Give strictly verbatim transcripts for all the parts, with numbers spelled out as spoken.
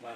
Ka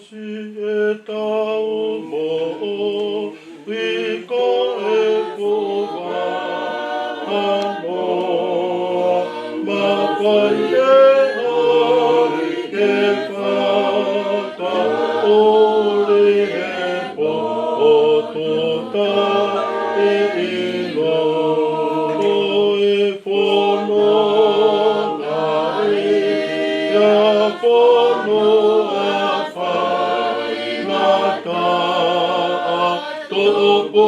siʻetau moʻui ko e fua noa, mafai ʻe hai ke fakaʻuli he potu taʻeʻilo. Ko e fononga ia fonua faingataʻa, tupu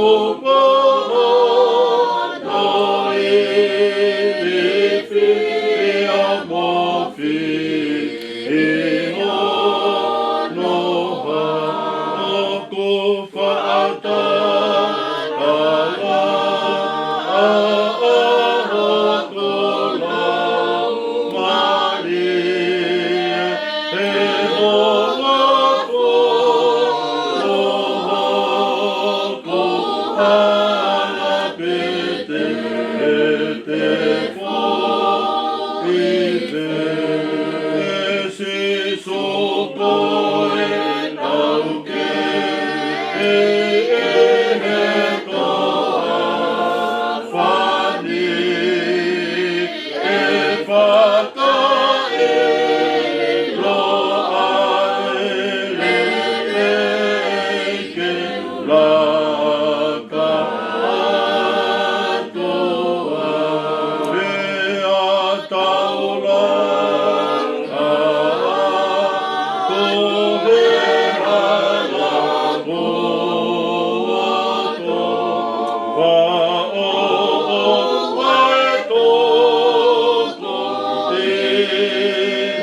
moʻoni pea mo fihi hono hā. Ko Faʻatala ʻa ʻAho ko Laumālie, he houa ko Loho ko Hala Pete, te fo i te Sīsū ko e taukei he toʻa fani, ʻe fakaʻilo ai lelei ke laka atu ai. Pea tau langa ko e hala ko ʻoto, faʻo ʻo e toko i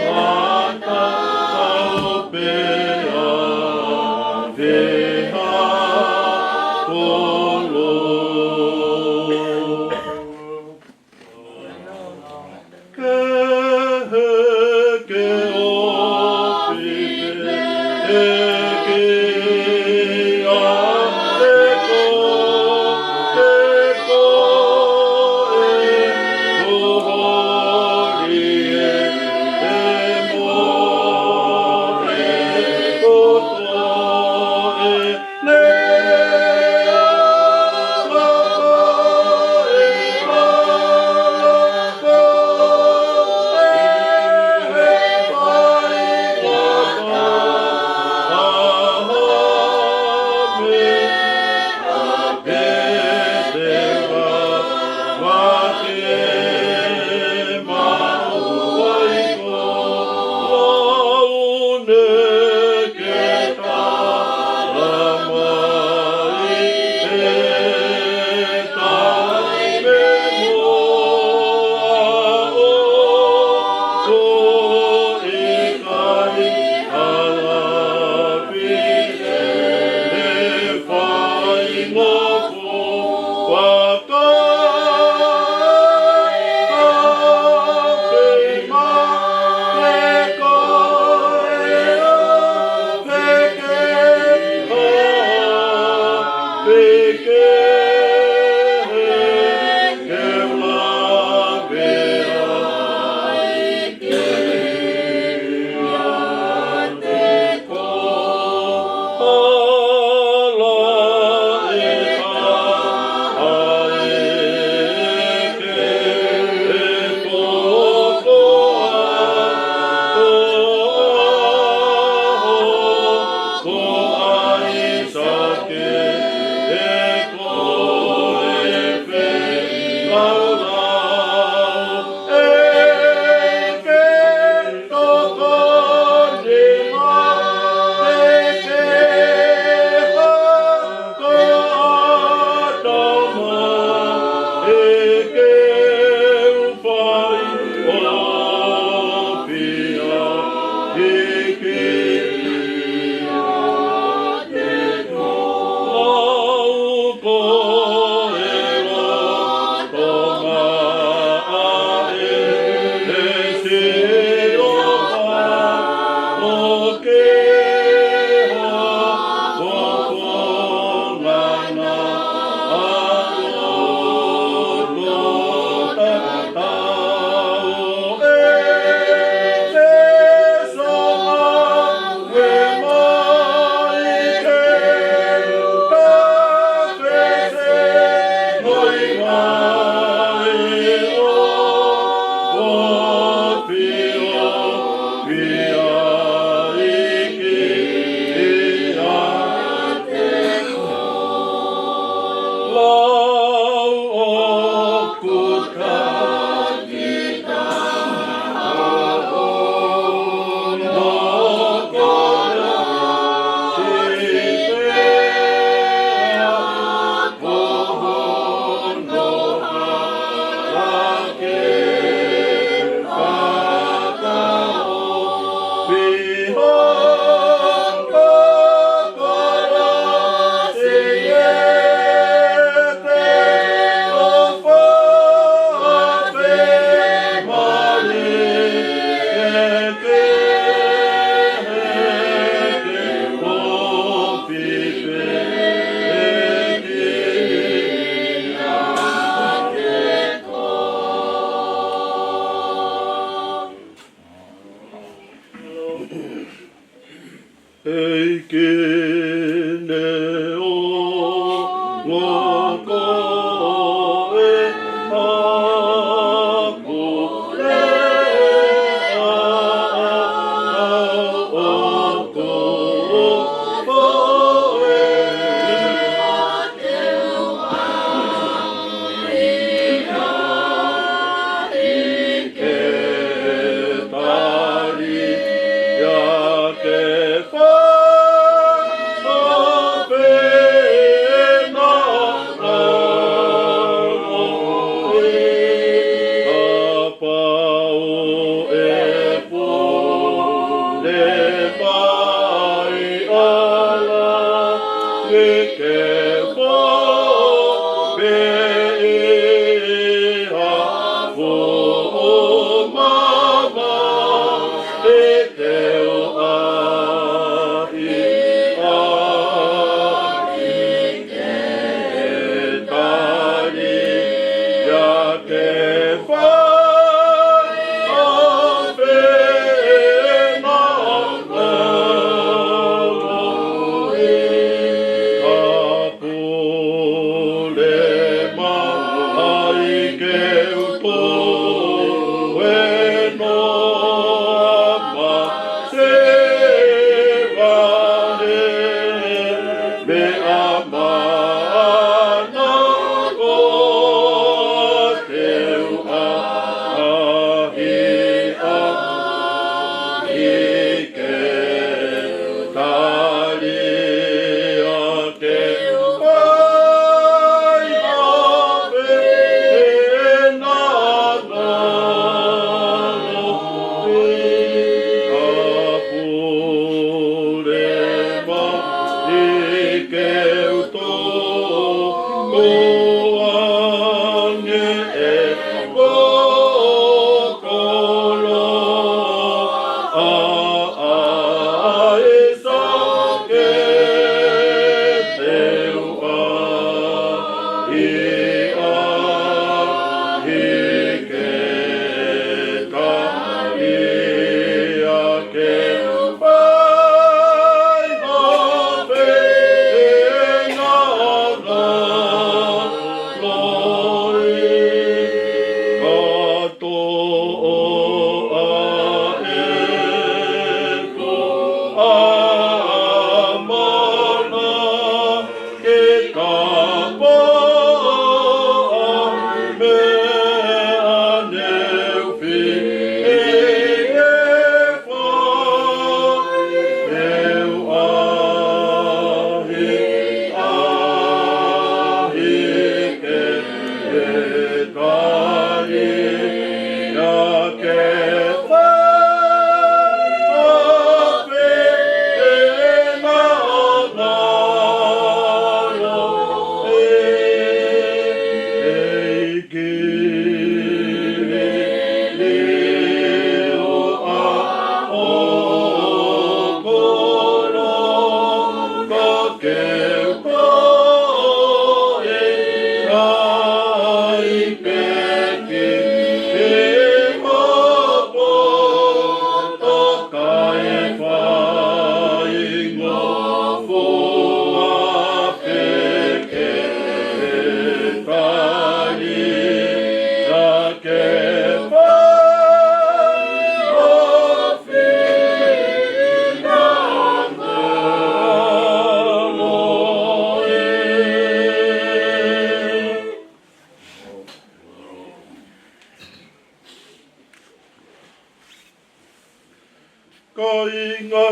hata tau pea feha kolo. Ke heke ʻo pipeleki ʻa e ko, te ko e kuholi e, e mo e koto e.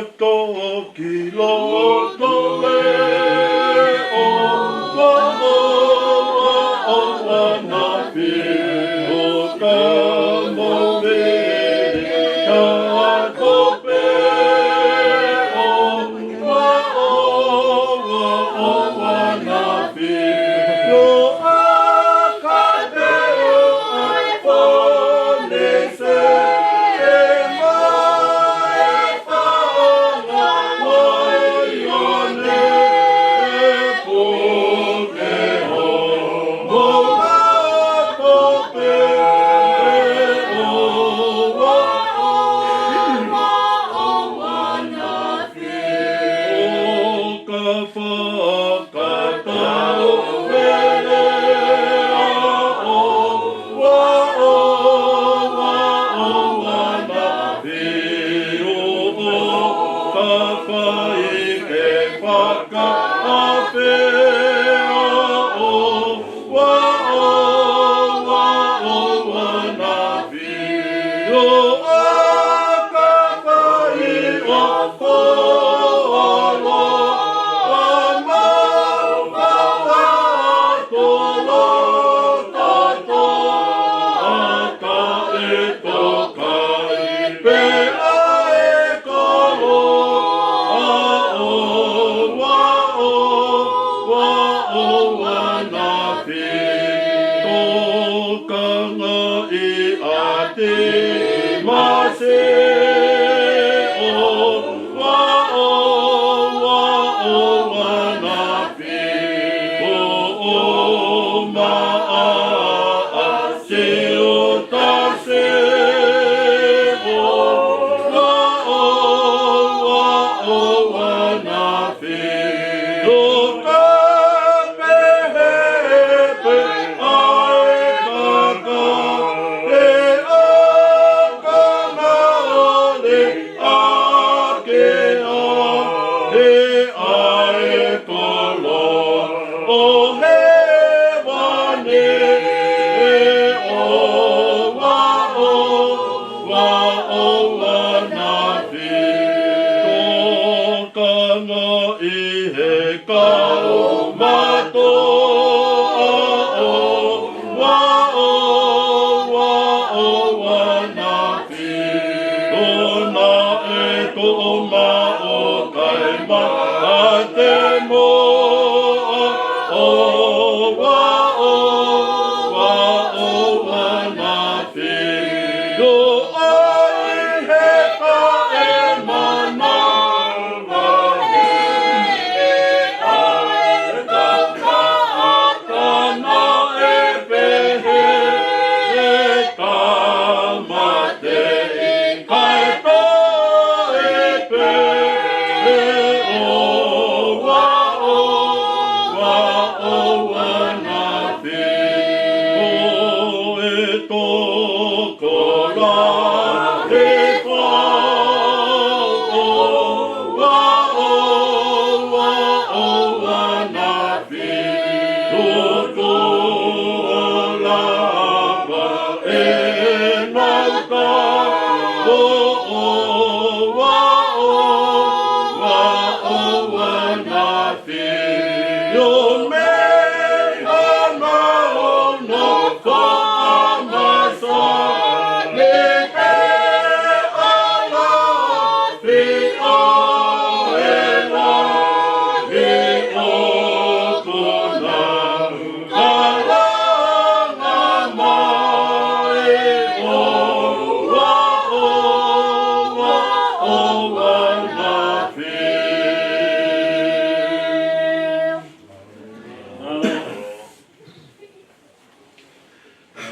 Toki loto leʻo, ʻoua, ʻoua, ʻoua naʻa fio ka mou veli ka tope, ʻoua, ʻoua, ʻoua naʻa fio ʻa ka te u ʻai fone se e mai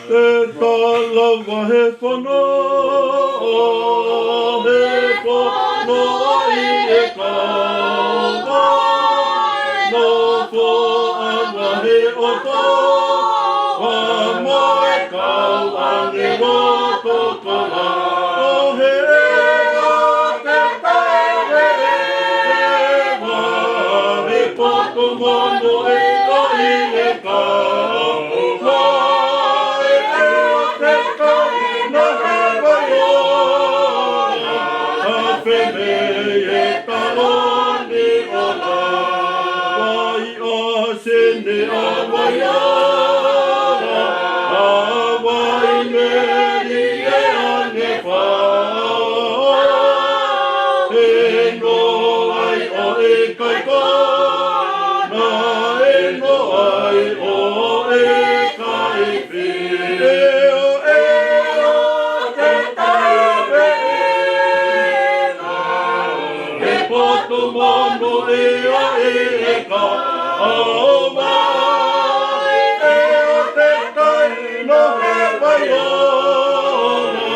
Te ta lava he fono, he fono ʻi he kau, nofo ʻa e ngaahi ʻotua, mo e kau ʻāngelo tokolahi. ʻO he ʻea te ta ʻeveʻeva he potu mono ʻi he kau, mo e ʻea te kai na he vai ʻo e ʻa fene ʻa Vaiala, ʻa Vaimeli ʻe Angefa, ʻe noa ai ʻo e kakai, naʻe noa ai ʻo e kakai. ʻE ʻo, ʻe ʻo te taʻeveʻeva, he potu monūʻia ʻi he kahaʻu mai, ʻe ʻo te taʻe noa he Vaiala,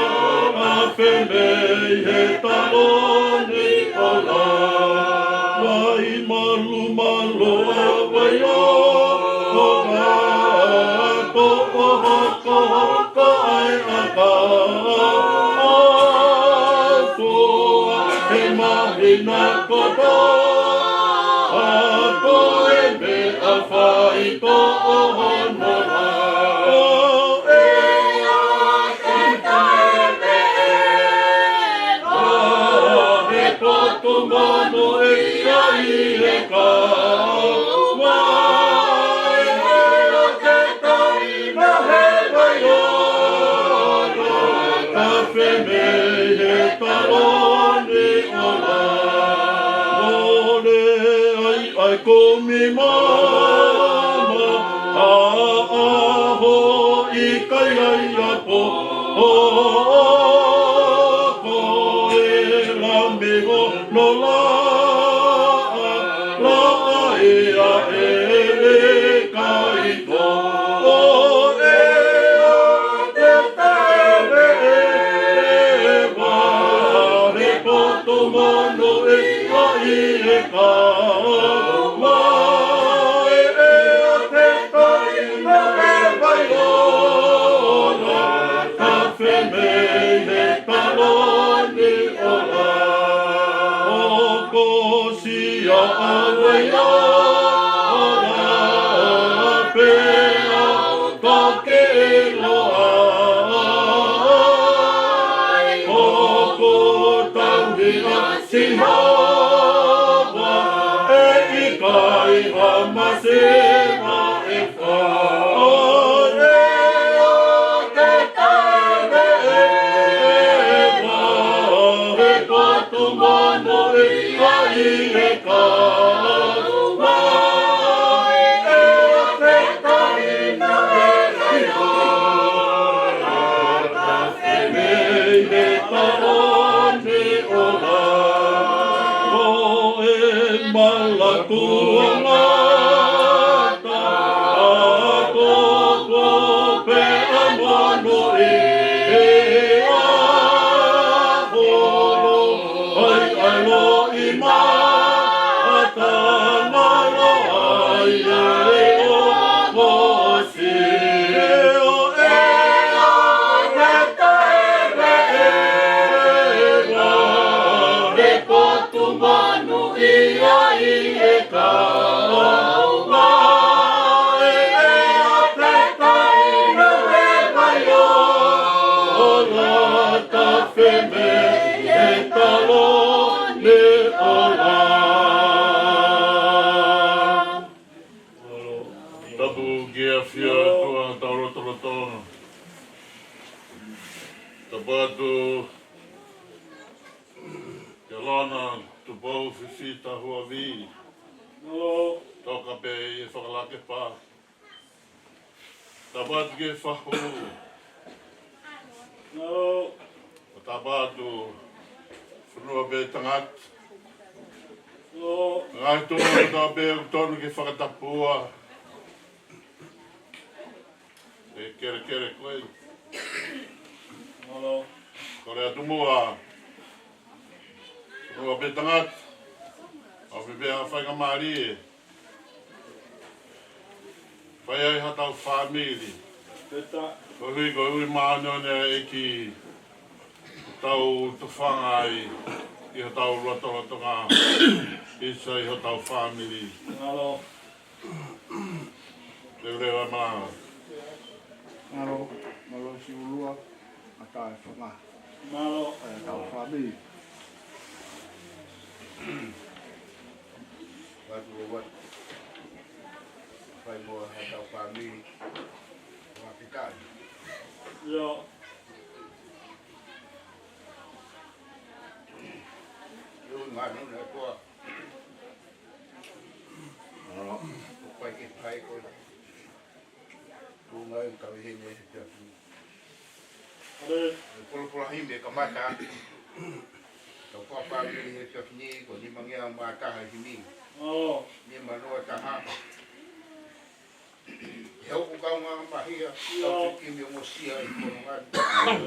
ʻa Femei he taloni ʻo Laʻi. Malumalu ʻa Vaiala, ko hokohoko ai ʻa e kahaʻu, he māhina kotoa, ko e meʻa faitoʻo hono lau. ʻE ʻo te taʻeveʻeva, he potu monūʻia ʻi he kahaʻu mai, ʻe ʻo te taʻe noa he Vaiala, ʻa Femei he taloni ʻo Laʻi. Mole ai ʻa e kumi mama, ʻa e ʻaho ʻikai ai ha pō, ko e lami hono laʻa, laʻa ia ʻe ʻikai tō. ʻE ʻo te taʻeveʻeva, he potu monūʻia ʻi he kahaʻu mai, ʻe ʻo te taʻe noa he Vaiala, ʻa Femei he taloni ʻo Laʻi. ʻOku sia ʻa Vaiala pea toki ʻiloa ai, ʻoku tauhi ʻa Sihova, ʻe ʻikai ha masiva ʻe fai. ʻE ʻo te taʻeveʻeva, he potu monūʻia ʻi he kahaʻu mai, ʻe ʻo te taʻe noa he Vaiala, ʻa Femei he taloni ʻo Laʻi. Ko e mala kuo ngata, ʻa e koko pea monūʻia, ʻa e holo ai ʻa e loʻimata, ngalo ai ʻa e ʻohofi. ʻE ʻo, ʻe ʻo te taʻeveʻeva, he potu monūʻia ʻi he kahaʻu mai, ʻe ʻo te taʻe noa he Vaiala, ʻa Femei he taloni ʻo Laʻi. Tapu ki he ʻafio ʻa e ʻOtua, tau lotolotonga. Tapu atu kia Lona Tupou Fifita Huavi. Toka pē ʻi he fakalakepa. Tapu atu ki he fahu. ʻO tapu atu fonua pē tangata. Ngaahi tuʻunga kotoa pē ʻoku totonu ke fakatapua. ʻE kelekele koe. Kole atu muʻa fonua pē tangata, ʻomi pē ha faingamālie fai ai haʻatau fāmili. Koeʻuhi ko e ui māʻoniʻoni ʻa e ʻEiki, tau tufanga ai ʻi hotau lotolotonga, ʻi sai hotau fāmili. Leuleu ʻa e malanga. Mālō, mālō Siulua, ʻa e fanga. Mālō. ʻA e tau fāmili. Vatu, vatu. Fai mo ha tau fāmili. Fakafetaʻi. ʻIo. ʻIo, ngā nuna koa. ʻO fai ke fai ko. Ko ngai kau hene he tapu. ʻAle. Polopola himi e kamata. Tau fāmili he efiafi ni ko nima ngeau mā taha e himi. ʻO. Nima noa taha. He ʻoku kau ngā mahia, ʻio. Kau kimi o mosia i kono ngā.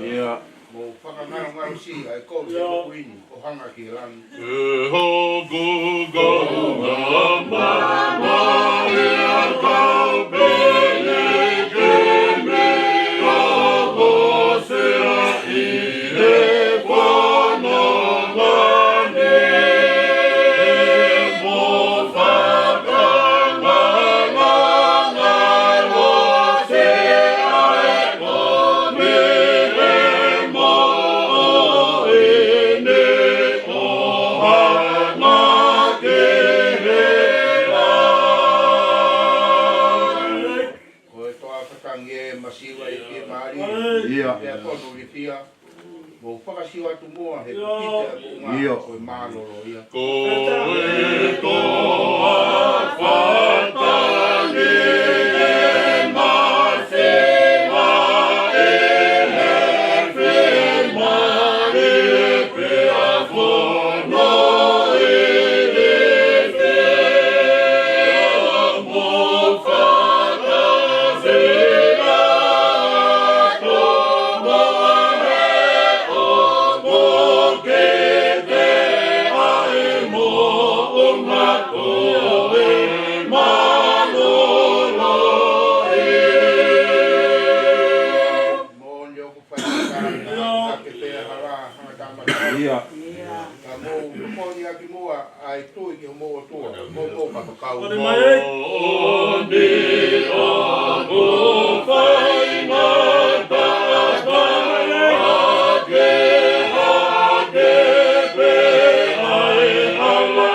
ʻIo. Mo fakangalongalo si ai ko ʻio. He kuini, ʻo hanga ki langi. E hoku kau ngā mahia kau pele ke me o mosia i he kono ngā. Ko e toa fatangi e masiva e fiemālie. ʻIo. Pea tonu lifia. Mou fakasiva atu muʻa he ʻIo. Pita e muʻunga ʻIo. Ko e mālōlō ia. Ko e toa fatangi e masiva e fiemālie. Moʻoni ʻoku fai ʻa e ʻAke pea hala hanga tāmata. ʻIo. Ka mou moʻoni ʻaki muʻa ʻa e tui ki homou ʻOtua. Ko mou kapakau. Moʻoni mai. Moʻoni ʻoku fai ngā tāmata ʻAke, ʻAke pea hala hanga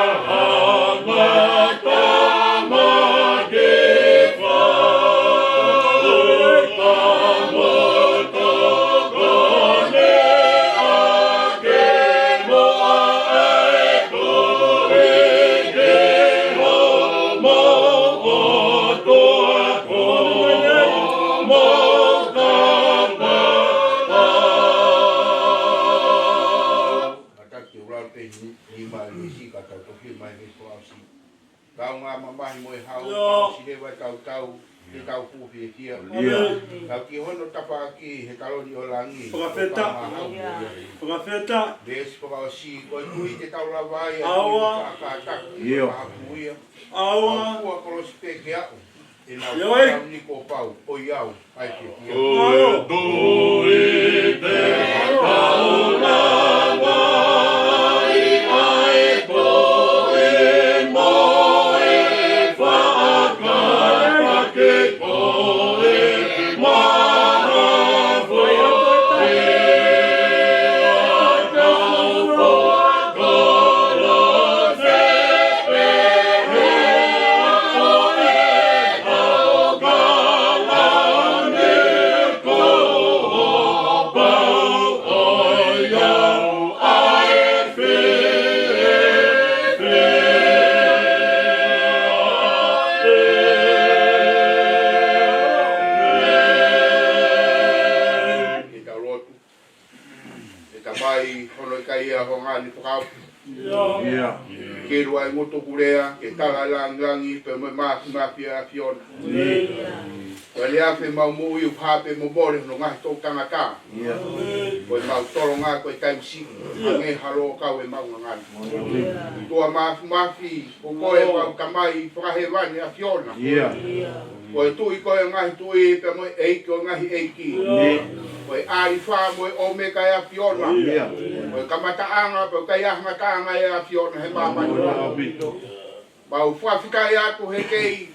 Kātaki ʻo lau pē ni, ni mai misi ka tau toki mai he fakaʻosi. Kau ngā mamahi mo e hau, ʻIo. Fakaʻosi leva e tautau, te tau fuofia kia. ʻIo. Kau ki hono tapaʻaki he taloni ʻo langi. Fakafetaʻi. Kau ngā hau mo ia. Fakafetaʻi. Veesi fakaʻosi, ko e tui te tau lava ai, ʻAua. Fakakātaki, ʻIo. Fahaku ia. ʻAua. Kau kua kolosi pē ke aʻu. ʻIo, ʻio. Ko e tui te tau lava ai, ʻa e tui mo e fakakātaki ko e mahafu te tau Ke tau lotu. ʻE Tamai, hono ʻikai ia ho ngaahi fakaʻosi. ʻIo. Ke lua e ngutu kulea, ke tala e langilangi, pea mo e māfimafi ʻa e ʻAfiona. ʻIo. Ko e lea pē mau moʻui ʻoku hā pē mo mole hono ngaahi toʻutangata. ʻIo. Ko e mau tolonga, ko e taimi siʻi, ʻIo. Hangē ha lōkau ʻemau ngangana. ʻIo. ʻOtua māfimafi, ko koe ʻemau Tamai fakahēvani ʻAfiona. ʻIo. Ko e Tuʻi ko e ngaahi tuʻi, pea mo e ʻEiki ʻo e ngaahi ʻeiki. ʻIo. Ko e ʻAlifa mo e ʻOmeka ʻe ʻAfiona. ʻIo. Ko e kamataʻanga, pea ʻikai ha ngataʻanga ʻe ʻAfiona he māmani. ʻIo. Mau fakafetaʻi atu he kei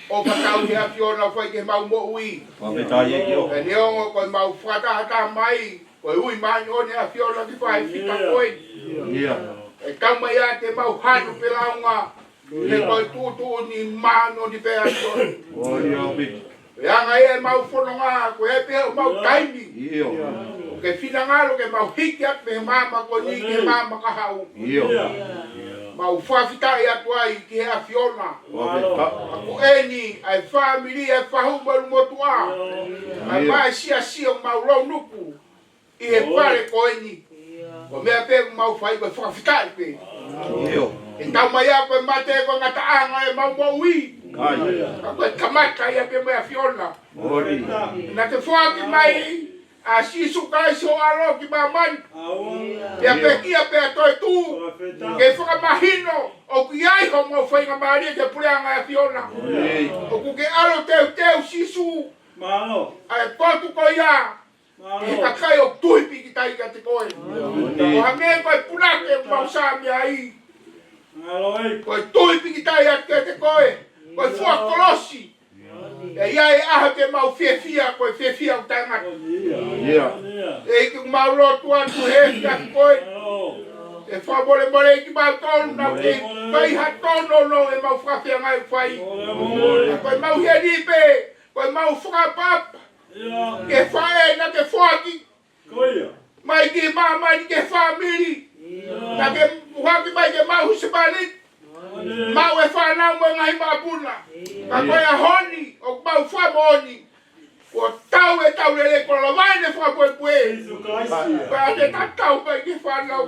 ʻofa tauhi ʻa e ʻAfiona ʻoku fai ki heʻemau moʻui. Fakafetaʻi ʻEiki ʻo. Pea neongo ko ʻemau fakatahataha mai, ko e ui māʻoniʻoni ʻa e ʻAfiona ki he fai fita ko eni. ʻIo. ʻE tau mai ʻa te mau hanu pē launga. He ko e tuʻutuʻuni māʻoniʻoni pē ʻa e ʻOtua. ʻIo. Pea ʻi ai ʻemau fononga, ko e pē ʻemau taimi. ʻIo. ʻOku ke finangalo ke mau hiki atu mei he maama ko eni ki he maama kahaʻu. ʻIo. Mau fakafetaʻi atu ai ki he ʻAfiona. Fakafetaʻi. Ko eni, ʻa e fāmili, ʻa e fahu mo e motuʻa. ʻA e maʻa e siasi ʻoku mau lounuku ʻi he fale ko eni. Ko e meʻa pē ʻoku mau fai ko e fakafetaʻi pē. ʻIo. ʻE tau mai ʻa ko e mate ko e ngataʻanga ʻemau moʻui. Ka ko e kamata ia pē mo e ʻAfiona. Naʻa ke foaki mai ʻa Sīsū Kalaisi ho ʻAlo ki māmani. Pea pekia pea toetuʻu. Ke fakamahino ʻoku ʻi ai homau faingamālie ki he puleʻanga ʻo e ʻAfiona. ʻOku ke ʻAlo teuteu Sīsū. ʻA e potu ko ia. Ki he kakai ʻoku tui pīkitai kiate koe. Ko e hangē ko e punake ʻoku mau sāmea ai. Ko e tui pīkitai atu kiate koe. Ko e fua kolosi. ʻE ʻi ai e ʻaho te mau fiefia, ko e fiefia ʻoku taʻengata. ʻEiki ʻoku mau lotu atu he efiafi ko eni. ʻE fakamolemole kimautolu naʻa ke fai ha tōnounou ʻemau fakafeangai fai. Ko ʻemau heni pē, ko ʻemau fakaʻapaʻapa. Ke faʻē naʻa ke foaki mai ki māmani ki he fāmili. Naʻa ke foaki mai ke mau husepāniti. Mau e fānau mo e ngaahi makapuna. Ka ko e ʻaho ni, ʻoku mau fakamoʻoni. Kuo tau e tau lele ko lava ʻene fakapuepue. Pea te tatau mai ki he fānau.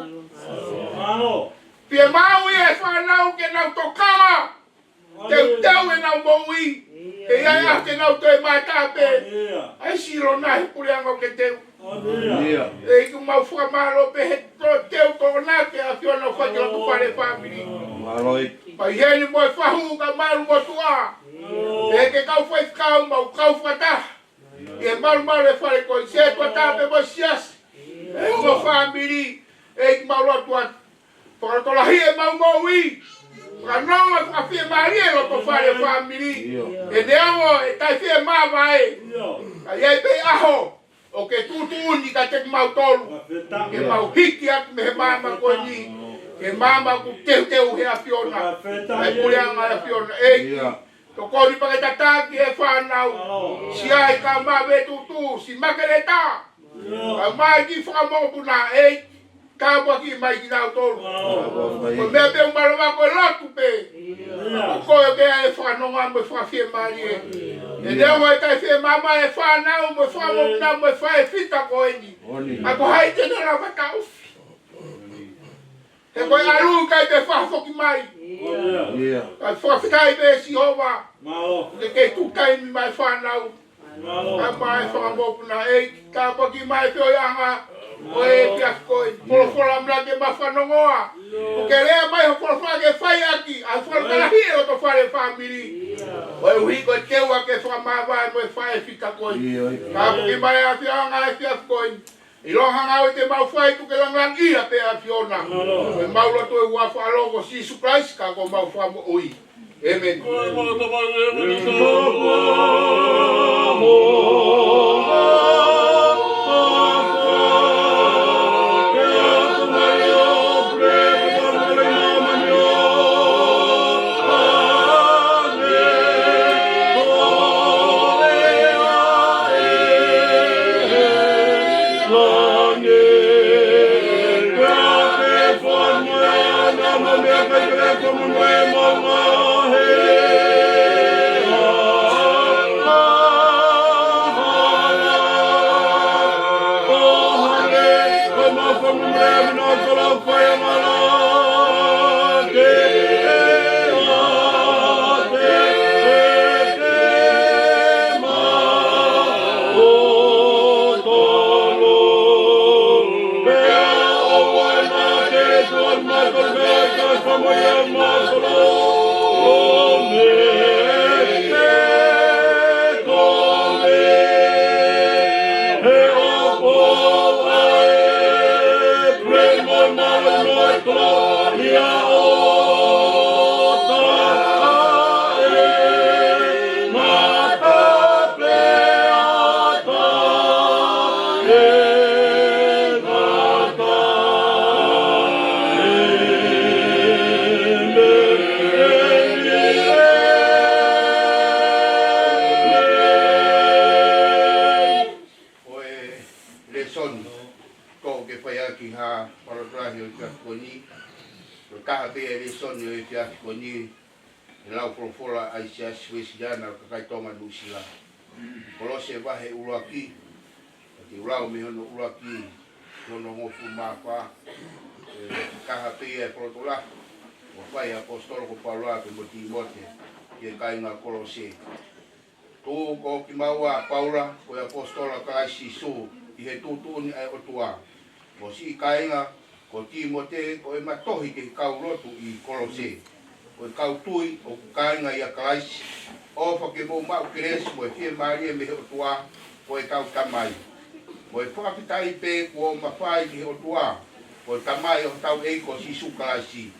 Pea mau ʻi he fānau ke nau tokanga. Teuteu ʻenau moʻui. ʻE ʻi ai ʻa ke nau toe mātā pē. ʻAi silo na he puleʻanga ʻoku ke teu. ʻEiki ʻoku mau fakamālō pē he toe teu ko na ke ʻAfiona ʻo fai ki loto fale fāmili. Mai heni mo e fahu kae malu motuʻa. ʻE ke kau faifekau mau kau fakataha. ʻI he malumalu e fale ko e setuata pē mo e siasi. ʻE mo fāmili. ʻEiki mau lotu atu. Fakalotolahi ʻemau moʻui. Fakanonga fakafiemālie loto fale fāmili. ʻE neongo e taʻefiemāvae. Ka ʻi ai pē ʻaho. ʻOku ke tuʻutuʻuni kiate kimautolu. Ke mau hiki atu mei he maama ko eni. Ke maama ʻoku teuteu he ʻAfiona. ʻAi puleʻanga ʻAfiona. ʻEiki. Tokoni pea ke tataki e fānau. Siʻi kae maʻu e tuʻutuʻuni, siʻi makeleta. Kae maʻu e kiʻi fakamokopuna, ʻEiki. Tāpuakiʻi mai kinautolu. Ko e meʻa pē ʻoku malava ko e lotu pē. Ko koe pē ʻa e fakanonga mo e fakafiemālie. ʻE neongo e taʻefiemāvae e fānau mo e fakamokopuna mo e faʻē fita ko eni. Ka ko hai te ne lava taʻofi. He ko e ʻalu kae te fakafoki mai. Kae fakafetaʻi pē Sihova. Ke ke tuku taimi maʻa e fānau. Kae maʻu e fakamokopuna ʻEiki. Tāpuakiʻi mai e feohiʻanga ʻo e efiafi ko eni. Folofola mla ke mafanongoa. ʻOku ke lea mai ho folofola ke fai ʻaki. ʻA e folofola ʻi loto fale fāmili. Koeʻuhi ko e teu ʻa e fakamāvae mo e faʻē fita ko eni. Tāpuakiʻi mai ʻa e feohiʻanga ʻo e efiafi ko eni. ʻIlo ha ngāue te mau fai tuku ke langilangiʻia pē ʻa e ʻAfiona. Ko ʻemau lotu ʻi he huafa ʻo e ʻAlo ko Sīsū Kalaisi ka ko homau Fakamoʻui. ʻĒmeni. ʻi ha fakalotolahi ʻo e efiafi ko eni, ko e taha pē ʻa e lēsoni ʻo e efiafi ko eni, ʻe lau folofola ʻa e Siasi Uēsiliana ʻo e Kakai Tonga Nuʻusila. Kolose vahe ʻuluaki, ʻoku ou lau mei hono ʻuluaki ki hono hongofulu mā fā, ʻe taha pē ʻa e fakalotolahi ʻoku fai ʻe he ʻaposetolo ko Paula pea mo Tīmote ki he kāinga Kolose. Tuku ko kimaua ʻa Paula, ko e ʻaposetolo ʻa Kalaisi Sīsū ʻi he tuʻutuʻuni ʻa e ʻOtua, mo siʻi kāinga ko Tīmote, ko ʻema tohi ki he kau lotu ʻi Kolose, ko e kau tui ʻoku kāinga ʻia Kalaisi. ʻOfa ke mou maʻu kelesi mo e fiemālie mei he ʻOtua ko ʻetau Tamai, mo e fakafetaʻi pē kuo mafai ki he ʻOtua ko e Tamai ʻo hotau ʻEiki ko Sīsū Kalaisi,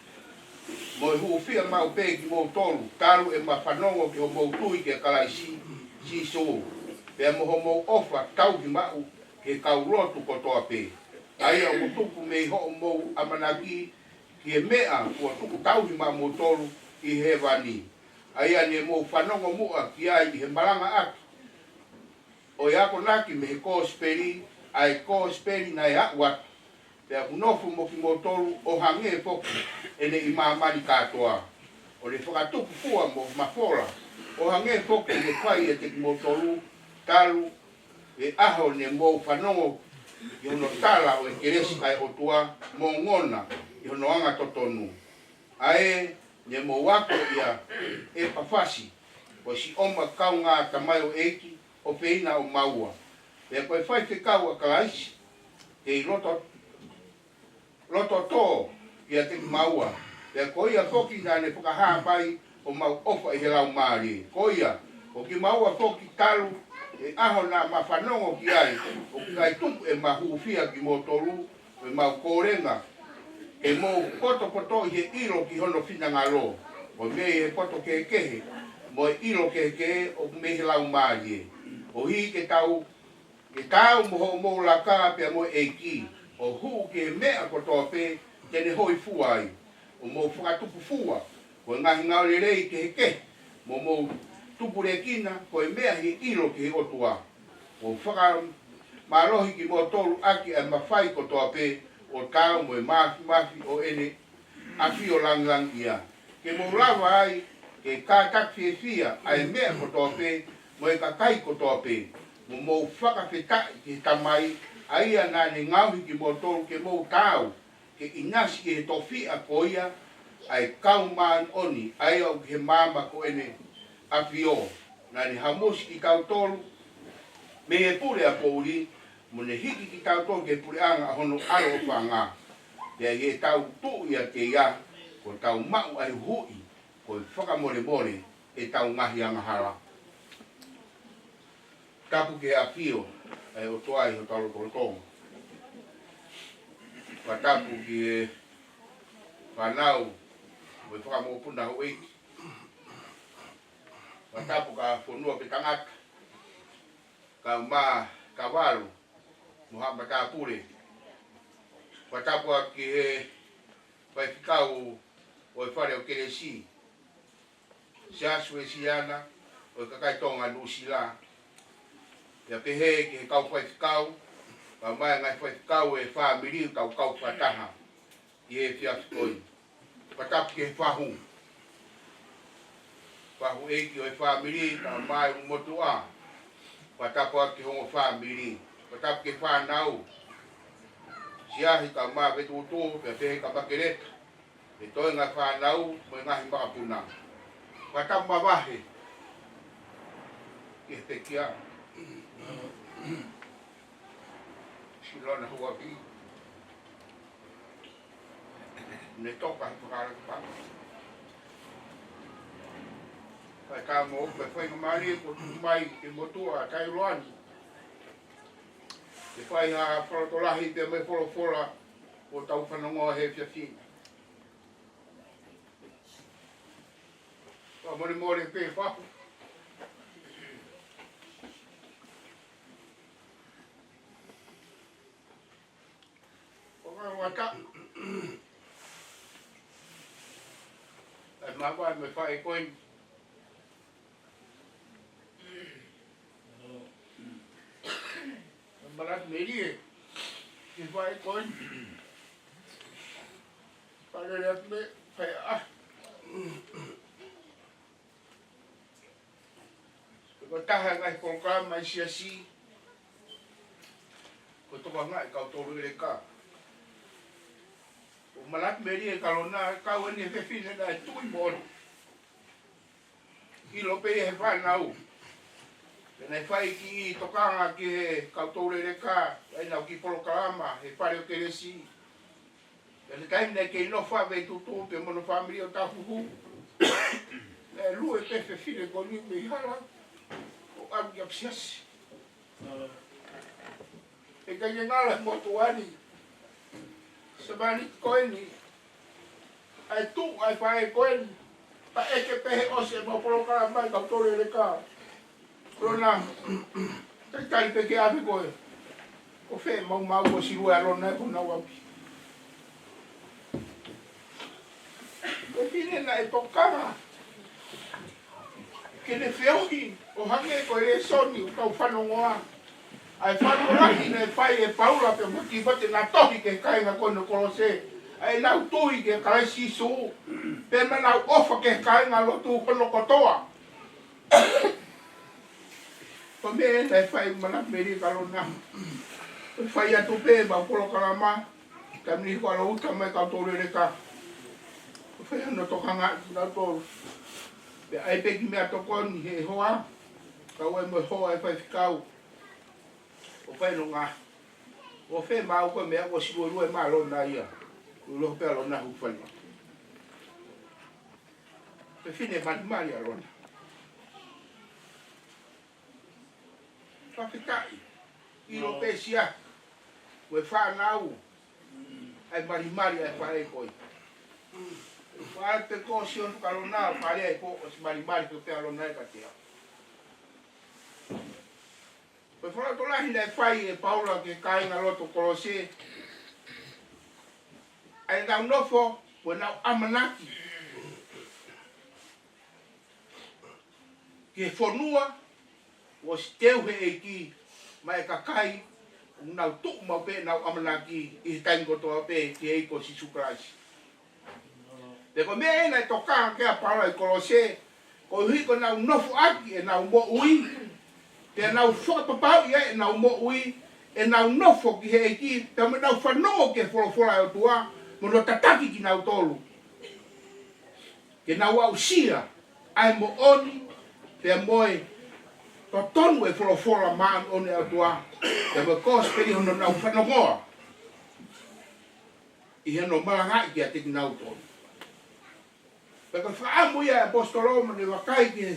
mo e hūfia maʻu pē kimoutolu talu ʻema fanongo ki hoʻomou tui kia Kalaisi Sīsū, pea mo hoʻomou ʻofa tauhi maʻu ki he kau lotu kotoa pē. ʻA ia ʻoku tupu mei hoʻomou ʻamanaki ki he meʻa kuo tuku tauhi maʻamoutolu ʻi hēvani, ʻa ia ne mou fanongo muʻa ki ai ʻi he malangaʻaki ʻo e akonaki mei he kosipeli, ʻa e kosipeli naʻe aʻu atu, pea ʻoku nofo mo kimoutolu ʻo hangē foki ʻene ʻi māmani kātoa. ʻO ne fakatupu fua mo mafola ʻo hangē foki ʻene fai ʻiate kimoutolu talu e ʻaho ne mou fanongo ki hono tala ʻo e kelesi ʻa e ʻOtua moʻona ʻi hono anga totonu, ʻa ē ne mou ako ʻia ʻEpafasi, ko siʻoma kaungā tamaioʻeiki ʻofeina ʻo maua, pea ko e faifekau ʻa Kalaisi, kei loto, loto tō kiate kimaua, pea ko ia foki naʻa ne fakahā mai ʻo mau ʻofa ʻi he Laumālie. Ko ia, ko kimaua foki talu e ʻaho naʻa ma fanongo ki ai, ʻoku ʻikai tuku ʻema hūfia kimoutolu, ʻemau kōlenga ke mou potopoto ʻi he ʻilo ki hono finangalo, ʻo mei he poto kehekehe mo e ʻilo kehekehe ʻoku mei he Laumālie, koeʻuhi ke tau, ke tau mo hoʻomou laka pea mo e ʻEiki, ʻo hū ki he meʻa kotoa pē te ne hōifua ai, ʻo mou fakatupu fua ko e ngaahi ngāue lelei kehekehe, mo mou tupulekina ko e meʻa ʻi he ʻilo ki he ʻOtua. ʻO fakamālohi kimoutolu ʻaki ʻa e mafai kotoa pē ʻo taau mo e māfimafi ʻo ʻene ʻafio langilangiʻia, ke mou lava ai ke kātaki fiefia ʻa e meʻa kotoa pē mo e kakai kotoa pē, mo mou fakafetaʻi ki he Tamai, ʻa ia naʻa ne ngaohi kimoutolu ke mou taau ke ʻinasi ʻi he tofiʻa ko ia ʻa e kau māʻoniʻoni, ʻa ia ʻoku ʻi he maama ko ʻene ʻafio. Naʻa ne hamusi kitautolu mei he pule ʻa Poʻuli, mo ne hiki kitautolu ki he puleʻanga ʻo hono ʻAlo ʻofaʻanga. Pea ʻi heʻetau tuʻu ʻiate ia, kuo tau maʻu ʻa e huhuʻi, ko e fakamolemole ʻetau ngaahi angahala. Tapu ki he ʻafio ʻa e ʻOtua ʻi hotau lotolotonga. Fakatapu ki he fānau mo e fakamoʻopuna houʻeiki. Fakatapu ki he fonua pē tangata, kae ʻumaʻā Kavalu mo haʻa matāpule. Fakatapu ki he faifekau ʻo e Fale ʻo Kelesi, Siasi Uēsiliana ʻo e Kakai Tonga Nuʻusila. Pea pehē ki he kau faifekau, kae ʻumaʻā e ngaahi faifekau ʻo e fāmili, kau kau fakataha ʻi he efiafi ko eni. Fakatapu ki he fahu, fahu ʻeiki ʻo e fāmili, kae ʻumaʻā e motuʻa. Fakatapu ki he ongo fāmili. Fakatapu ki he fānau, Siahi kae ʻumaʻā Vetutu, pea pehē kia Makeleta, e toenga fānau mo e ngaahi makapuna. Fakatapu mavahe ki he pekia, Silona Huapi, ne toka he fakalakapanga. Kae ʻatā mo e faingamālie kuo tuku mai ki he motuʻa ʻa Tailoani ke fai ha fakalotolahi pea mo e folofola kuo tau fanongoa he efiafi ni. Fakamolemole pē fahu. Ko e ngaahi wata. ʻAi mavae mo e faʻē ko eni. Malaki melie. Ke fai ko eni. Fale le atu me, fai a. Ko e taha e ngaahi polokalama ʻa e siasi, ko e tokangaʻi e kau tolu leka. ʻOku manatu melie kia Lona, kau eni e fefine naʻe tui moʻoni. ʻIlo pē ia he fānau. Pea naʻe fai e kiʻi tokanga ki he kau tolu leka, ʻa ʻenau kiʻi polokalama he fale ʻo Kelesi. Pea he taimi naʻe kei nofo ai ʻa Veitutu pea mo hono fāmili ʻo Tafuhu, naʻe lue pē e fefine ko eni mei hala ʻo ʻalu ki ʻapisiasi. ʻE ʻikai ke ngalo he motuʻa ni, Savani, ko eni, ʻa e tuʻu ʻa e faʻē ko eni, pea ʻeke pē he ʻosi ʻemau polokalama ʻa e kau tolu leka. Lona, talitali pē ke ʻave koe. Ko fē maumau kuo ʻosi lue ʻa Lona ʻi honau ʻapi. Ko e fefine naʻe tokanga ke ne feohi ʻo hangē ko e lēsoni ʻoku tau fanongoa. ʻA e fanongo lahi naʻe fai ʻe Paula pea mo Tīmote naʻa nau tohi ki he kāinga ko eni ʻo Kolose, ʻa ʻenau tui kia Kalaisi Sīsū, pea mo ʻenau ʻofa ki he kāingalotu hono kotoa. Ko e meʻa ē naʻe fai, manatu melie kia Lona. Ko e fai atu pē ʻemau polokalama, taimi ni ko e ʻalu ʻo uta mai e kau tolu leka. Ko e fai hono tokangaʻi kinautolu. Pea ʻai pē e kiʻi meʻatokoni he hoa, kau ai mo e hoa ʻo e faifekau. ʻO fai hono ngaahi. Ko fē maumau ko e meʻa kuo ʻosi lue, lue mai ʻa Lona ia. Lue pē ʻa Lona hū fale. Fefine malimali ʻa Lona. Fakafetaʻi. ʻIlo pē siʻa ko e fānau, ʻa e malimali ʻa e faʻē ko ē. Faʻē pē ko ē ʻosi ʻoatu kia Lona, faʻē ai ko ē ʻosi malimali ko ē pē ʻa Lona ia kiate au. Ko e fakalotolahi naʻe fai ʻe Paula ki he kāingalotu Kolose, ʻa ʻenau nofo, ko ʻenau ʻamanaki ki he fonua kuo ʻosi teu ʻe he ʻEiki maʻa e kakai ʻoku nau tuʻu maʻu pē ʻenau ʻamanaki ʻi he taimi kotoa pē ki he ʻEiki ko Sīsū Kalaisi. Pea ko e meʻa ē naʻe tokanga ki ai ʻa Paula ʻi Kolose, koeʻuhi ko ʻenau nofoʻaki ʻenau moʻui, pea nau fakapapauʻi ai ʻenau moʻui, ʻenau nofo ki he ʻEiki, pea mo ʻenau fanongo ki he folofola ʻa e ʻOtua, mo hono tataki kinautolu ke nau aʻusia ʻa e moʻoni, pea mo e totonu ʻo e folofola māʻoniʻoni ʻa e ʻOtua, pea mo e kosipeli hono nau fanongoa ʻi hono malangaʻi kiate kinautolu. Pea ko e fakaʻamu ia ʻa e ʻaposetolo mo ne vakai ki he,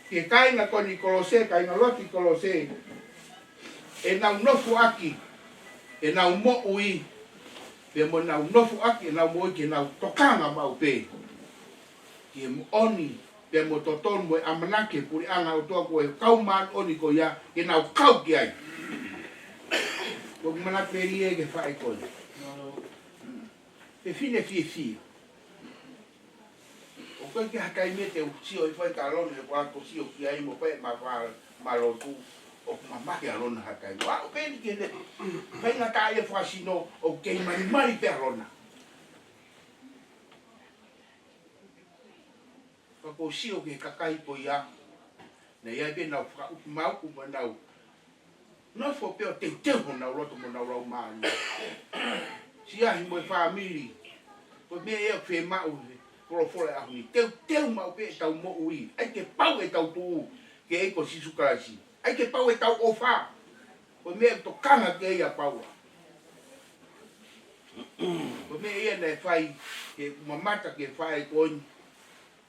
ki he kāinga ko eni ʻi Kolose, kāingalotu ʻi Kolose, ʻenau nofoʻaki ʻenau moʻui, pea mo ʻenau nofoʻaki ʻenau moʻui ke nau tokanga maʻu pē ki he moʻoni, pea mo e totonu mo e ʻamanaki ʻa e puleʻanga ʻo e ʻOtua, ko e kau māʻoniʻoni ko ia ke nau kau ki ai. Ko e manatu melie ki he faʻē ko ē. Fefine fiefia. ʻOku ʻikai ke ʻi ai ha taimi te u sio ai fai kia Lona he ko e ʻaho ko ē sio ki ai mo fai ʻema fā-, ʻema lotu, ʻoku mamahi ʻa Lona ha taimi. ʻOku pehē ni ki heʻene faingataʻaʻia fakasino, ʻoku kei malimali pē ʻa Lona. Ka ko e sio ki he kakai ko ia, naʻe ʻi ai pē ʻenau fakaʻutumauku mo ʻenau nofo pē ʻo teuteu honau loto mo honau laumālie. Siʻi ʻaho mo e fāmili. Ko e meʻa ia ʻoku fiemaʻu he folofola ʻo e ʻaho ni. Teuteu maʻu pē ʻetau moʻui. ʻAi ke pau ʻetau tuʻu ki he ʻEiki ko Sīsū Kalaisi. ʻAi ke pau ʻetau ʻofa. Ko e meʻa ʻoku tokanga ki ai ʻa Paula. Ko e meʻa ia naʻe fai ke mamata ki he faʻē ko eni.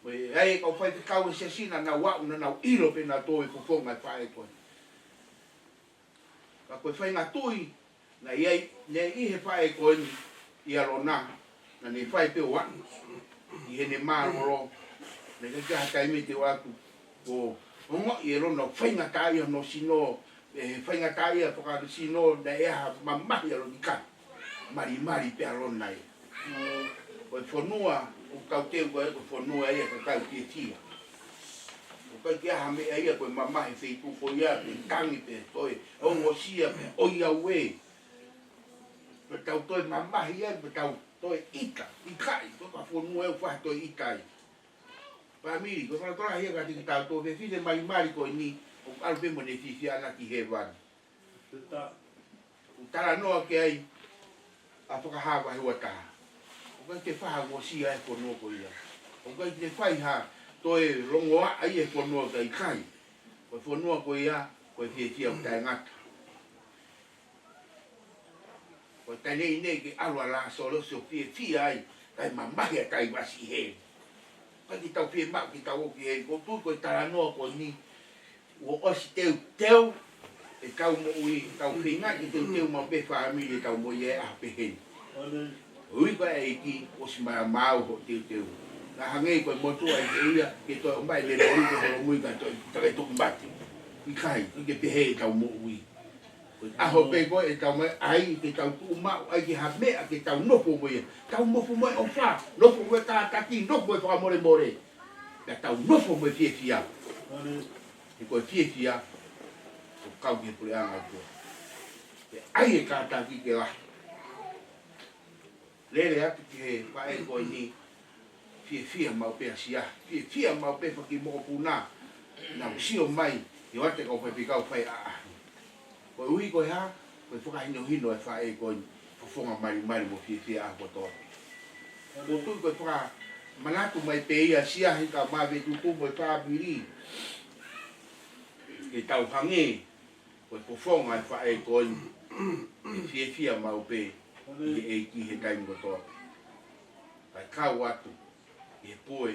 Ko e ʻai e kau faifekau ʻo e siasi naʻa nau aʻu naʻa nau ʻilo pē naʻa tō e fofonga e faʻē ko eni. Ka ko e faʻahinga tui naʻe ʻi ai, naʻe ʻi he faʻē ko eni ʻia Lona, naʻa ne fai pē ʻo aʻu ʻi heʻene mālōlō, naʻe ʻikai ke ʻi ai ha taimi te u ʻoatu kuo ongoʻi ʻe Lona ʻoku faingataʻaʻia hono sino, ʻe faingataʻaʻia fakasino, naʻe ʻi ai ha mamahi ʻa Lona, ʻikai. Malimali pē ʻa Lona ia. Ko e fonua ʻoku tau teu ko ē, ko e fonua ia ʻoku tau fiefia. ʻOku ʻikai ke ʻi ai ha meʻa ia ko e mamahi Facebook ko ia, pe tangi pe toe ongosia pe ʻoiauē. Pea tau toe mamahi ai, pea tau toe ʻita, ʻikai, ko e ka fonua ʻe ʻofa toe ʻita ai. Fāmili, ko e fakalotolahi ia kiate kitautolu, fefine malimali ko eni, ʻoku ʻalu pē mo ʻene fiefia ʻana ki hēvani. ʻOku talanoa ki ai ʻa Fakahā vahe ua taha. ʻOku ʻikai ke fakangosia e fonua ko ia. ʻOku ʻikai ke fai ha toe longoaʻa ʻi he fonua, ʻikai. Ko e fonua ko ia, ko e fiefia ʻoku taʻengata. Ko e taimi ʻe niʻihi ke ʻalu ʻa Lāsolo ʻo fiefia ai, kae mamahi ʻa Taivasi ʻi heli. ʻIkai ke tau fiemaʻu ke tau ō ki heli, ʻoku ou tui ko e talanoa ko eni, ʻoku ʻosi teuteu ʻetau moʻui, tau feinga ke teuteu maʻu pē fāmili ʻetau moʻui ʻi he ʻaho pehē ni. Ui ko e ʻEiki, ʻosi maʻu maʻu hoʻo teuteu. Naʻa hangē ko e motuʻa ʻiate ia, ke toe ʻomai e memory ke holomui ka toe, toe tuku mate. ʻIkai, ʻikai ke pehē ʻetau moʻui. Ko e ʻaho pē ko ē ʻe tau mai ai ke tau tuʻu maʻu ai ki ha meʻa ke tau nofo mo ia. Tau nofo mo e ʻofa, nofo mo e kātaki, nofo mo e fakamolemole. Pea tau nofo mo e fiefia. He ko e fiefia, ʻoku kau ki he puleʻanga ʻo e ʻOtua. Pea ʻai e kātaki ke lahi. Lele atu ki he faʻē ko eni, fiefia maʻu pē ʻa Siahe, fiefia maʻu pē foki mokopuna, naʻa nau sio mai, ʻi he ʻoatu e kau faifekau fai ʻaʻahi. Koeʻuhi ko e hā, ko e fakahinohino e faʻē ko eni, fofonga malimali mo fiefia ʻaho kotoa. ʻOku ou tui ko e fakamanatu mai pē ia ʻa Siahe kae ʻumaʻā Vetutu mo e fāmili. Ke tau hangē, ko e fofonga e faʻē ko eni, ʻe fiefia maʻu pē ʻi he ʻEiki he taimi kotoa pē. Kae kau atu ʻi he pue,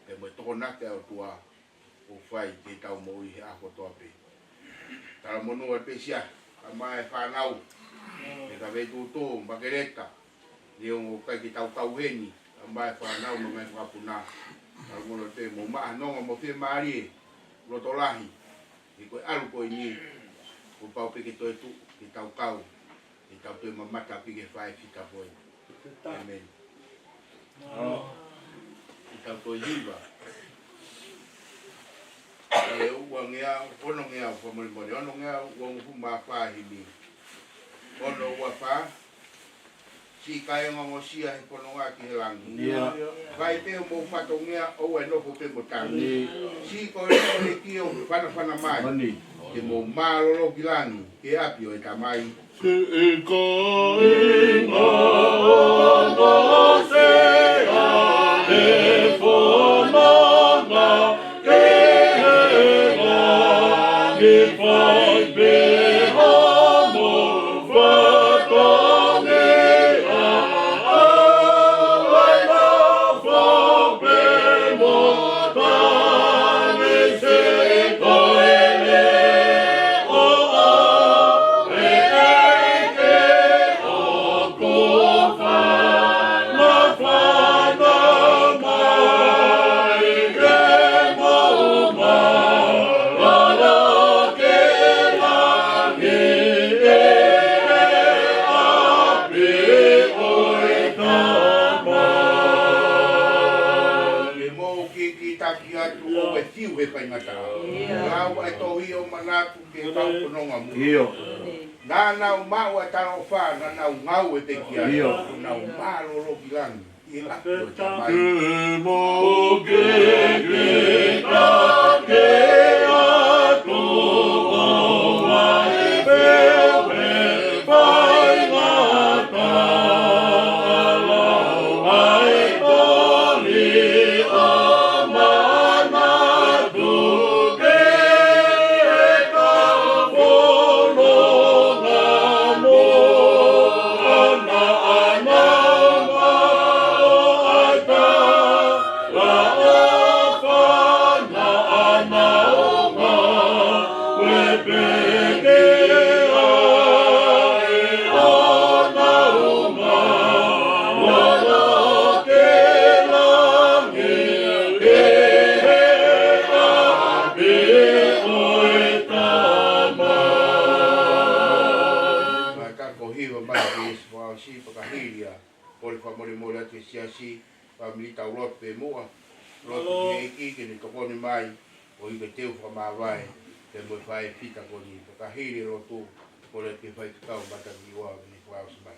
pea mo e tokonaki ʻa e ʻOtua, ʻoku fai ke tau moʻui he ʻaho kotoa pē. Talamonū atu pē Siahe, kae ʻumaʻā e fānau, pea kia Vetutu, Makeleta, neongo ʻoku ʻikai ke tau kau heni, kae ʻumaʻā e fānau mo e ngaahi fakapuna. Talamonū atu pē mo maʻa nonga mo fiemālie, loto lahi, he ko e ʻalu ko eni, kuo pau pē ke toe tuʻu, ke tau kau, ke tau toe mamata pē ki he faʻē fita ko eni. ʻĒmeni. Ke tau toe hiva. ʻE uangeau, onongeau, fakamolemole, onongeau, uangofulu mā fā himi. Ono ua fā, Siʻi kāinga ongosia he fononga ki he langi. ʻIo. Fai pē homou fatongia ʻoua ʻe nofo pē mo tangi. Ni. Siʻi ko e ʻEiki ʻoku fanafana mai. Ni. Ke mou mālōlō ki langi, ki he ʻapi ʻo e Tamai. Siʻi kāinga ongosia he fononga ki he langi, fai pē homou fatongia ʻoua ʻe nofo pē mo tangi. Siʻi ko e leʻo ʻo e ʻEiki ʻoku fanafana mai, ke mou mālōlō ki langi, ki he ʻapi ʻo e Tamai. Ke mou kikitaki atu, ʻoua ʻe fiu he faingataʻa. ʻIo. Lau ʻa e tohi ʻo manatu ki he kau fononga muʻa. ʻIo. Naʻa nau maʻu ʻa e talaʻofa, naʻa nau ngāue pē ki ai. ʻIo. Nau mālōlō ki langi. ʻI he ʻapi ʻo e Tamai. Ke mou kikitaki atu, ʻoua ʻe fiu he faingataʻa. Lau ʻa e tohi ʻo manatu ki he kau fononga muʻa, naʻa nau maʻu ʻa e talaʻofa, naʻa nau ngāue pē ki ai, ʻo nau mālōlō ki langi, ki he ʻapi ʻo e Tamai. Mai ka ko hiva mai ki he Siasi Fakaʻosi, fakahili ʻa e kole fakamolemole atu ki he siasi, fāmili, tau lotu pē muʻa. Lotu ki he ʻEiki ke ne tokoni mai, ʻo ʻikai ke teu fakamāvae, pea mo e faʻē fita ko eni. Fakahili e lotu, kole atu ki he faifekau Matakiwa, ke ne fakaʻosi mai.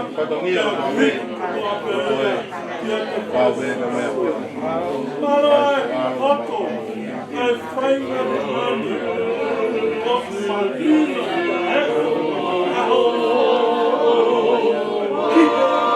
Fatongia ʻo e ʻOtua, ʻo e ʻOtua, ʻo e ʻOtua. Mālō e hoko ʻa e faingamālie ʻo Malina, ē? ʻA hoʻo kiʻi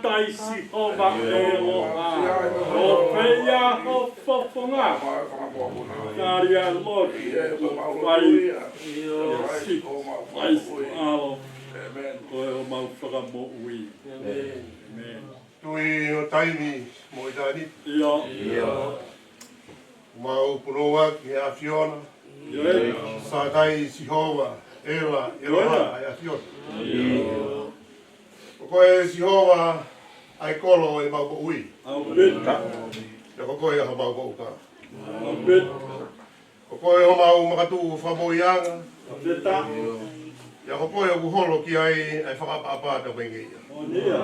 Taisi hova e ʻaloʻofa, ʻo pehē ʻa ho fofonga. Kali a lori, pai, ʻio, si, pai, ʻalo, ko e homau fakamoʻui. ʻĒmeni. Tui ʻo taimi mo ʻitāniti. ʻIo. ʻIo. Mau punou ʻaki ʻa e ʻAfiona. ʻIo. Sātai Sihova, ʻEla, ʻEla, ʻEla. ʻA e ʻAfiona. ʻIo. Ko koe Sihova, ʻa e kolo ʻo ʻemau moʻui. ʻAupita. Pea ko koe ʻa homau moʻunga. ʻAupita. Ko koe homau makatuʻu fakamoʻuiʻanga. ʻAupita. Pea ko koe ʻoku holo ki ai ʻa e fakaʻapaʻapa pea mo e ngeia. Moʻoni ia.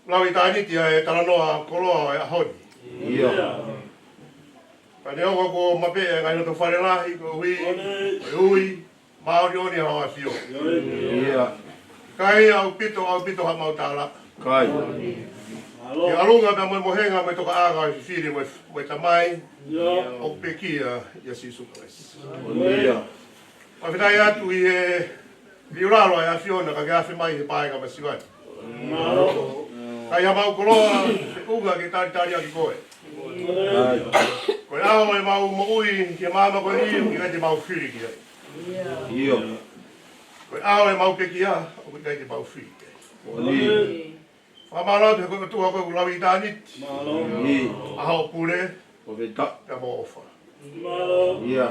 Lau ʻitāniti ʻa e talanoa koloa ʻo e ʻaho ni. ʻIo. Ka neongo kuo mapeʻe ʻa e ngaahi loto fale lahi koeʻuhi, moʻoni, ko e ui māʻoniʻoni ʻa ho ʻAfio. ʻIo. ʻIkai ʻaupito, ʻaupito haʻamau tala. ʻIkai. Ke ʻalunga pea mo e mohenga mo e tokaʻanga ʻo e fifili mo e, mo e tamai. ʻIo. ʻOku pekia ʻia Sīsū Kalaisi. ʻIo. Fakafetaʻi atu ʻi he liulalo ʻa e ʻAfiona ka ke afe mai he paenga masiva ni. Mālō. Ka ʻi haʻamau koloa, feʻunga ke talitali ʻaki koe. Ko e ʻaho ʻemau moʻui ki he māmani ko eni, ʻoku ʻikai te mau fili ki ai. ʻIo. Ko e ʻaho ʻemau pekia, ʻoku ʻikai te mau fili ki ai. Moʻoni. Fakamālō atu he ko e ʻOtua koe ʻoku lau ʻitāniti. Mālō. ʻA hoʻo pule. Pea mo ʻofa. Mālō. ʻIo.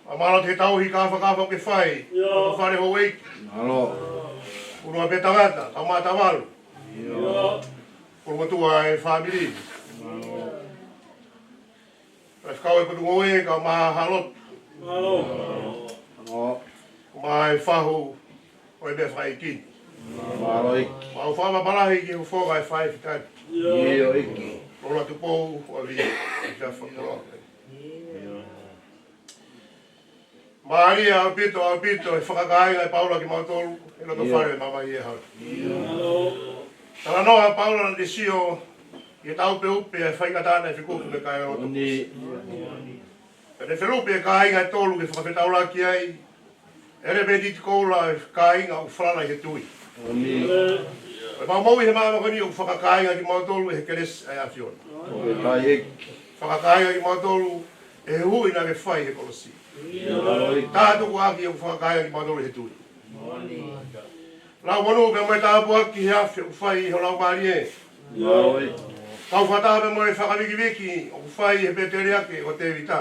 Fakamālō atu he tauhi kāfakafa ʻoku ke fai. ʻIo. Ko e fale houʻeiki. Mālō. Unu a pe tangata, kau mātavalu. ʻIo. Ko e ʻOtua e fāmili. Mālō. Faifekau e Potungāue, kau māhā lotu. Mālō. Mālō. Kau māhā e fahu ʻo e meʻa fakaʻeiki ni. Mālō ʻEiki. Mau fakamālō lahi ki he fofonga e faifekau. ʻIo. ʻIo ʻEiki. Lola Tupou, ʻo e via, ʻi he fakakoloa. Mālie ʻaupito, ʻaupito, e fakakāinga ʻe Paula kimautolu, he loto fale mamahi e hau. Talanoa ʻa Paula naʻe sio, ʻi he taupeupeu e faingataʻa naʻe fekuki mo e kāinga loto. Pea ne felupe e kāinga ʻe tolu ke fakafetaulaki ai, ʻElepeti, Koula, e kāinga ʻoku falala ʻi he tui. Ko ʻemau moʻui he māmani ko eni ʻoku fakakāinga kimautolu ʻe he kelesi ʻa e ʻAfiona. Fakakāinga kimautolu ʻe he huhuʻi naʻa ke fai he kolosi. Tā tukuakiʻi ʻoku fakakāinga kimautolu ʻe he tui. Lau monū pea mo e tāpuaki he afe ʻoku fai ʻi ho laumālie. Kau fakataha pea mo e fakavikiviki ʻoku fai he pēteliake ko Tēvita.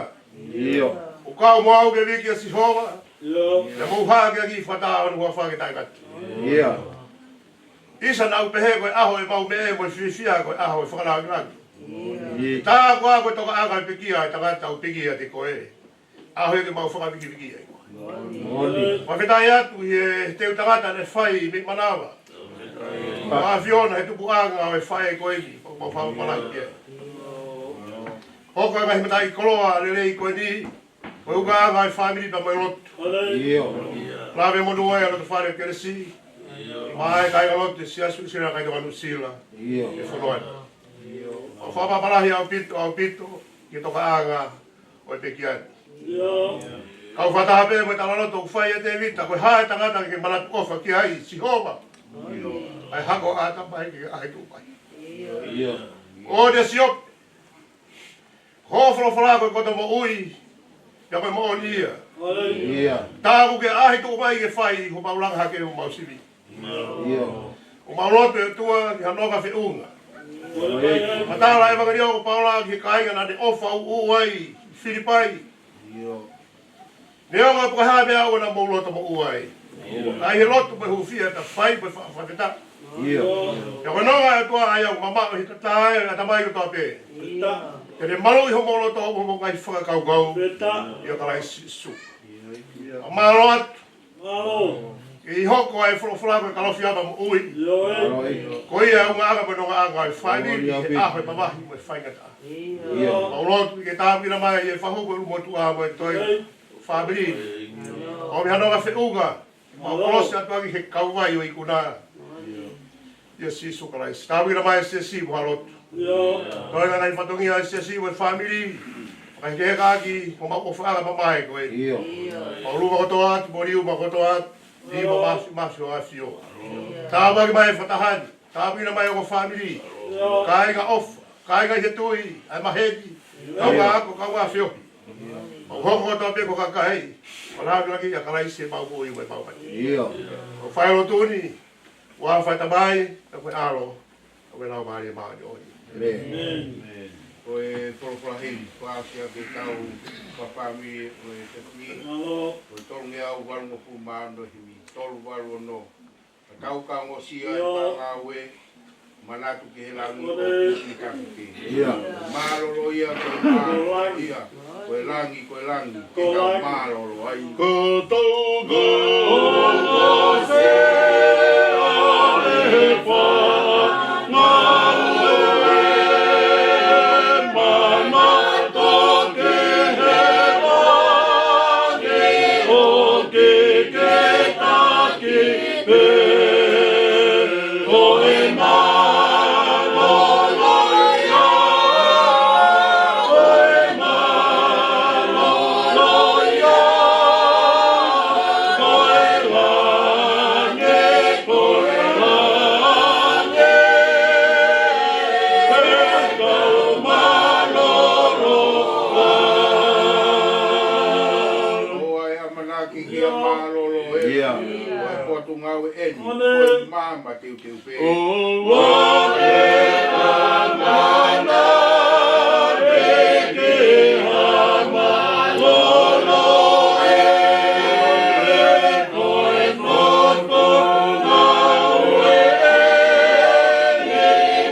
ʻIo. ʻOku kau mo au ke viki ʻa Sihova. ʻIo. Pea mou hākeakiʻi fakataha hono huafa ke taʻengata. ʻIo. ʻIsa naʻa ku pehē ko e ʻaho ʻemau meʻe mo e fiefia ko e ʻaho e fakalāngilangi. ʻIo. Tā koā ko e tokaʻanga ʻo e pekia ʻa e tangata ʻoku pekia ʻiate koe. ʻAho ia ke mau fakavikiviki ai koe. Moʻoni. Fakafetaʻi atu ʻi he teu tangata naʻe fai mei manava. Ko e ʻAfiona he tupuʻanga ʻo e faʻē ko eni, ʻoku mau fakamālō ki ai. Hoko e ngaahi mataʻikoloa lelei ko eni, ko e ʻukaʻanga ʻo e fāmili pea mo e lotu. ʻIo. Lave monū ai ʻa e loto fale kelesi. Maʻa e kāinga lotu ʻo e Siasi Uēsiliana Kau Tonga Nuʻu Sila. ʻIo. ʻI he fonua ni. ʻOku fakamālō lahi ʻaupito, ʻaupito, ki he tokaʻanga ʻo e pekia ni. ʻIo. Kau fakataha pē mo e talaloto ʻoku fai ʻe Tēvita, ko e hā e tangata ke manatu ʻofa ki ai, Sihova. ʻIo. ʻA e hako ʻa ʻAtama ke ʻaʻahi tuʻu mai. ʻIo. ʻOua te sio, ho folofola ko e koto moʻui, pea ko e moʻoni ia. ʻIo. Tā ʻoku ke ʻaʻahi tuʻu mai ke fai, homau langa hake homau sivi. ʻIo. ʻOku mau lotu ʻe ʻOtua ki ha nonga feʻunga. Matala ʻa e ʻevangeliō ko Paula ki he kāinga naʻa ne ʻofa ʻuʻu ai ʻi Filipai. ʻIo. Neongo pe ko e hā e meʻa ʻoku nau loto moʻua ai. ʻIo. Ka ʻi he lotu mo e hūfia ta fai mo e fa-, fakafetaʻi. ʻIo. Pea ko e nonga ʻa e ʻOtua ʻa ia ʻoku mamaʻo ʻi he tatā ʻo e ʻatamai kotoa pē. ʻIo. Te ne maluʻi homou loto mo hoʻomou ngaahi fakakaukau. Fakafetaʻi. ʻIa Kalaisi Sīsū. ʻIo. Fakamālō atu. Mālō. ʻI he hoko ʻa e folofola ko e kalofiama moʻui. ʻIo, ʻio. Ko ia ʻa e ʻulungaanga mo e nongaʻanga ʻo e fāmili, ʻio, he ʻaho ʻo e mamahi mo e faingataʻa. ʻIo. Mau lotu ke tāpuekina mai ʻa e fahu ko e ʻulumotuʻa mo e toe fāmili. ʻIo. ʻOmi ha nonga feʻunga. Mau kolosi atu ʻaki he kauvai ʻo e ikuna. ʻIo. ʻIa Sīsū Kalaisi. Tāpuekina mai e siasi mo ha lotu. ʻIo. Toe ngaahi fatongia e siasi mo e fāmili. Fakahekeheka ʻaki homau ʻofaʻanga mamahi ko ē. ʻIo. Mau luma kotoa atu, mo liu mau kotoa atu. Lima mafi, mafi ʻo ʻAfio. Tāpuaki mai e fakataha ni. Tāpuekina mai ʻa e fāmili. Kāinga ʻofa, kāinga ʻi he tui, ʻa e maheni. Kau ngā ako, kau ngā feohi. ʻO hoko atu pē ko e kakai ʻo e Laumālie ʻa Kalaisi ʻi heʻemau moʻui mo ʻemau mate. ʻIo. ʻOku fai lotu ni, ʻi he huafa ʻo e Tamai, pea ko e ʻAlo, pea ko e Laumālie Māʻoniʻoni. ʻĒmeni. Ko e folofola heni, ko e ʻasi ʻa e kau fakafāmili ʻo e Sefini, ko e tolungeau valungofulu mā ono, himi tolu valu ono. Ka tau ka ngosia ʻi he ngāue, manatu ki he langi ʻoku kikite. Mālōlō ia, ko e mālōlō ia, ko e langi, ko e langi, ke tau mālōlō ai. Ko tau ka ngosia ʻi he ngāue, manatu ki he langi ʻoku kikite. Ko e mālōlō ia, ko e mālōlō ia, ko e langi, ko e langi, ke tau mālōlō ai. ʻOku ʻamanaki ke mālōlō ē. Ko e potungāue eni, ko e maama teuteu pē. ʻOku ke ʻamanaki ke mālōlō ē. Ko e potungāue eni,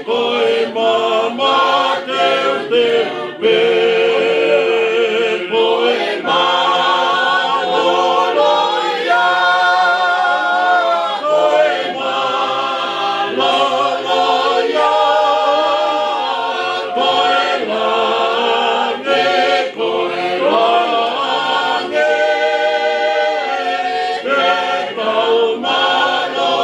ko e maama teuteu pē. Ko e mālōlō ia, ko e mālōlō ia, ko e langi, ko e langi, ke tau mālōlō ai.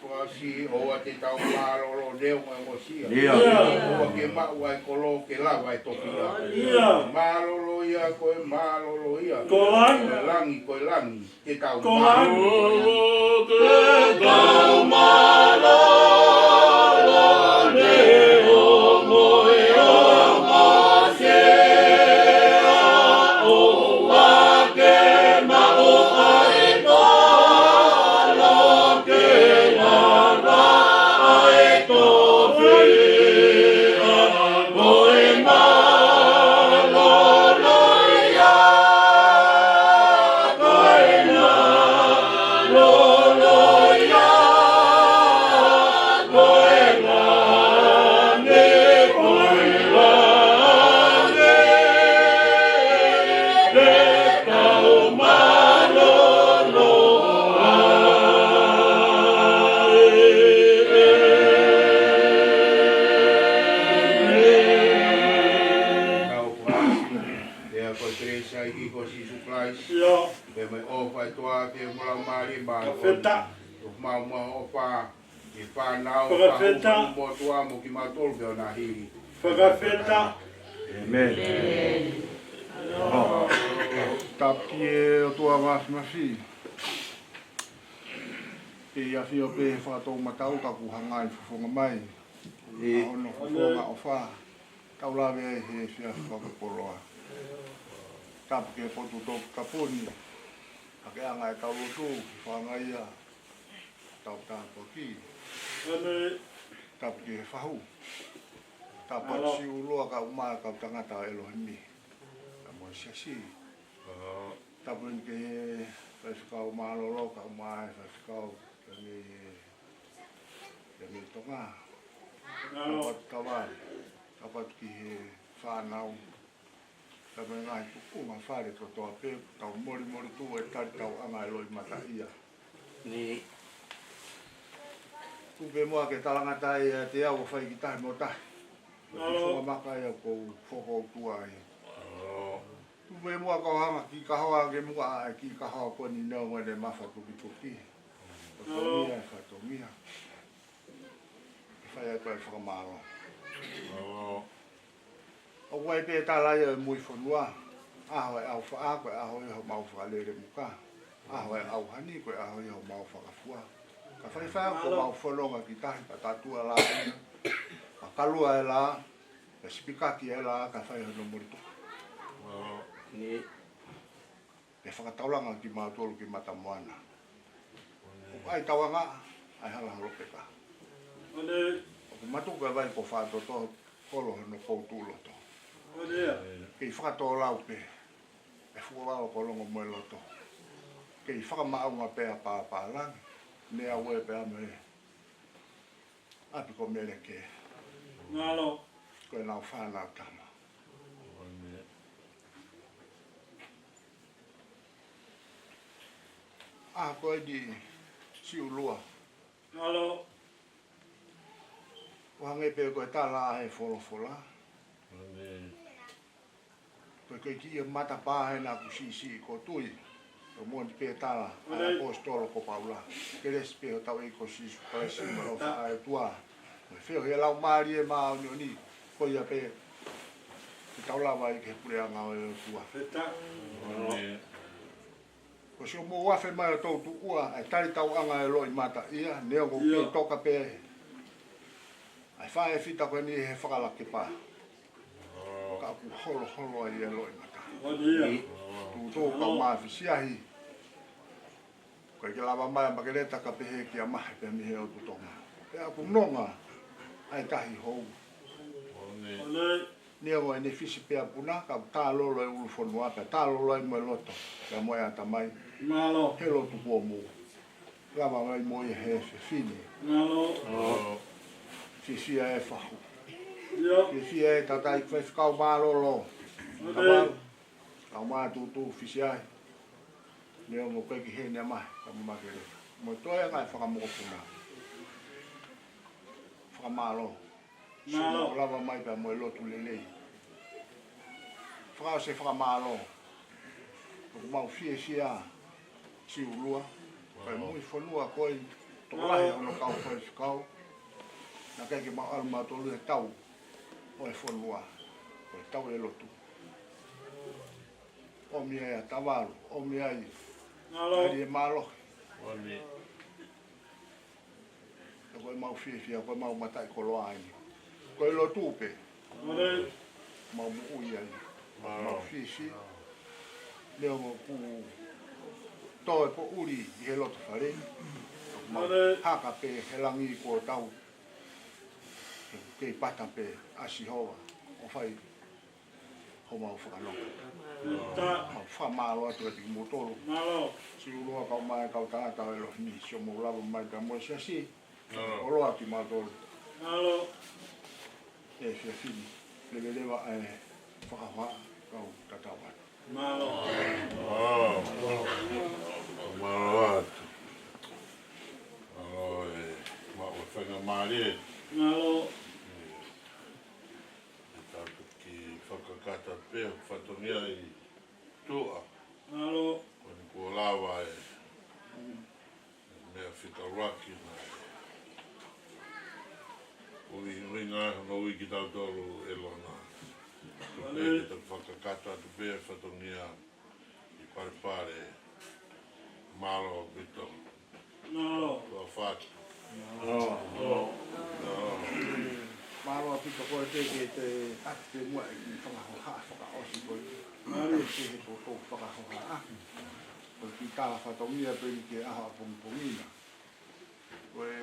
Kuo ʻosi, ʻoua te tau mālōlō neongo e ngosia. ʻIo. ʻOua ke maʻu ʻa e kolo ke lava e tofiʻa. ʻIo. Mālōlō ia, ko e mālōlō ia. Ko langi. Ko e langi, ko e langi, ke tau mālōlō. Ke tau mālōlō neongo e ngosia. ʻOua ke maʻu ʻa e kolo ke lava ʻa e tofiʻa. Ko e mālōlō ia, ko e mālōlō ia, ko e langi, ko e langi, ke tau mālōlō ai. Tau fai. Pea ko e kelesi ʻa e ʻEiki ko Sīsū Kalaisi. ʻIo. Pea mo e ʻofa ʻa e ʻOtua, pea mo e Laumālie Māʻoniʻoni. Fakafetaʻi. ʻOku mau mo ʻofa, ʻi he fānau, fakafetaʻi, fānau mo e ʻOtua mo kimautolu pē ʻo nahili. Fakafetaʻi. ʻĒmeni. ʻIo. Tapu ki he ʻOtua Māfimafi. Pea ʻi he ʻafio pē he fakatoumataʻu ka kuo hanga ʻo fofonga mai. ʻI hono fofonga ʻofa. Tau lave ai he efiafi fakapōpoloa. Tapu ki he potu Toputapu ni, ʻa e anga ʻetau lotu, fanga ia, tau tāpuaki. Tapu ki he fahu. Tapu atu siʻi ʻUlua kae ʻumaʻā e kau tangata ʻo ʻElohimi. Kae mo e siasi. Tapu eni ki he faifekau mālōlō, kae ʻumaʻā e faifekau, kae mei, kae mei Tonga. Tapu atu Tavale. Tapu atu ki he fānau. Tapu eni ngaahi tuʻunga fale kotoa pē, tau molimoli tuʻu e tali tau anga e loʻimataʻia. Ni. Tuku pē muʻa ke talangata ai ʻiate au ʻo fai ki tahi mo tahi. Ko e tuʻunga maka ia ʻoku ou fokoutua ai. Tuku pē muʻa kau hanga ki kahoa ke muʻa ai ki kahoa ko eni nau ngane mafa tukituki. Ko Tongia e fatongia. Ke fai atu ai fakamālō. ʻOku ʻi ai pē tala ia ʻo e mui fonua. ʻAho ʻe ʻaufaʻa ko e ʻaho ia homau fakalele muka. ʻAho e ʻauha ni ko e ʻaho ia homau fakafua. Ka faifai ko mau fononga ki tahi ka tatua la ia. Ka kalua e la, ka sipikaki e la, ka fai hono moli tuku. Ni. Ke fakataulanga kimautolu ki mata moana. ʻOku ʻai tauanga, ʻai hala holo peka. ʻOku matuku e vai ko fātoto, kolo hono pou tuʻu loto. Kei fakatōlau pē. E fuʻu vao ko longo mo e loto. Kei fakamaʻunga pē ʻa pāpālangi. Ne au e pē amo e. ʻApi ko Meleke. Ko e nau fānau tama. ʻA ko e di Siulua. ʻO hangē pē ko e tala ʻa e folofola. Ko e kiʻi matapā he naʻa ku siʻisiʻi ko Tui. Ko Moni pē tala ʻa e ʻaposetolo ko Paula. Kelesi pē hotau ʻEiki ko Sīsū Kalaisi mo e ʻofa ʻa e ʻOtua. Mo e feohi ʻa e Laumālie Māʻoniʻoni. Ko ia pē ke tau lava ai ki he puleʻanga ʻo e ʻOtua. Ko siʻomou afe mai ʻo toutuʻua, ʻa e tali tauʻanga e loʻimata ia, neongo kei toka pē ʻa e faʻē fita ko eni he fakalakepa. Ka ʻoku holoholo ai e loʻimata. Tuʻutuʻu kau mafisiahi. Ko e ke lava mai ʻa Makeleta ka pehē kia Mahe pē mei he ʻotu Tonga. Pea ʻoku nonga ʻa e tahi hou. Neongo ʻene fisi pea puna, ka ʻoku tālolo e ʻulu fonua, pea tālolo ai mo e loto, pea mo e ʻatamai. He lotu kuo mou lava mai mo ia he fefine. Fifia e fahu. Fifia e tatai, faifekau mālōlō. Kau mātutu, fisiahi. Neongo ko e ki heni ʻa Mahe, ka mo Makeleta. Mo e toe anga e fakamokopuna. Fakamālō. Mālō. Siʻomou lava mai pea mo e lotu lelei. Fakaʻosi e fakamālō. ʻOku mau fiefia Siulua. Ko e mui fonua ko e tokolahi hono kau faifekau. Naʻe ʻikai ke mau ʻalu mautolu he tau ʻo e fonua. Ko e tau e lotu. ʻOmi ai ʻa Tavalu, ʻomi ai ʻa Lie Mālohi. Ko e mau fiefia, ko e mau mataʻikoloa eni. Ko e lotu pē. Mau moʻui ai. Mau fiefia. Neongo ʻoku tō e poʻuli ʻi he loto fale ni. Mau haka pē he langi kuo tau. Kei pata pē ʻa Sihova. ʻO fai homau fakanonga. Mau fakamālō atu kiate kimoutolu. Siulua kau mai kau tangata ʻo e lohi ni, siʻomou lava mai pea mo e siasi. ʻOloa kimautolu. ʻE fefine, leveleva e fakahoha kau tatau atu. Mālō atu. Mālō e maʻu e faingamālie. ʻE tau toki fakakakato pē, fatongia ʻi tuʻa. Ko eni kuo lava e meʻa fika ʻuluaki naʻe ui, ui ngā hono ui kitautolu ʻe Lona. Tupe ke tau fakakakato atu pē fatongia ʻi Palepale. Mālō ʻaupito. Mālō. Ua fatu. Mālō ʻaupito koe te ke te ʻaki pē muʻa e kiʻi fakahoha fakaʻosi ko ē. Mālō. Ke he toutou fakahoha ʻaki. Ko e kiʻi tala fatongia pē ni ki he ʻaho ʻapongipongi na. Ko e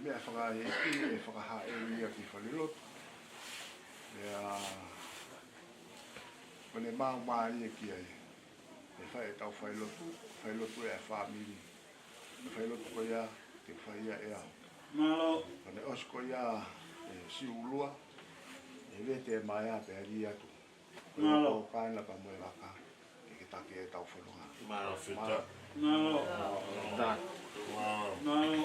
meʻa fakaʻeiki ʻe fakahā ʻe ia ki falelotu. Pea ko ʻene maumau ia ki ai. ʻE fai ʻetau failotu, failotu ʻa e fāmili. Failotu ko ia, ke fai ia ʻe au. Mālō. Ko ʻene ʻosi ko ia, ʻe Siulua, ʻe vete mai ʻa pea li atu. Mālō. Ko e kāinga pea mo e vaka, ke ke taki ʻetau fononga. Mālō. Fita. Mālō. Mālō. Mālō.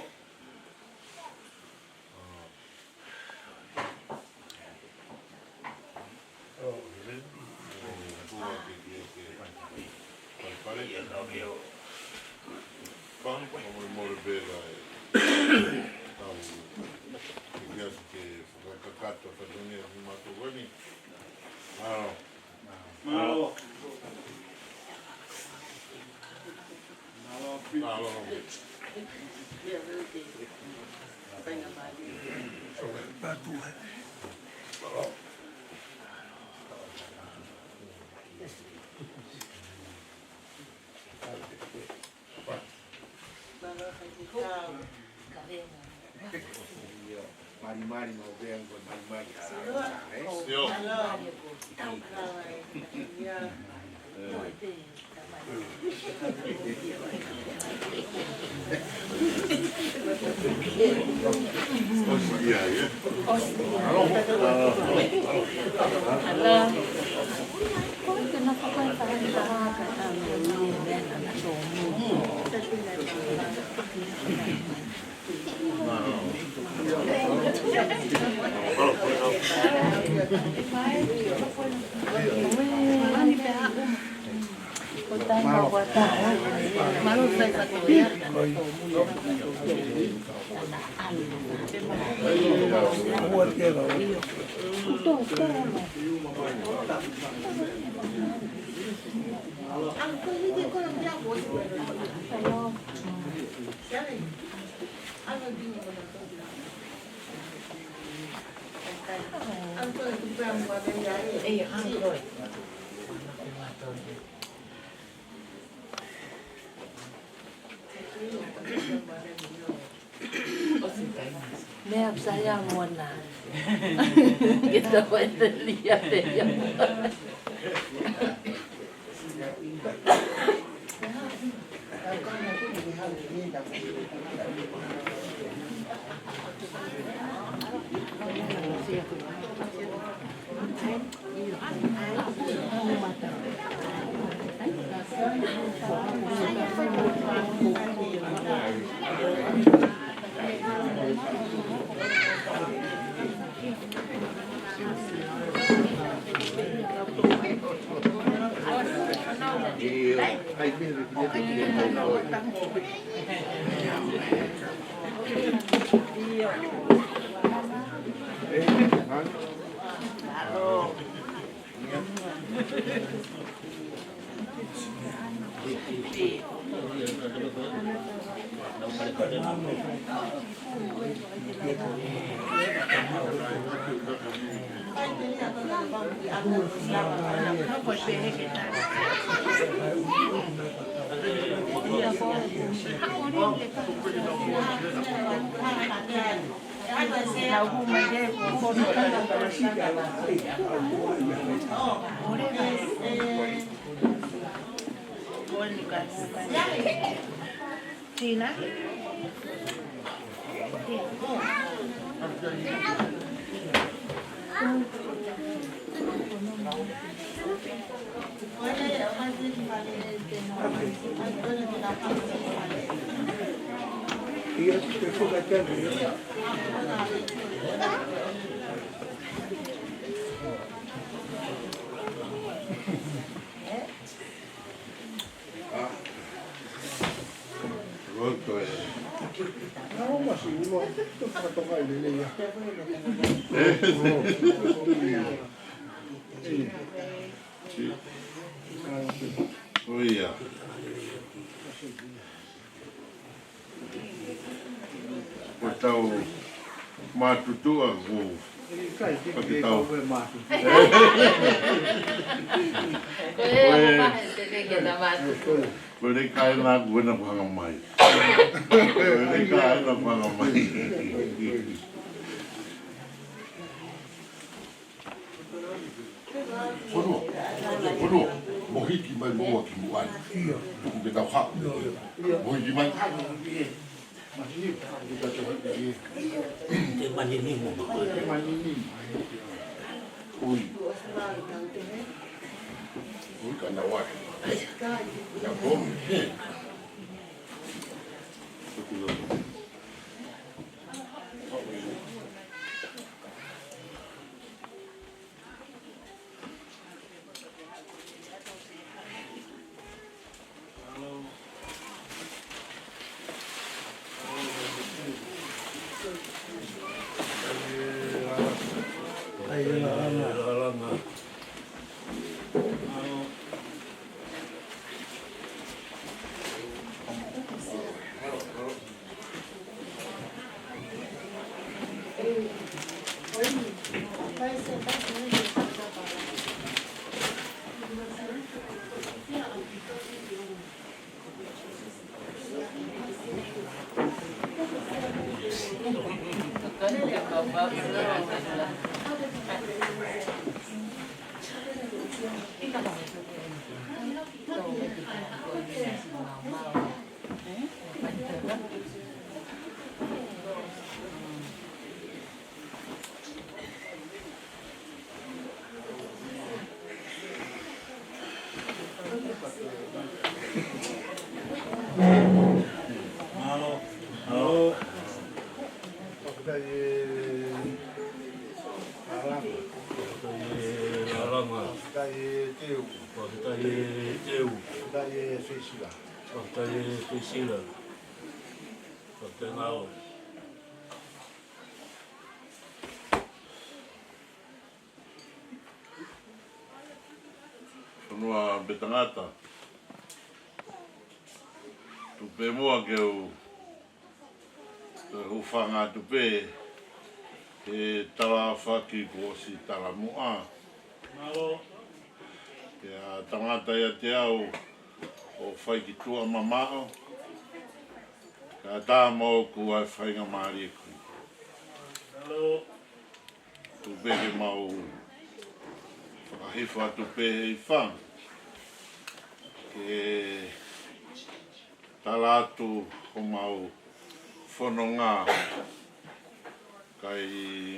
Mālō. Malimali, mau pea ko malimali, ʻa, ʻio. Meʻa ʻoku sai ʻa Moana. Kita ʻoku ʻi ai e lia pē ia. Tina. ʻIo. Ko ʻetau mātuʻa ko, ko ʻetau. Ko e, ko e, ko e kaina ko ena ko hanga mai. Ko e kaina ko hanga mai. Fonua, fonua, mo hiki mai mo ua ki muʻa ni. Tuku ke tau haʻu. Mo hiki mai. Te manini mo. Ui. Ui, ka na wai. Na ko, he. Mālō. Mālō. Fakafetaʻi e lālanga. Fakafetaʻi e lālanga. Fakafetaʻi e teu. Fakafetaʻi e teu. Fakafetaʻi e fesila. Fakafetaʻi e fesila. Fakafetaʻi mālō. Fonua pē tangata. Tuku pē muʻa ke u, ke u hūfanga atu pē he tala fakahoko kuo ʻosi talamuʻa. Mālō. Pea tangata ʻiate au ʻo fai ki tuʻa mamaʻo. Ka tā moʻoku ʻa e faingamālie ko ē. Mālō. Tuku pē ke mau fakahifo atu pē he ʻaho ni ke tala atu homau fononga, kae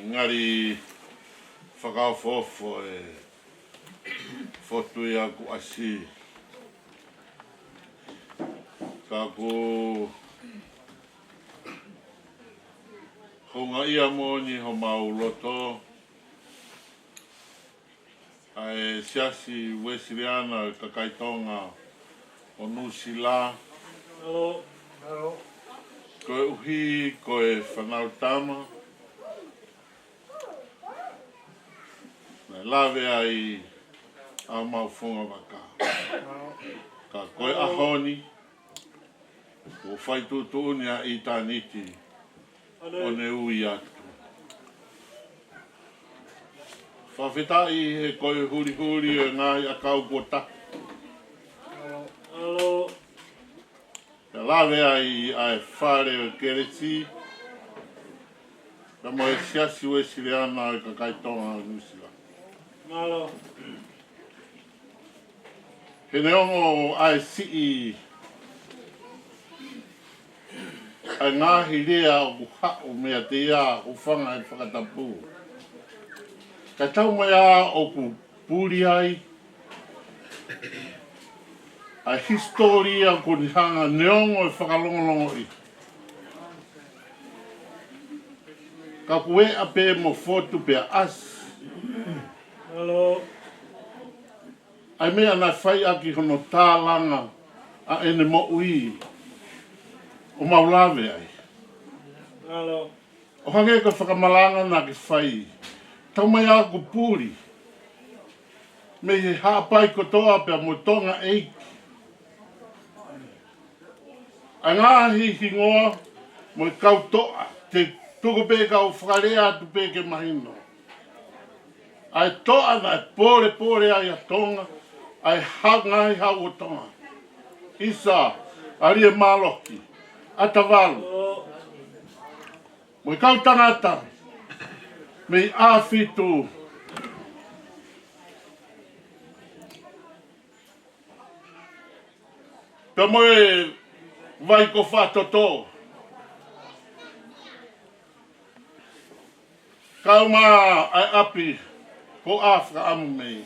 ngali fakaofoofo e fotu ia kuo ʻasi. Ka ʻoku houngaʻia moʻoni homau loto ʻa e Siasi Uēsiliana ʻo e Kakai Tonga ʻo Nuʻusila. Mālō. Mālō. Koeʻuhi ko e fānau tama naʻe lave ai ʻa homau funga vaka. Ka ko e ʻaho ni, kuo fai tuʻutuʻuni ʻa ʻitāniti ʻo ne ui atu. Fakafetaʻi he ko e hulihuli ʻo e ngaahi ʻakau kuo taha. Mālō. Pea lave ai ʻa e fale ʻo e kelesi, pea mo e Siasi Uēsiliana ʻo e Kakai Tonga ʻo Nuʻusila. Mālō. He neongo ʻa e siʻi ʻa e ngaahi lea ʻoku haʻu meiate ia, hūfanga he fakatapu, ka tau mai ā ʻoku puli ai ʻa e hisitōlia kuo ne hanga neongo e fakalongolongoʻi, ka kuo ʻā pē mo fotu pea ʻasi. Mālō. ʻA e meʻa naʻe fai ʻaki hono tālanga ʻa ʻene moʻui ʻo mau lave ai. Mālō. ʻO hangē ko e fakamalanga naʻa ke fai, tau mai ā ʻoku puli mei he Haʻapai kotoa pea mo Tonga ʻEiki. ʻA e ngaahi hingoa mo e kau toʻa, te u tuku pē kau fakalea atu pē ke mahino. ʻA e toʻa naʻe pōlepole ai ʻa Tonga, ʻa e hau, ngaahi hau ʻo Tonga. ʻIsa, ʻAlie Mālohi, ʻAtavalu, mo e kau tangata mei ʻAfitu, pea mo e vai ko Fatoto, kae ʻumaʻā ʻa e ʻapi ko ʻAfika ʻAmu mei.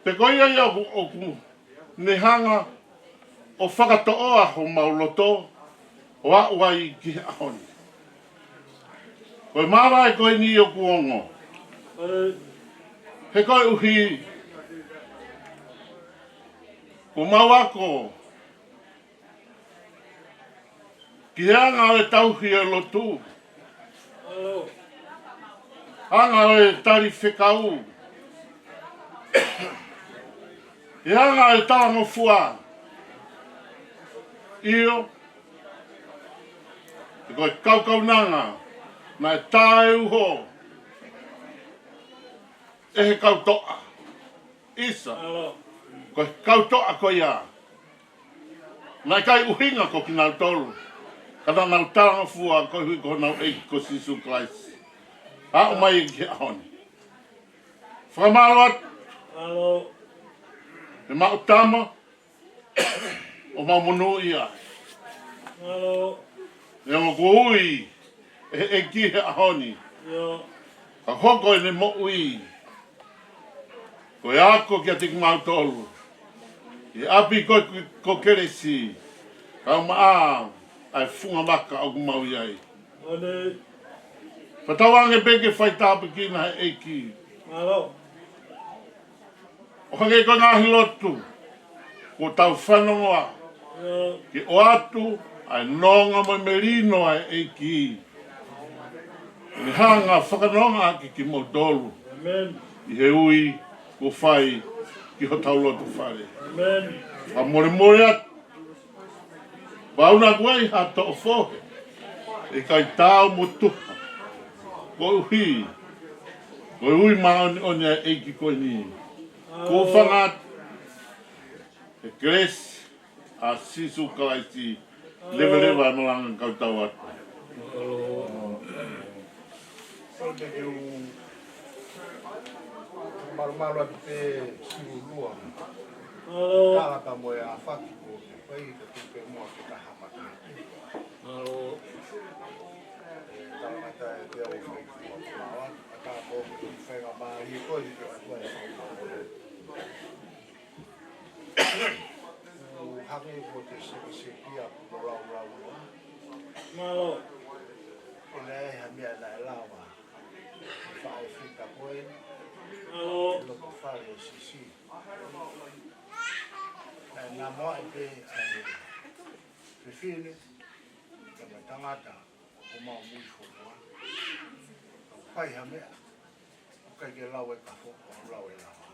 Pe ko ia ia ʻoku, ʻoku ne hanga ʻo fakatoʻoa homau loto ʻo aʻu ai ki he ʻaho ni. Ko e māvae ko eni ʻoku ongo. He koeʻuhi kuo mau ako ki he anga ʻo e tauhi ʻo e lotu, anga ʻo e tali fekau, he anga ʻo e talangofua. ʻIo, he ko e kaukaunanga naʻe taʻeuho ʻe he kau toʻa. ʻIsa. Mālō. Ko e kau toʻa ko ia. Naʻe ʻikai ʻuhinga ko kinautolu. Ka naʻa nau talangofua koeʻuhi ko honau ʻEiki ko Sīsū Kalaisi. Aʻu mai ki he ʻaho ni. Fakamālō atu. Mālō. He maʻu tama. ʻO mau monūʻia ai. Mālō. Neongo kuo ui ʻe he ʻEiki he ʻaho ni. ʻIo. Ka hoko ʻene moʻui ko e ako kiate kimautolu. ʻI he ʻapi ko, ko Kelesi. Ka maʻa ʻa e funga maka ʻoku mau ʻi ai. Mane. Fakatauange pē ke fai tāpuekina he ʻEiki. Mālō. ʻO hangē ko e ngaahi lotu kuo tau fanongoa. ʻIo. Ke ʻoatu ʻa e nonga mo e melino ʻa e ʻEiki. Ne hanga fakanonga ʻaki kimoutolu. Amen. ʻI he ui kuo fai ki hotau loto fale. Amen. Fakamolemole atu. Pau naʻa ʻoku ʻi ai ha toʻo fohe ʻikai taau mo tuha. Koeʻuhi ko e ui māʻoniʻoni ʻa e ʻEiki ko eni. Kuo fanga atu he kelesi ʻa Sīsū Kalaisi. Leveleva e malanga kau tau atu. Sō te ke u malumalu atu pē siulua. Mālō. Tala ka mo e afaki ko te pai ka tu pē mua ke taha mata. Mālō. E tala mata e te au fai kua kua. Ata ko ke fai ngā mālie ko i ke atua e fai. Hake ko te sekeseki a mo laulau loa. Mālō. Ko le ai ha meʻa naʻe lava. Faʻo fita ko e. Mālō. Loto fale o sisi. Naʻe na moa i pe ai. Fefine. Ka ma tangata. Ko mau mui fo loa. Ka fai ha meʻa. ʻOku ʻikai ke lau e kafo, ʻoku lau e lava.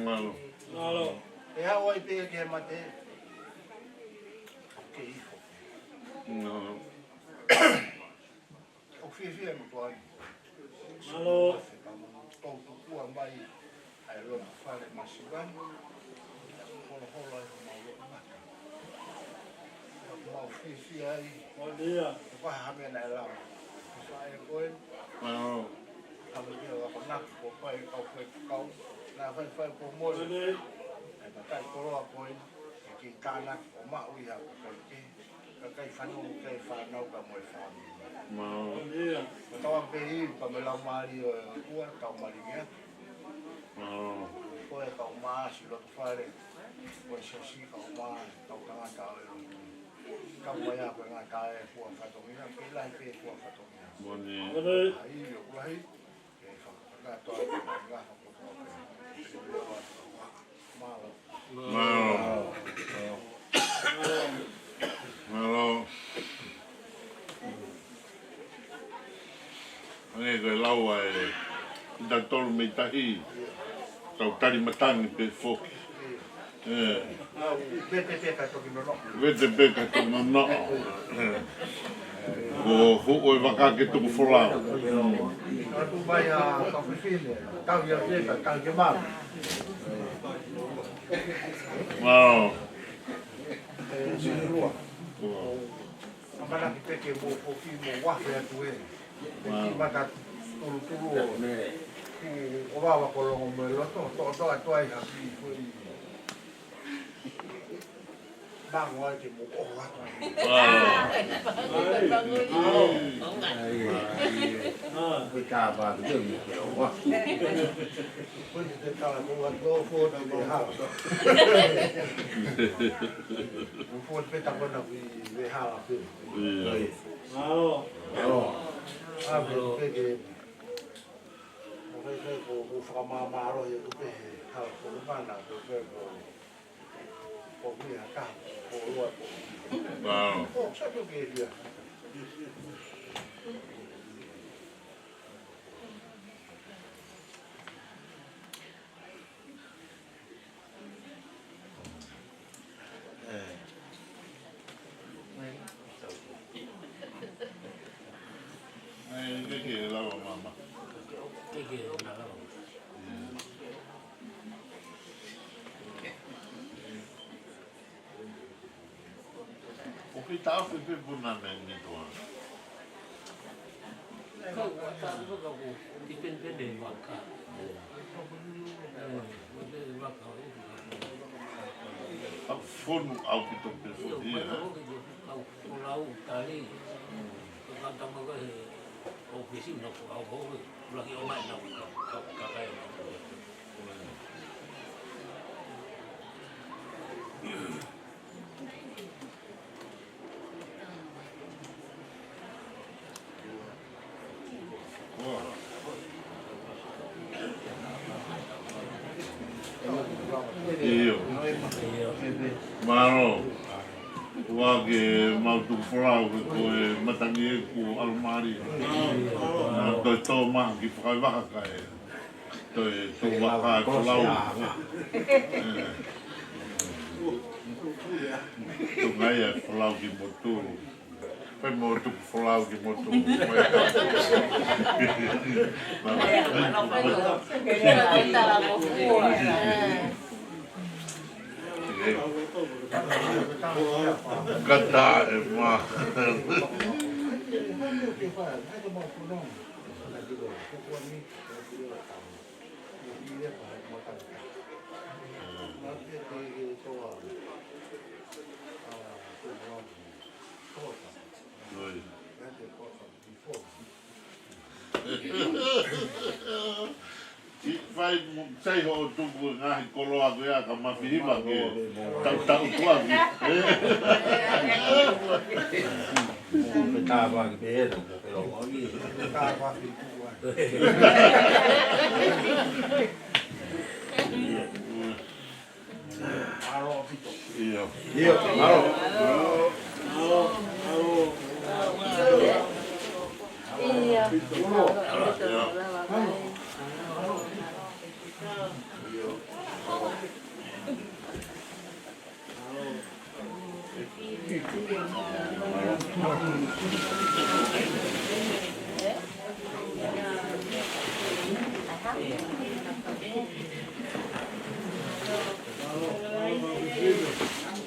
Mālō. Mālō. ʻE haʻu ai pē ke mate. ʻOku ke ifo. Mālō. ʻOku fiefia e motuʻa ni. Mālō. Ka mo tou tukua mai. ʻA e loto fale masiva ni. Holoholo ai homau loʻimata. Ka mau fiefia ai. Ko ia. Ko ha meʻa naʻe lava. Ko e faʻē ko ē. Mālō. Ka me kia wa ko naki ko pai kau fai kau. Naʻa faifai ko mole. Ko ia. ʻE matai koloa ko ē. ʻE ki tānaki ko maʻu ia ko kai ke. Ka kai fanongo kai fānau ka mo e fāmili. Mālō. Ko ia. Ko tau pē i pa me lau mālie ʻo e ʻOtua, tau malingi atu. Mālō. Ko e kau māsi loto fale. Ko e siasi kau mā, kau tangata ʻo e lotu. Kau mai a ko e ngata e kua fatongia, ke lahi pē kua fatongia. Moni. Ai, ʻoku lahi, ke fakakatoa, ke ngā fakotoa pē. Mālō. Mālō. Mālō. Hangē ko e lau ʻa e, ʻi tautolu mei tahi, tau tali matangi pē foki. ʻE. Vete pē ka toki nonoʻo. Vete pē ka toki nonoʻo. ʻE. Ko huʻo e vaka ke tuku folau. Ka tu mai a ka fifine, tau ia ke ka, tau ke mara. Mālō. ʻE, sinurua. Mālō. Amanaki pē ke mo foki mo wafe atu ē. Wow. Ki mata tulutulu ʻo. Ku o vava ko longo mo e loto, to, to, to ai ha ki ko i. Bango ai ke mo o atu. Wow. Ko i ka pa ke mo o atu. Ko i te tala ko atu o fo na mo ha. Ko fo pe ta ko na kui. Vehala pē. Mālō. Mālō. ʻA pē ke. ʻO fai fai ko, ko fakamāmālohi atu pē he hala ko mana ko fai ko. Ko mia ka, ko loa ko. Mālō. Ko sa ko ke ia. ʻE, ke ke lava mama. Ke ke lava. Pita afe pe puna me ni tua. Kau ua tā ua ka ko i penipeni e vaka. A fonu au ki to pe fonu ia. Kau ko lau tali. Kau tama ko he ofisi na ko au ko laki o mai na ko kau kakai. ʻIo. Mālō. Ua ke mau tuku folau ke ko e matangi ʻeku ʻalomālie. Nā, toe tō maha ki fakaivaka kae. Toe tō maha e folau. Ē. Tō ngai e folau ki motu. Pea mo tuku folau ki motu. Kata e ma. Oi. Fai mo sai hoʻo tuku e ngaahi koloa ko ia ka mafihi ma ke tautau tuaki. Mo pe tāvaki pe ena, mo pe loa. Mālō ʻaupito. ʻIo. ʻIo, mālō. ʻIo. Thank you.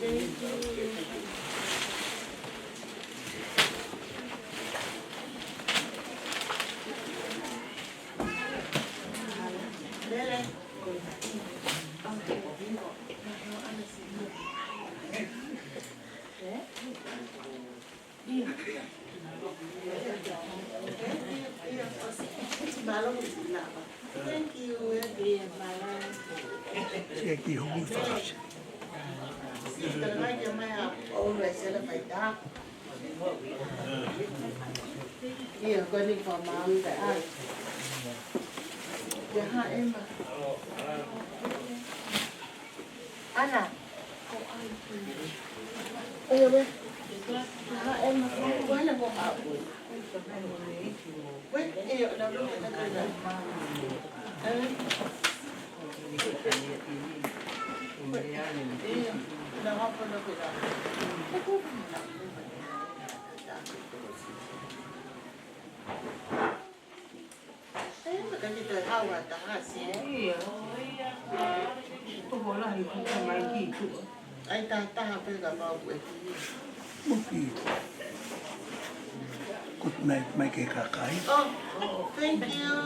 Thank you. Ia, ko eni ko mami ka ai. Ia ha Emma. Ana. Ia we. Ha Emma. Ko ana ko ha. We, ia, na ko na ko na. Ia, na ha ko na ko na. Ē, ka ke toe hau ha taha, si. ʻIo, ʻio. Tokolahi kuo ka mai ki tuʻa. ʻAi taha taha pē ka mau kuo ʻi. Muki. Good night, mai ke kakai. Oh, thank you.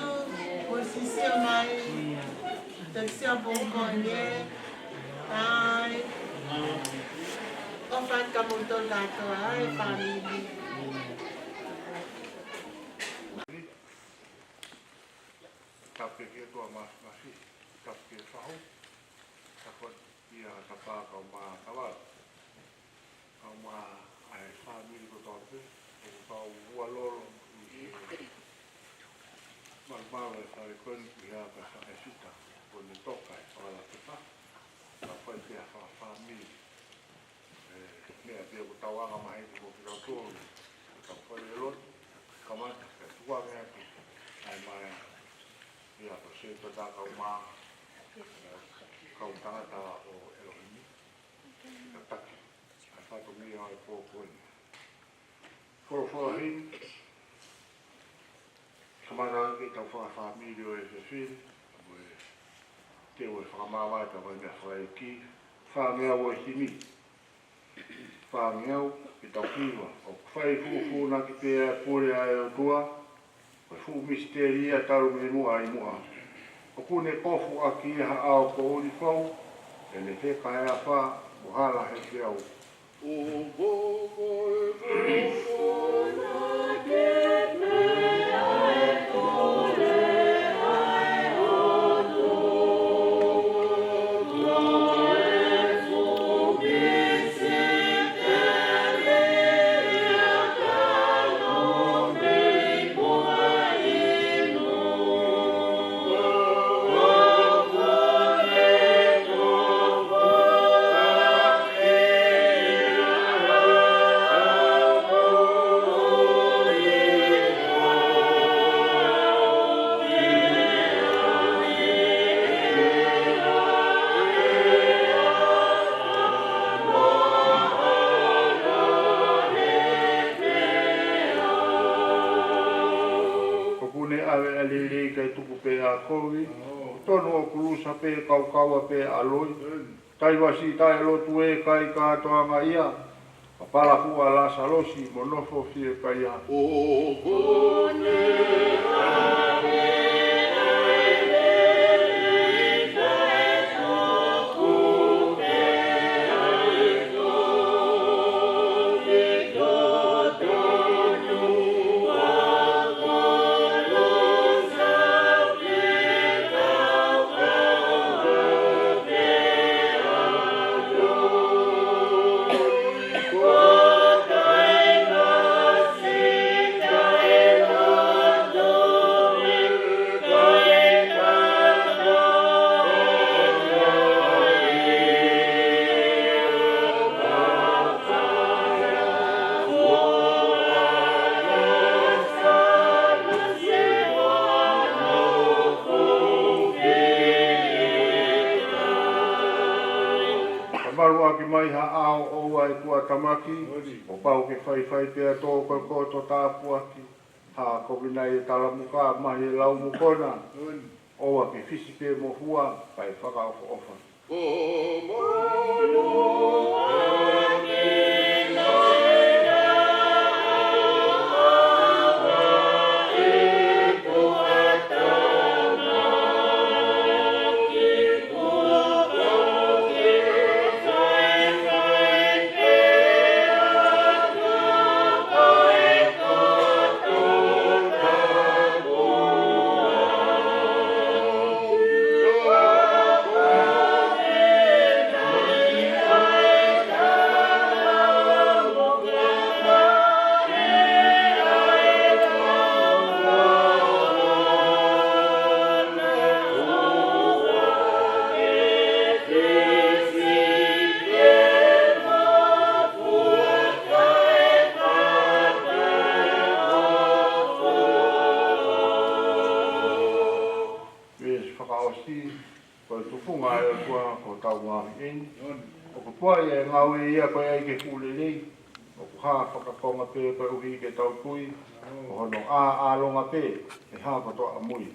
Kuo sisio mai. Thanks ya bongo ye. Bye. ʻOfa atu kia moutolu kātoa, ʻa e fāmili. Tapu ki he ʻOtua Māfimafi, tapu ki he fahu, tapu ki he Tapā kae ʻumaʻā Tavale. Kae ʻumaʻā e fāmili kotoa pē, ʻoku tau ua lolo ʻi he malumalu e fale ko eni ki he ʻapi ʻa Faʻē Sita, ko eni toka e fakalakepa, ka fai pē ha fakafāmili. ʻE, meʻa pē ʻoku tau anga maheni mo kitautolu, ka fai e lotu, kamata, ka tuku ange atu, ʻa e maea, ia ko Sēpata kae ʻumaʻā, ʻa e kau tangata ʻo ʻElohimi, ka taki, ʻa e fatongia ʻo e pō ko eni. Folofola heni, kamata ange ke tau fakafāmili ʻo e fefine, ʻo e te ʻo e fakamāvae, tau vai meʻa fakaʻeiki, fāngeau ʻo e himi. Fāngeau, ʻi he taʻu hiva, ʻoku fai fufuuʻaki pē ʻa e pule ʻa e ʻOtua, ko e fuʻu misiteli ia talu mei muʻa ʻi muʻa. ʻOku ne kofu ʻaki ia ha ʻao koʻuli fau, ʻene feka he afā, mo hala he feau. ʻOku ne ʻave ʻa e lelei kae tuku pē ʻa e kovi, tonu ʻoku lusa pē kaukaua pē ʻa e loi. Taivasi taʻelotu ē, kai kātoanga ia, papala fuʻa Lasalosi mo nofo fiekaia. Ka malu ʻaki mai ha ʻao ʻoua ʻe tuʻatamaki, ʻo pau ke faifai pea tō ko e koto tāpuaki, ha kovi nai e talamuka, mahi e lau mukona, ʻoua ke fisi pē mo fua, kae fakaʻofoʻofa. Veesi fakaʻosi, ko e tufunga ʻa e ʻOtua ko hotau ngaahi ʻeni. ʻOku tuai e ngāue ia ko e ʻai ke fuʻu lelei, ʻoku hā fakakonga pē koeʻuhi ke tau tui, ko hono ʻāʻālonga pē, ʻe hā kotoa ʻamui.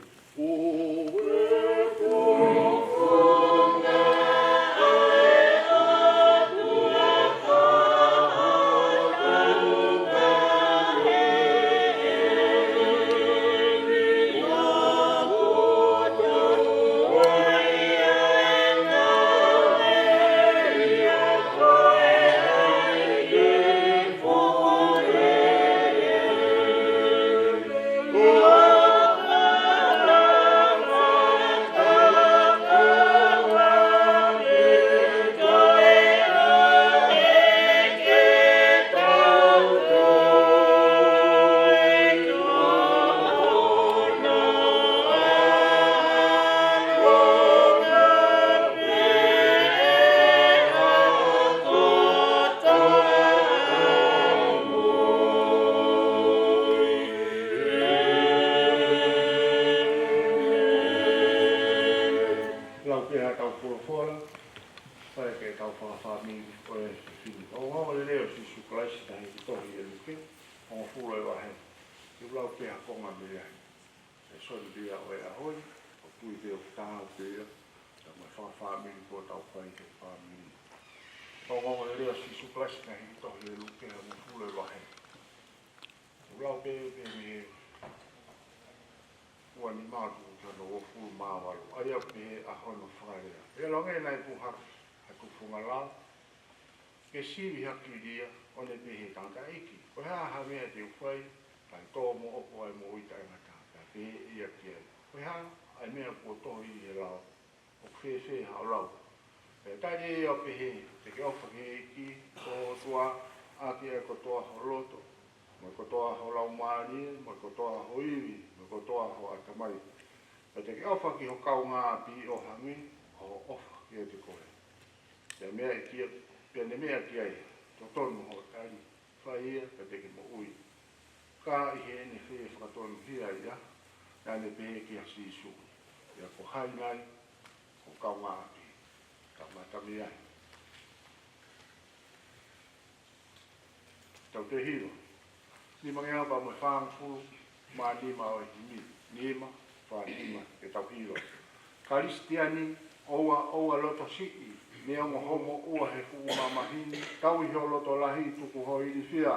Lau pē ha tau folofola, fai ke tau fakafāmili ʻo e fefine. ʻOku ongoongo lelei ʻo Sīsū Kalaisi naʻe hiki tohi ʻe Luke, hongofulu e vahe. Ke lau pē ha konga mei ai. E soli pē ia ʻo e ʻaho ni, ʻoku tui pē ʻoku taau pē ia, ka mo e fakafāmili kuo tau fai ke fāmili. Ongoongo e lea ʻa Sīsū Kalaisi naʻe hiki tohi ʻe Luke hongofulu e vahe. ʻOku lau pē pē mei he ua nima atu ki hono uofulu mā valu. ʻA ia ʻoku pehē ʻa hono fakalea: Pea ʻilonga naʻe puha ʻa e tufunga lao, ke sivi ha kilia, ʻo ne pehē, Tangataʻeiki, ko e hā ha meʻa te u fai, kae tō mo ʻofa ai e moʻui taʻengata? Pea pehē ʻe ia ki ai, Ko e hā ʻa e meʻa kuo tohi ʻi he lao? ʻOku fēfē haʻo lau? Pea tali ʻe ia ʻo pehē, Te ke ʻofa ki he ʻEiki ko ho ʻOtua ʻaki ʻa e kotoa ho loto, mo e kotoa ho laumālie, mo e kotoa ho ivi, mo e kotoa ho ʻatamai. Pea te ke ʻofa ki ho kaungāʻapi ʻo hangē ko hoʻo ʻofa kiate koe. Pea meʻa ki ai, pea ne meʻa ki ai, Totonu hoʻo tali, fai ia, pea te ke moʻui. Ka ʻi heʻene fai e fakatonuhia ia, naʻa ne pehē kia Sīsū, Pea ko hai nai ho kaungāʻapi? Kamata mei ai. Tau toe hiva. Nimangeau pea mo e fāngofulu mā nima ʻo e himi. Nima, fā, nima, ke tau hiva. Kalisitiane, ʻoua, ʻoua loto siʻi, neongo homo ʻua he fuʻu mamahi ni, tauhi ho loto lahi, tuku ho ilifia.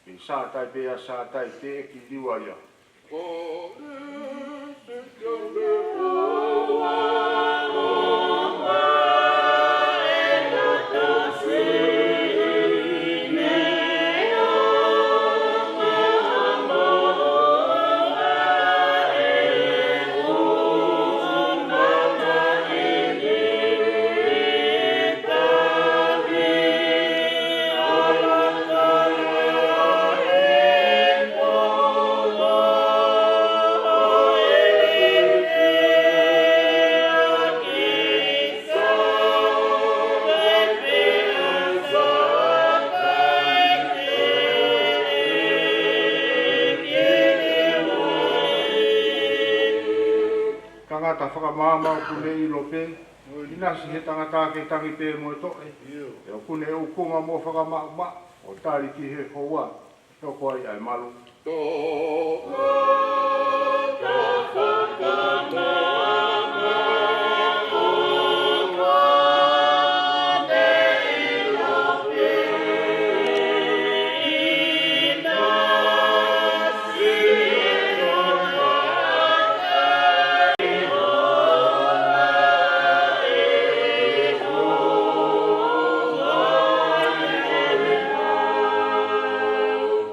Ke sātai pea sātai, teʻeki liua ia. Tangata fakamaama ʻoku ne ʻilo pē, ʻinasi he tangata ke tangi pē mo e toʻe. ʻIo. Pea ʻoku ne ʻukunga mo fakamaʻumaʻu, ʻo tali ki he houa, hoko ai ʻa e malu.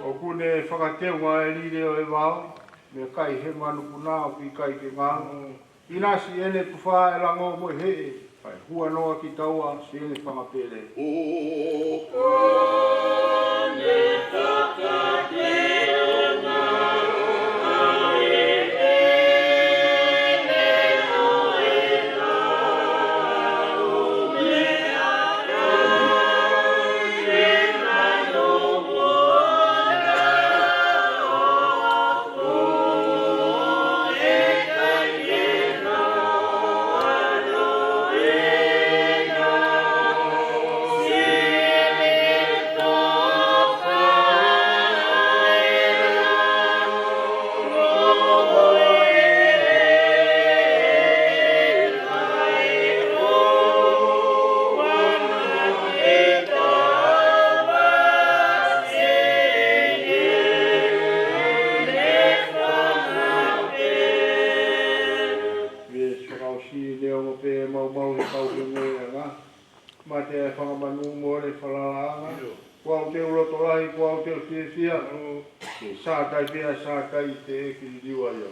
ʻOku ne fakateunga e lile ʻo e vao, mo e kai he manupuna ʻoku ʻikai ke ngalo. ʻInasi ʻene tufa e lango mo e heʻe, kae huanoa kitaua siʻene fanga pele. Veesi fakaʻosi: Neongo pē ʻa e maumau he kau hengoeʻanga, mate ʻa e fanga manu mole falalaʻanga. ʻIo. Ko au te u loto lahi, ko au te u fiefia. ʻIo. Ke sātai pea sātai, teʻeki liua ia.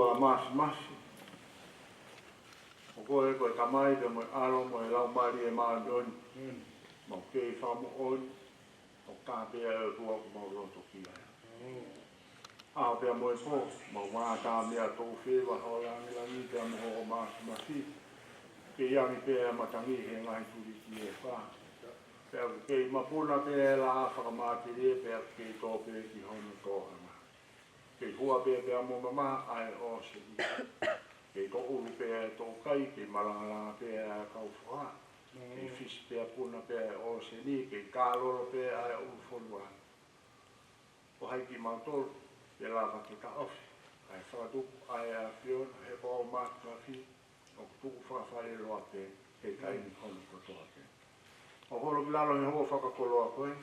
ʻOtua Māfimafi, ʻa koe ko e Tamai pea mo e ʻAlo mo e Laumālie Māʻoniʻoni. Mau kei fakamoʻoni ʻoku taha pē ʻa e ʻOtua ʻoku mau loto ki ai. ʻAho pea mo e pō, mau mātā mei he toʻu feiva ho langilangi pea mo hoʻo māfimafi. Kei angi pē ʻa e matangi he ngaahi tuliki ʻe fā. Pea ʻoku kei mapuna pē ʻa e laʻā fakamatelie, pea ʻoku kei tō pē ki hono tōʻanga. Kei hua pē pea mo mamaha ʻa e ʻōseni. Kei toʻulu pē ʻa e toʻukai, kei malangalanga pē ʻa e kau foha. Kei fisi pea puna pē ʻa e ʻōseni, kei kālolo pē ʻa e ʻulu fonua. Ko hai kimautolu te lava ke taʻofi, kae fakatupu ʻa e ʻAfiona, he ko hoʻo māfimafi ʻoku tuʻu fakafaleloa pē he taimi hono kotoa pē. ʻOku holo ki lalo he hoʻo fakakoloa ko ē,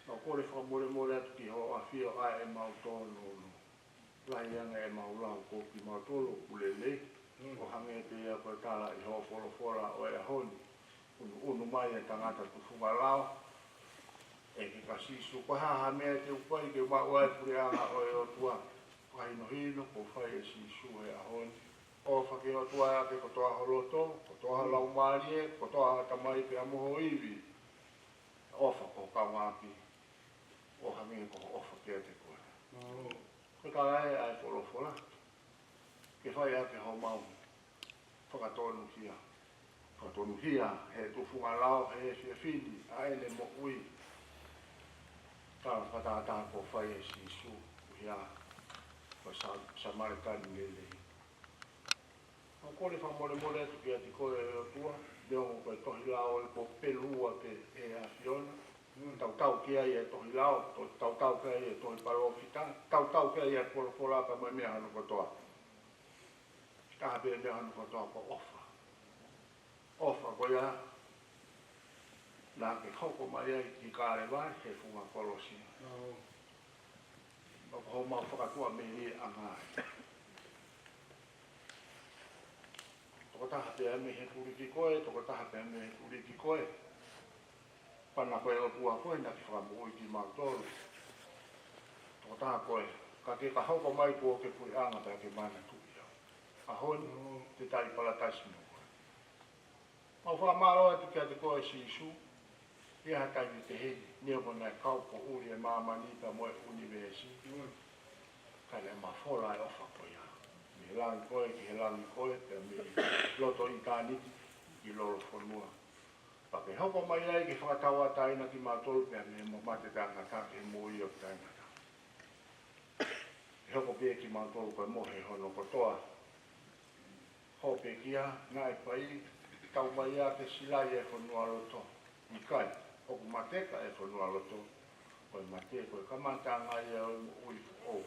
ʻoku kole fakamolemole atu ki hoʻo ʻAfio ʻa e mau tōnounou. Lahi ange ʻemau lau ko kimautolu ʻoku lelei, ʻo hangē pē ia ko e tala ʻi hoʻo folofola ʻo e ʻaho ni. Unuunu mai e tangata tufunga lao, ʻe ke ka Sīsū, ko e hā ha meʻa te u fai ke maʻu ai e puleʻanga ʻo e ʻOtua. Fakahinohino kuo fai ʻe Sīsū he ʻaho ni. ʻOfa ki he ʻOtua ʻaki kotoa ho loto, kotoa ho laumālie, kotoa ho ʻatamai pea mo ho ivi. ʻOfa ki ho kaungāʻapi ʻo hangē ko hoʻo ʻofa kiate koe. Ko e tala ē ʻa e folofola ke fai ʻaki homau fakatonuhia. Fakatonuhia he tufunga lao he efiafi ni ʻa ʻene moʻui. Tala fakatātā kuo fai ʻe Sīsū, ʻuhia ko e Sa-, Samalitani lelei. ʻOku kole fakamolemole atu kiate koe ʻe ʻOtua, neongo ko e tohi lao ʻoku pelu ua pē ʻe he ʻAfiona. Tautau ki ai e tohi lao, to-, tautau ki ai e tohi palōfita, tautau ki ai e folofola pea mo e meʻa hono kotoa. Taha pē meʻa hono kotoa ko e ʻofa. ʻOfa ko ia naʻa ke hoko mai ai ki Kalevale he funga kolosi. ʻOku homau fakatuʻamelie ʻanga ē. Tokotaha pē mei he tuliki ko ē, tokotaha pē mei he tuliki ko ē. Pana ko e ʻOtua koe naʻa ke fakamoʻui kimautolu. Tokotaha koe, ka ke ka hoko mai kuo ke puleʻanga pea ke manatuʻi au. ʻAho ni te tai palatasi mo koe. Mau fakamālō atu kiate koe Sīsū, ʻi ha taimi pehē ni, neongo naʻe kau poʻuli e māmani pea mo e ʻunivēsi. Ka naʻe mafola e ʻofa ko ia. Mei he langi ko ē, ki he langi ko ē, pea mei loto ʻitāniti, ki lolofonua. Pea ke hoko mai ai ke fakatauʻatāina kimautolu pea mei he mate taʻengata ki he moʻui ʻo taʻengata. Ke hoko pē kimautolu ko e mohe hono kotoa. Hoʻo pekia, naʻe fai, tau mai ia ke silai e fonualoto. ʻIkai, ʻoku mateka e fonualoto. Ko e mate, ko e kamataʻanga ia ʻo e moʻui foʻou.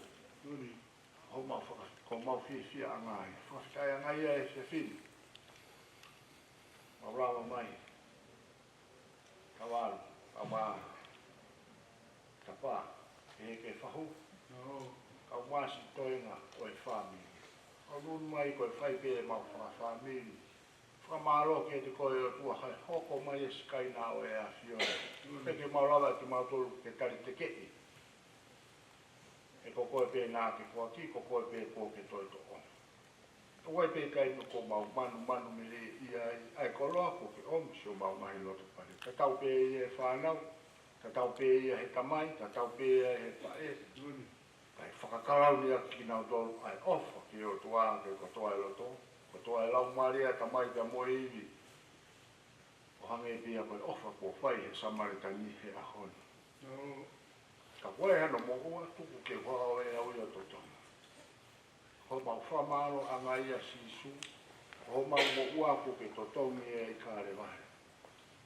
Ko homau faka-, ko homau fiefiaʻanga ia. Fakafetaʻiʻanga ia ʻe he efiafi ni. Mau lava mai. Kavalu, kama, tapa, ʻe he ke fahu. Kau masi toenga ʻo e fāmili. Kau lun mai ko e fai pē ʻemau fakafāmili. Fakamālō kiate koe ʻOtua he hoko mai e sikaina ʻo e ʻAfiona. Ke mau lava kimautolu ke tali tekeʻi. He ko koe pē naʻa ke foaki, ko koe pē kuo ke toe toʻo. ʻOku ʻi ai pē taimi ʻoku mau manumanu melie ai ʻa e koloa kuo ke ʻomi siʻomau ngaahi loto pale. Tatau pē ia he fānau, tatau pē ia he tamai, tatau pē ia he faʻē. Kae fakakalauni ʻaki kinautolu ʻa e ʻofa ki he ʻOtua ʻaki kotoa e loto, kotoa e laumālie, ʻatamai pea mo e ivi. ʻO hangē pē ia ko e ʻofa kuo fai he Samalitani he ʻaho ni. Ka ko e hano moʻua tuku ke u haʻu ʻe au ia ʻo totongi. Ko homau fakamālōʻanga ia Sīsū, ko homau moʻua kuo ke totongi ʻi Kalevale.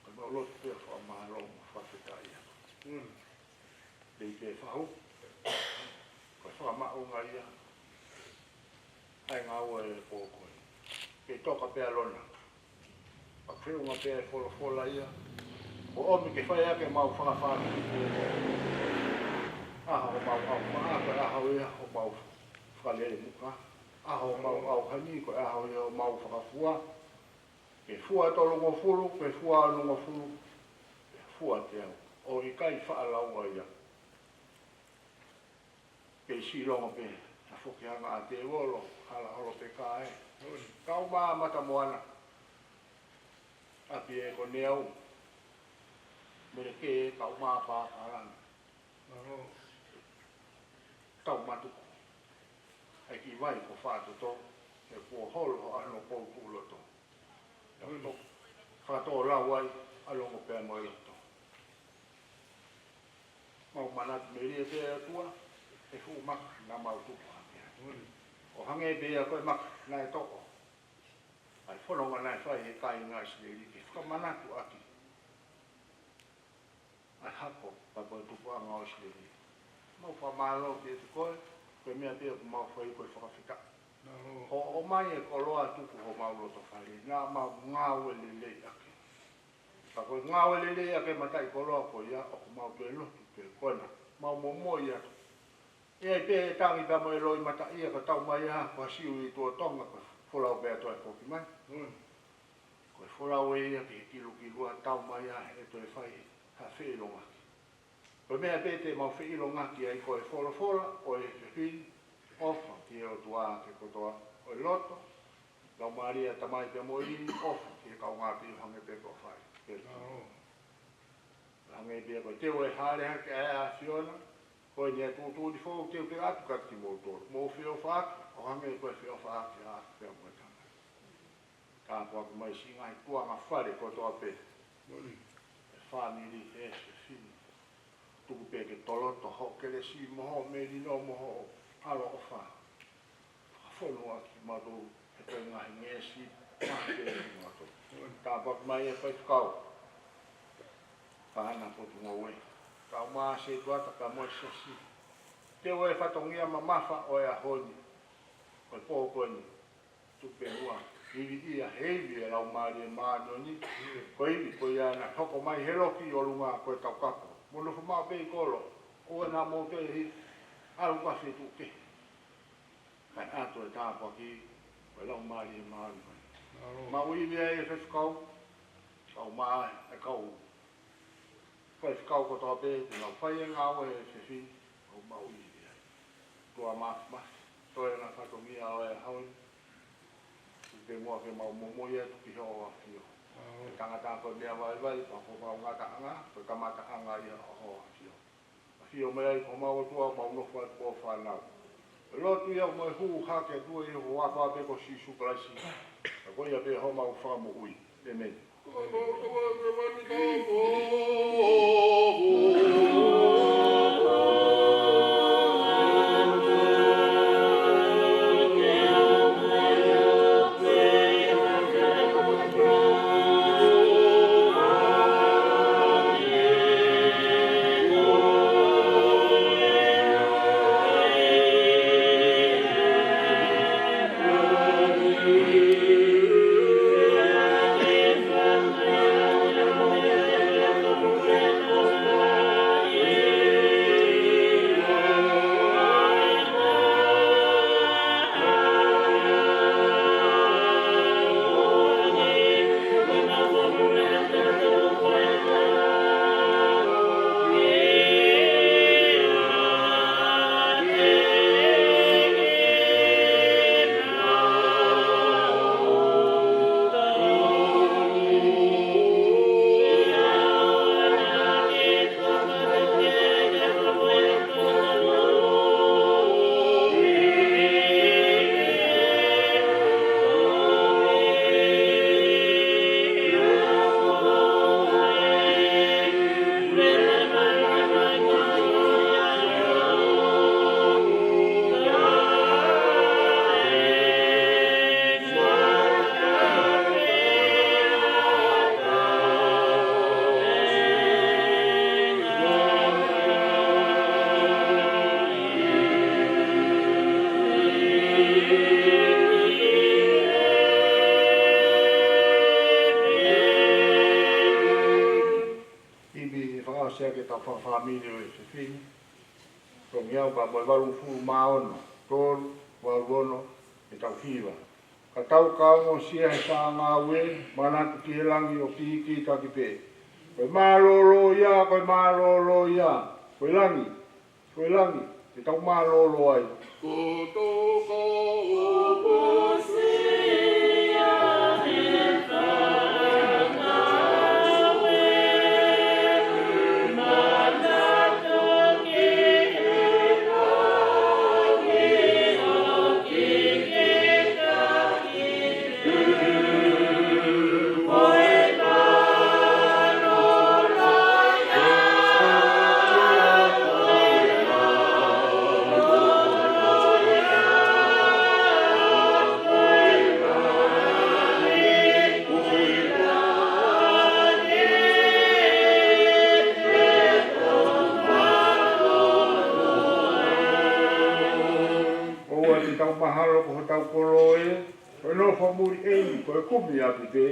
Ko homau lotu pē fakamālō mo fakafetaʻi atu. Lei pē fahu, ko e fakamaʻunga ia ʻa e ngāue ʻo e pō ko ē. Kei toka pē ʻa Lona. Pea feʻunga pē ʻa e folofola ia. Kuo ʻomi ke fai ʻaki ʻemau fakafāmili. ʻAho homau ʻaumaʻa, ko e ʻaho ia homau fakalele muka. ʻAho homau ʻauhani, ko e ʻaho ia homau fakafua. Ke fua tolungofulu, ke fua onongofulu, ke fua teau. ʻOku ʻikai faʻa laua ia. Kei silongo pē ha Foki anga ʻa tēvolo, hala holo pē kae. Kau mā mata moana. ʻApi ē ko Neau. Mele ke kau mā pāpālani. Tau matuku. ʻAi ki vai ko Fatoto. ʻE kuo holo ʻa hono pou tuʻu loto. Fatoto lau ai, ʻa longo pea mo e loto. Mau manatu melie pē ʻOtua, ʻe fuʻu maka naʻa mau tupu hake ai. ʻO hangē pē ia ko e maka naʻe toʻo ʻa e fononga naʻe fai ʻe he kāinga ʻIsileli ke fakamanatu ʻaki ʻa e hako, pea ko e tupuʻanga ʻo ʻIsileli. Mau fakamālō kiate koe, ko e meʻa pē ʻoku mau fai ko e fakafetaʻi. Hoʻo ʻomai e koloa tuku homau loto fale, naʻa mau ngāue lelei ʻaki. Ka ko e ngāue lelei ʻaki e mataʻikoloa ko ia, ʻoku mau toe lotu pē ko ena. Mau momoi atu. ʻE ʻi ai pē ʻe tangi pea mo e loi mataʻia ka tau mai ā, ko ha siu ʻi tuʻa Tonga, ko e folau pē ʻa toe foki mai. Ko e folau ē ia ki he kilukilua, tau mai ā ʻe toe fai ha feʻilongaki. Ko e meʻa pē te mau feʻilongaki ai ko e folofola ʻo e efiafi ni, ʻofa ki he ʻOtua ke kotoa ʻo e loto, laumālie, tamai pea mo e ivi, ʻofa ki he kaungāʻapi ʻo hangē pē ko e fai. Ke hangē pē ko e teu ʻe hale hake ʻa e ʻAfiona, ko eni ʻa e tuʻutuʻuni foʻou teu pē atu kiate kimoutolu. Mou feʻofaʻaki, ʻo hangē ko e feʻofaʻaki ʻa e ʻAfiona pea mo e Tamai. Tāpuaki mai siʻi ngaahi tuʻunga fale kotoa pē. ʻE fāmili, ʻe fefine. Tuku pē ke toloto hoʻo kelesi mo hoʻo melino mo hoʻo ʻaloʻofa. Fakafonuaki mautolu he ko e ngaahi ngeʻesi, ngaahi ngeʻesi mautolu. Tāpuaki mai e faifekau. Pea mo e potungāue. Kau mā setuata pea mo e siasi. Teu e fatongia mamafa ʻo e ʻaho ni. Ko e pō ko eni. Tuku pē muʻa, ivi ia he ivi ʻo e Laumālie Māʻoniʻoni, ko e ivi ko ia naʻe hoko mai he loki ʻi ʻolunga ko e Taukapo. Mo nofo maʻu pē ʻi kolo, ʻoua naʻa mou toe hiki, ʻalu ka fetuʻu kehe. Kae ʻatu e tāpuaki ʻo e Laumālie Māʻoniʻoni. Maʻu ivi ai e faifekau, kau mā e kau faifekau kotoa pē, te nau fai e ngāue he efiafi ni, ʻoku mau ivi ai. ʻOtua Māfimafi, toe ʻa e fatongia ʻo e ʻaho ni. Tuku pē muʻa ke mau momoi atu ki hoʻo ʻafio. Ko e tangata ko e meʻa vaivai, pea ko homau ngataʻanga, ko e kamataʻanga ia ʻo hoʻo ʻafio. ʻAfio mai ai ko homau ʻOtua, mau nofo atu ko e fānau. Lotu ia mo e hū hake atu ʻi he huafa pē ko Sīsū Kalaisi. Ka ko ia pē homau Fakamoʻui. ʻĒmeni. Ivi, fakaʻosi ʻaki ʻetau fakafāmili ʻo e efiafi ni. Ko e ngeau pea mo e valungofulu mā ono, tolu, valu ono, ʻetau hiva. Ka tau ka ongosia he sāngāue, manatu ki he langi ʻo kīkītaki pē. Ko e mālōlō ia, ko e mālōlō ia, ko e langi, ko e langi, Tau mālōlō ai. ʻOua te tau mahalo ko hotau kolo ē, ko e nofo muli ʻeni, ko e kumi ʻapi pē.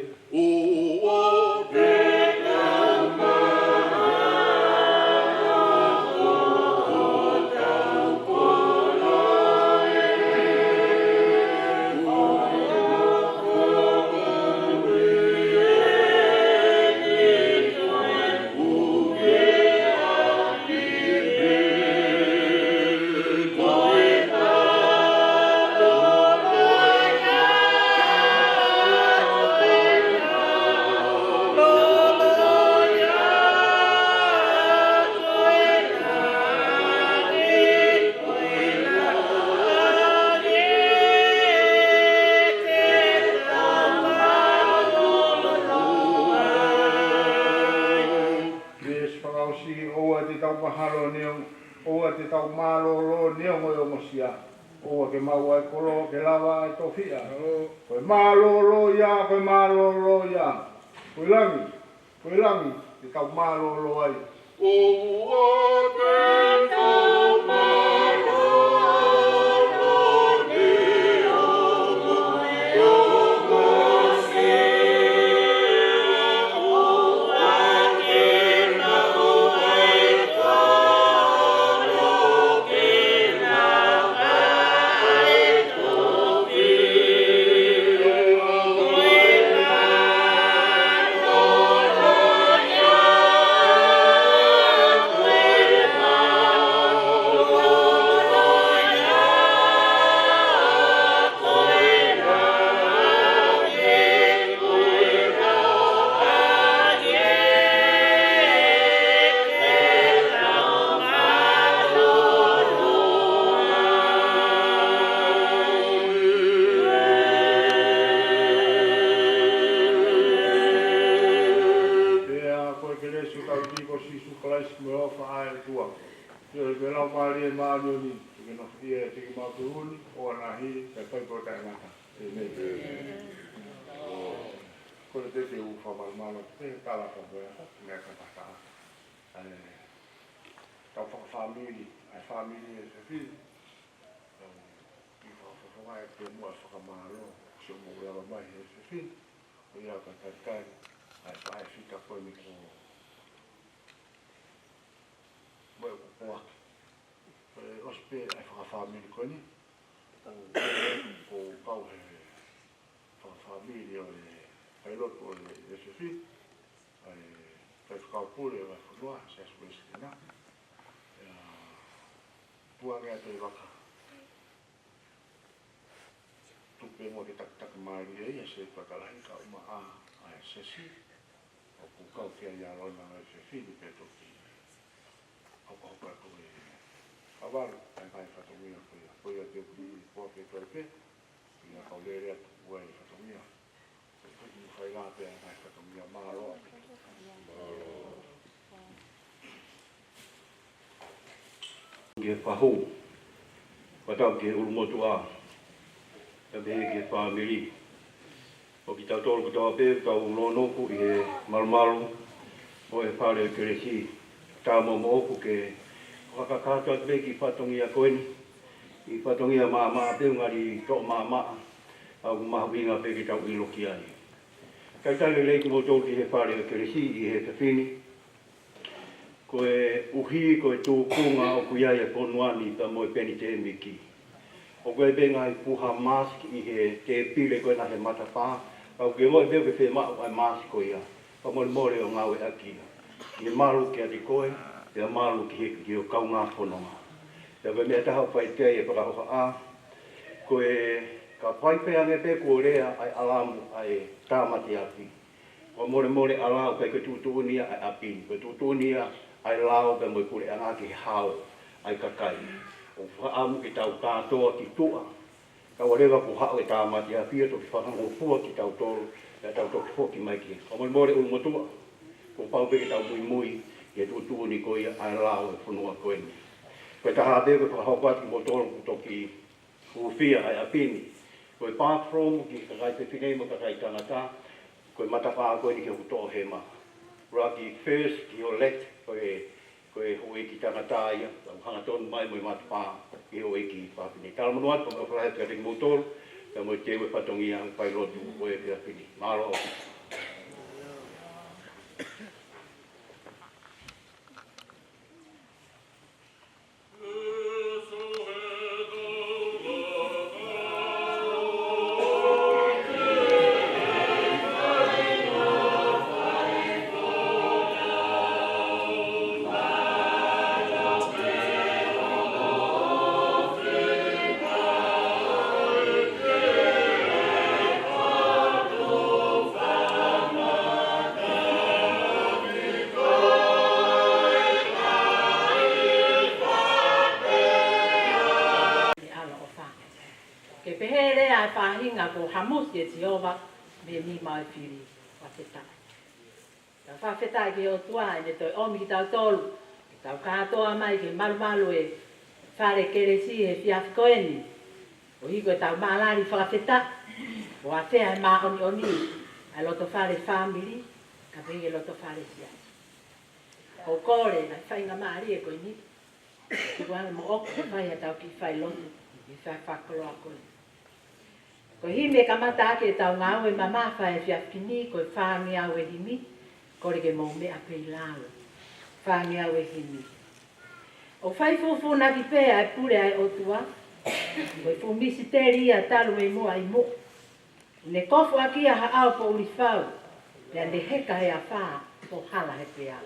Veesi fakaʻosi, ʻoua te tau mahalo neongo, ʻoua te tau mālōlō neongo e ongosia. ʻOua ke maʻu ʻa e kolo ke lava ʻa e tofiʻa. Ko e mālōlō ia, ko e mālōlō ia. Ko e langi, ko e langi, te tau mālōlō ai. ʻOua te tau mālōlō neongo e ongosia. Pea ko e kelesi ʻa hotau ʻEiki ko Sīsū Kalaisi mo e ʻofa ʻa e ʻOtua, ʻio, mo e Laumālie Māʻoniʻoni, ke nofoʻia ʻiate kimautolu ni, ʻo ʻanahi, kae fai pē ʻo taʻengata. ʻĒmeni. Ko e te te u fakamalumalu atu pē, tala ka mo e aka, meʻa ka pata. ʻA e, tau fakafāmili, ʻa e fāmili ʻa e fefine. Tau kiʻi fakafofonga ʻi he muʻa fakamālō, siʻomou lava mai he fefine. Ko ia ka talitali, ʻa e faʻē fika ko eni ko mo e kupuaki. Ko e ʻosi pē ʻa e fakafāmili ko eni. Ko e kau he fakafāmili ʻo e failotu ʻo e S F, ʻa e faifekau pule ʻo e fonua, Siasi Uēsiliana. ʻIa, tuʻu ange ʻa e vaka. Tuku pē muʻa ke takitaki mālie ia, Setuata Lahi, kae ʻumaʻā ʻa e Siasi. ʻOku kau ki ai ʻa Lona ʻa e fefine pea toki hokohoko atu e kavalo, ʻa e ngaahi fatongia ko ia. Ko ia te u kiʻi poake toe pē, ko ia kau lele atu ʻa e fatongia. Ko ia te u fai lā pē ʻa e ngaahi fatongia. Mālō ʻaupito. Ki he fahu, ʻo tau ki he ʻulumotuʻa, pea pehē ki he fāmili. ʻO kitautolu kotoa pē, tau lōnoku ʻi he malumalu ʻo e fale ʻo e kelesi. Taumuʻa moʻoku ke fakakakato atu pē kiʻi fatongia ko eni, kiʻi fatongia maʻamaʻa pē, ngali toʻo maʻamaʻa, ʻa ʻoku mahuʻinga pē ke tau ʻilo ki ai. Talitali lelei kimoutolu ki he fale ʻo e kelesi ʻi he efiafi ni. Koeʻuhi ko e tūkunga ʻoku ʻi ai e fonua ni pea mo e penitēmiki, ʻoku ʻi ai pē ngaahi puha mask ʻi he tēpile ko ena he matapā, ka ʻoku ke ongoʻi pē ʻoku ke fiemaʻu ʻa e mask ko ia, fakamolemole ʻo ngāueʻaki ia. ʻI he malu kiate koe, pea malu ki he, ki ho kaungā fononga. Pea ko e meʻa ʻe taha ʻoku fai ki ai e fakahohaʻa, ko e ka fai pē ange pē kuo lea ʻa e ʻalamu ʻa e tāmate afi, fakamolemole ʻalu, ʻikai ko e tuʻutuʻuni ia ʻa e ʻapi ni, ko e tuʻutuʻuni ia ʻa e lao pea mo e puleʻanga ki he hao ʻa e kakai. ʻOku fakaʻamu ke tau kātoa ki tuʻa, kae ʻoua leva kuo haʻu e tāmate afi ʻo toki fakangofua kitautolu, pea tau toki foki mai ki he, fakamolemole ʻulumotuʻa, kuo pau pē ke tau muimui ki he tuʻutuʻuni ko ia ʻa e lao ʻo e fonua ko eni. Ko e taha pē ko e fakahoko atu kimoutolu kuo toki hūfia ʻa e ʻapi ni. Ko e bathroom ki he kakai fefine mo e kakai tangata, ko e matapā ko eni ki hoku toʻohema. Raki first ki ho left, ko e, ko e houʻeiki tangata ia, tau hangatonu mai mo e matapā ki he houʻeiki fafine. Talamonū atu, pea mo e ʻofa lahi atu kiate kimoutolu, pea mo e teu e fatongia ʻo e failotu ʻo e efiafi ni. Mālō. Ke pehē leva ʻa e faʻahinga kuo hamusi ʻe Sihova mei he nima ʻo e fili. Fakafetaʻi. Tau fakafetaʻi ki he ʻOtua ʻene toe ʻomi kitautolu ke tau kātoa mai ki he malumalu ʻo e fale kelesi he efiafi ko eni. ʻOku ʻi ai ʻetau mālali fakafetaʻi, ʻo ʻafea he māʻoniʻoni ʻa e loto fale fāmili, kae pehē ki he loto fale siasi. ʻOku ou kole ʻa e faingamālie ko eni, tuku ange moʻoku ke fai haʻatau kiʻi failotu ʻi he fai fakakoloa ko eni. Ko e himi ʻe kamata ʻaki ʻetau ngāue mamafa he efiafi ni, ko e fāngeau e himi, kole ke mou meʻa pē ʻi lalo. Fāngeau e himi. ʻOku fai fūfūnaki pē ʻa e pule ʻa e ʻOtua, ko e fuʻu misiteli ia talu mei muʻa ʻi muʻa. Ne kofu ʻaki ia ha ʻao poʻuli fau, pea ne heka he afā, ko hala he pea.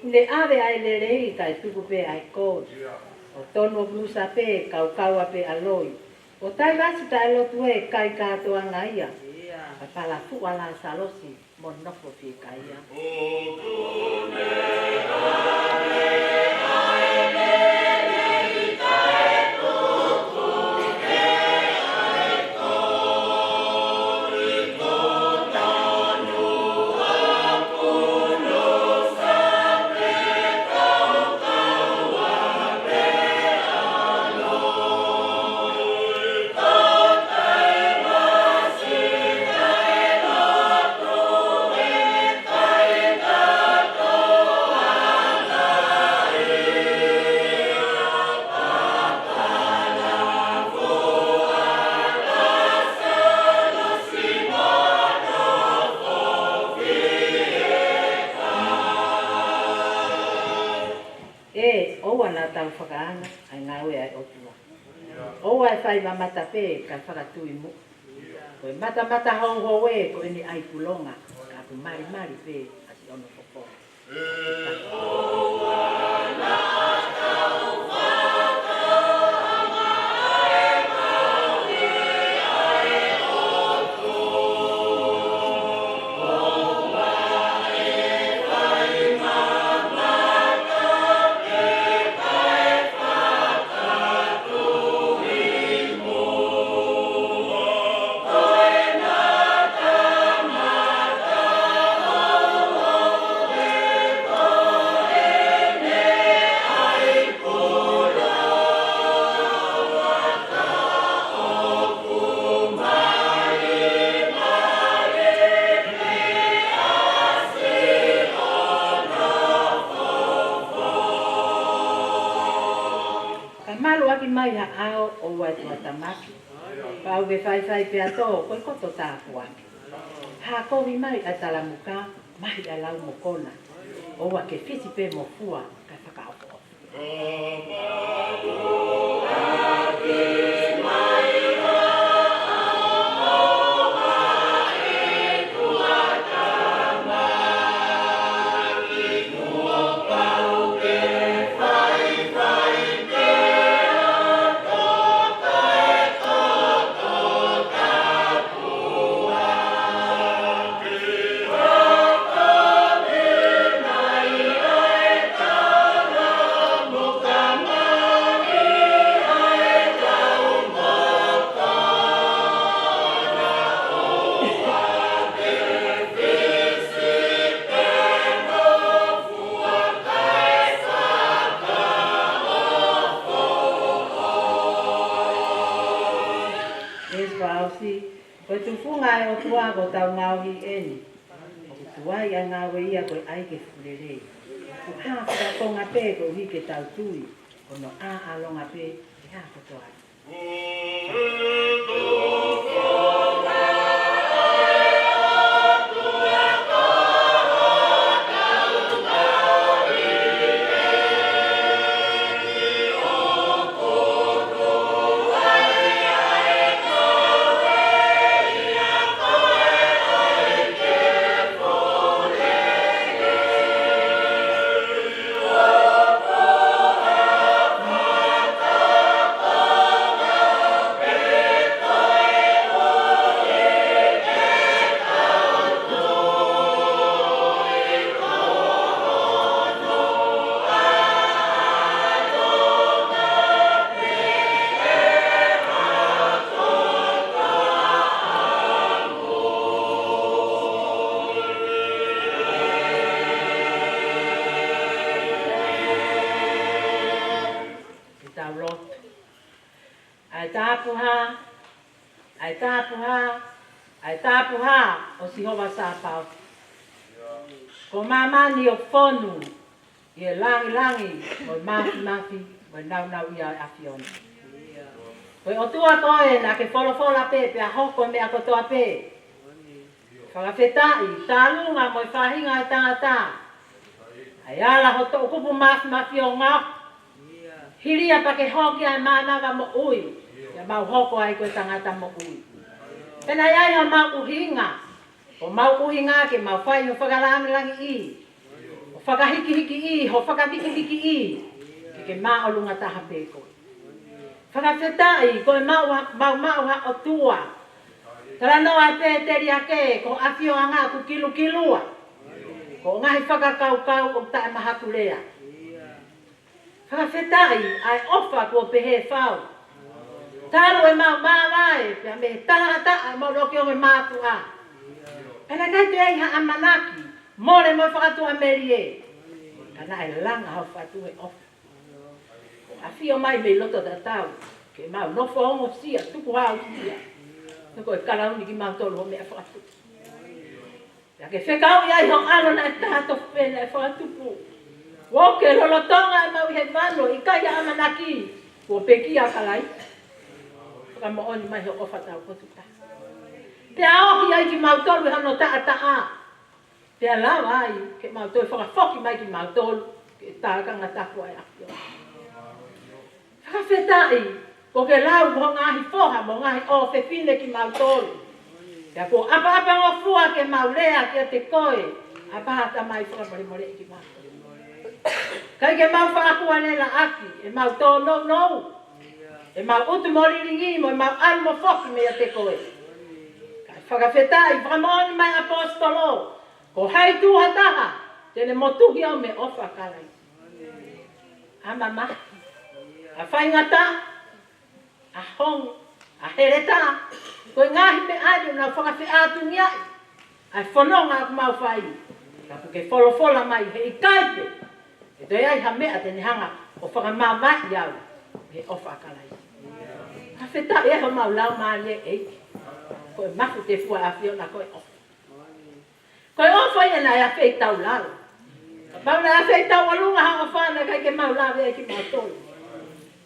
Ne ʻave ʻa e lelei kae tuku pē ʻa e kovi. ʻOku tonu ʻo pusa pē, kaukaua pē ʻa e loi. ʻO taivasi taʻelotu ʻe kai kātoanga ia. Ka palafuʻa Lāsalosi mo nofo fiekaia. ʻE, ʻoua naʻa tau fakaanga ʻa e ngāue ʻa e ʻOtua. ʻOua ʻe fai mamata pē kae fakatui muʻa. Ko e matamata houhou ē ko ʻene ʻai pulonga, ka ʻoku malimali pē ʻa siʻono fofonga. ʻi ha ʻao ʻoua ʻe tuʻatamaki. Pau ke faifai pea tō, ko e koto tāpuaki. Hā kovi mai ʻa e talamuka, mahi ʻa e lau mokona. ʻOua ke fisi pē mo fua, kae fakaʻofoʻofa. ʻEsi Paosi, ko e tufunga ʻa e ʻOtua ko hotau ngaohi eni. ʻOku tuai ʻa e ngāue ia ko e ʻai ke fuʻu lelei. ʻOku hā fakakonga pē koeʻuhi ke tau tui, ko hono ʻāʻalonga pē ʻe hā kotoa. Ke tau lotu. ʻA e tāpuhā, ʻa e tāpuhā, ʻa e tāpuhā ʻo Sihova Sāpaoti. Ko māmani ʻoku fonu ʻi he langilangi ʻo e māfimafi mo e nāunauʻia ʻo e ʻAfiona. Ko e ʻOtua koe naʻa ke folofola pē pea hoko e meʻa kotoa pē. Fakafetaʻi, tālunga mo e faʻahinga ʻo e tangata. ʻA e ala ho toʻukupu māfimafi ʻo ngaohi. Hili ia pea ke hoko ai e mānava moʻui, pea mau hoko ai ko e tangata moʻui. Pea naʻe ʻi ai homau ʻuhinga, ko homau ʻuhinga ke mau fai ho fakalangilangiʻi, ho fakahikihikiʻi, ho fakavikivikiʻi, ke ke māʻolunga taha pē koe. Fakafetaʻi, ko e maʻu ha, maʻu, maʻu ha ʻOtua. Talanoa ʻa Pēteli ake, ko e ʻafioʻanga ʻoku kilukilua. Ko e ngaahi fakakaukau ʻoku taʻemahakulea. Fakafetaʻi, ʻa e ʻofa kuo pehē fau. Talu ʻemau māvae, pea mei he talangataʻa ʻemau loki ʻo e mātuʻa. Pea naʻe ʻikai toe ʻi ai ha ʻamanaki, mole mo e fakatuʻamelie. Ka naʻe langa hao fatu he ʻofa. ʻAfio mai mei loto tatau, ke mau nofo ongosia, tukuhausia. He ko e kalauni kimautolu ho meʻa fakatupu. Pea ke fekauʻi ai ho ʻAlo naʻe taha tofu pē naʻe fakatupu. Kuo ke lolotonga ʻemau ʻi he vano, ʻikai ha ʻamanaki, kuo pekia ʻa Kalaisi. Fakamoʻoni mai ho ʻofa taupotu taha. Pea ohi ai kimautolu ʻi hono taʻataʻa. Pea lava ai, ke mau toe fakafoki mai kimautolu, ke tākanga tapu ʻa e ʻAfio. Fakafetaʻi, kuo ke lau mo ho ngaahi foha, mo ho ngaahi ʻofefine kimautolu. Pea kuo ʻapaʻapangofua ke mau lea kiate koe, ʻa e ʻAtamai fakamolemoleʻi kimautolu. ʻIkai ke mau faʻa kualelaʻaki, ʻemau tōnounou, ʻemau utu mo lilingi, mo ʻemau ʻalu mo foki meiate koe. Kae fakafetaʻi, fakamoʻoni mai ʻaposetolo, ko hai tuʻu ha taha, te ne motuhi au mei he ʻofa ʻa Kalaisi. ʻA mamahi, ʻa faingataʻa, ʻa honge, ʻa heletā, ko e ngaahi meʻa ʻeni ʻoku nau fakafeʻātungiaʻi ʻa e fononga ʻoku mau fai. Ka kuo ke folofola mai he ʻikai pē, ʻe toe ʻi ai ha meʻa te ne hanga ʻo fakamavaeʻi au mei he ʻofa ʻa Kalaisi. Fakafetaʻi ʻe homau laumālie ʻEiki. Ko e mafu tefua ʻa e ʻAfiona ko e ʻofa. Ko e ʻofa ia naʻe ʻafeʻi taulalo. Kapau naʻe ʻafeʻi tauʻolunga ha ʻofa naʻe ʻikai ke mau lave ai kimautolu.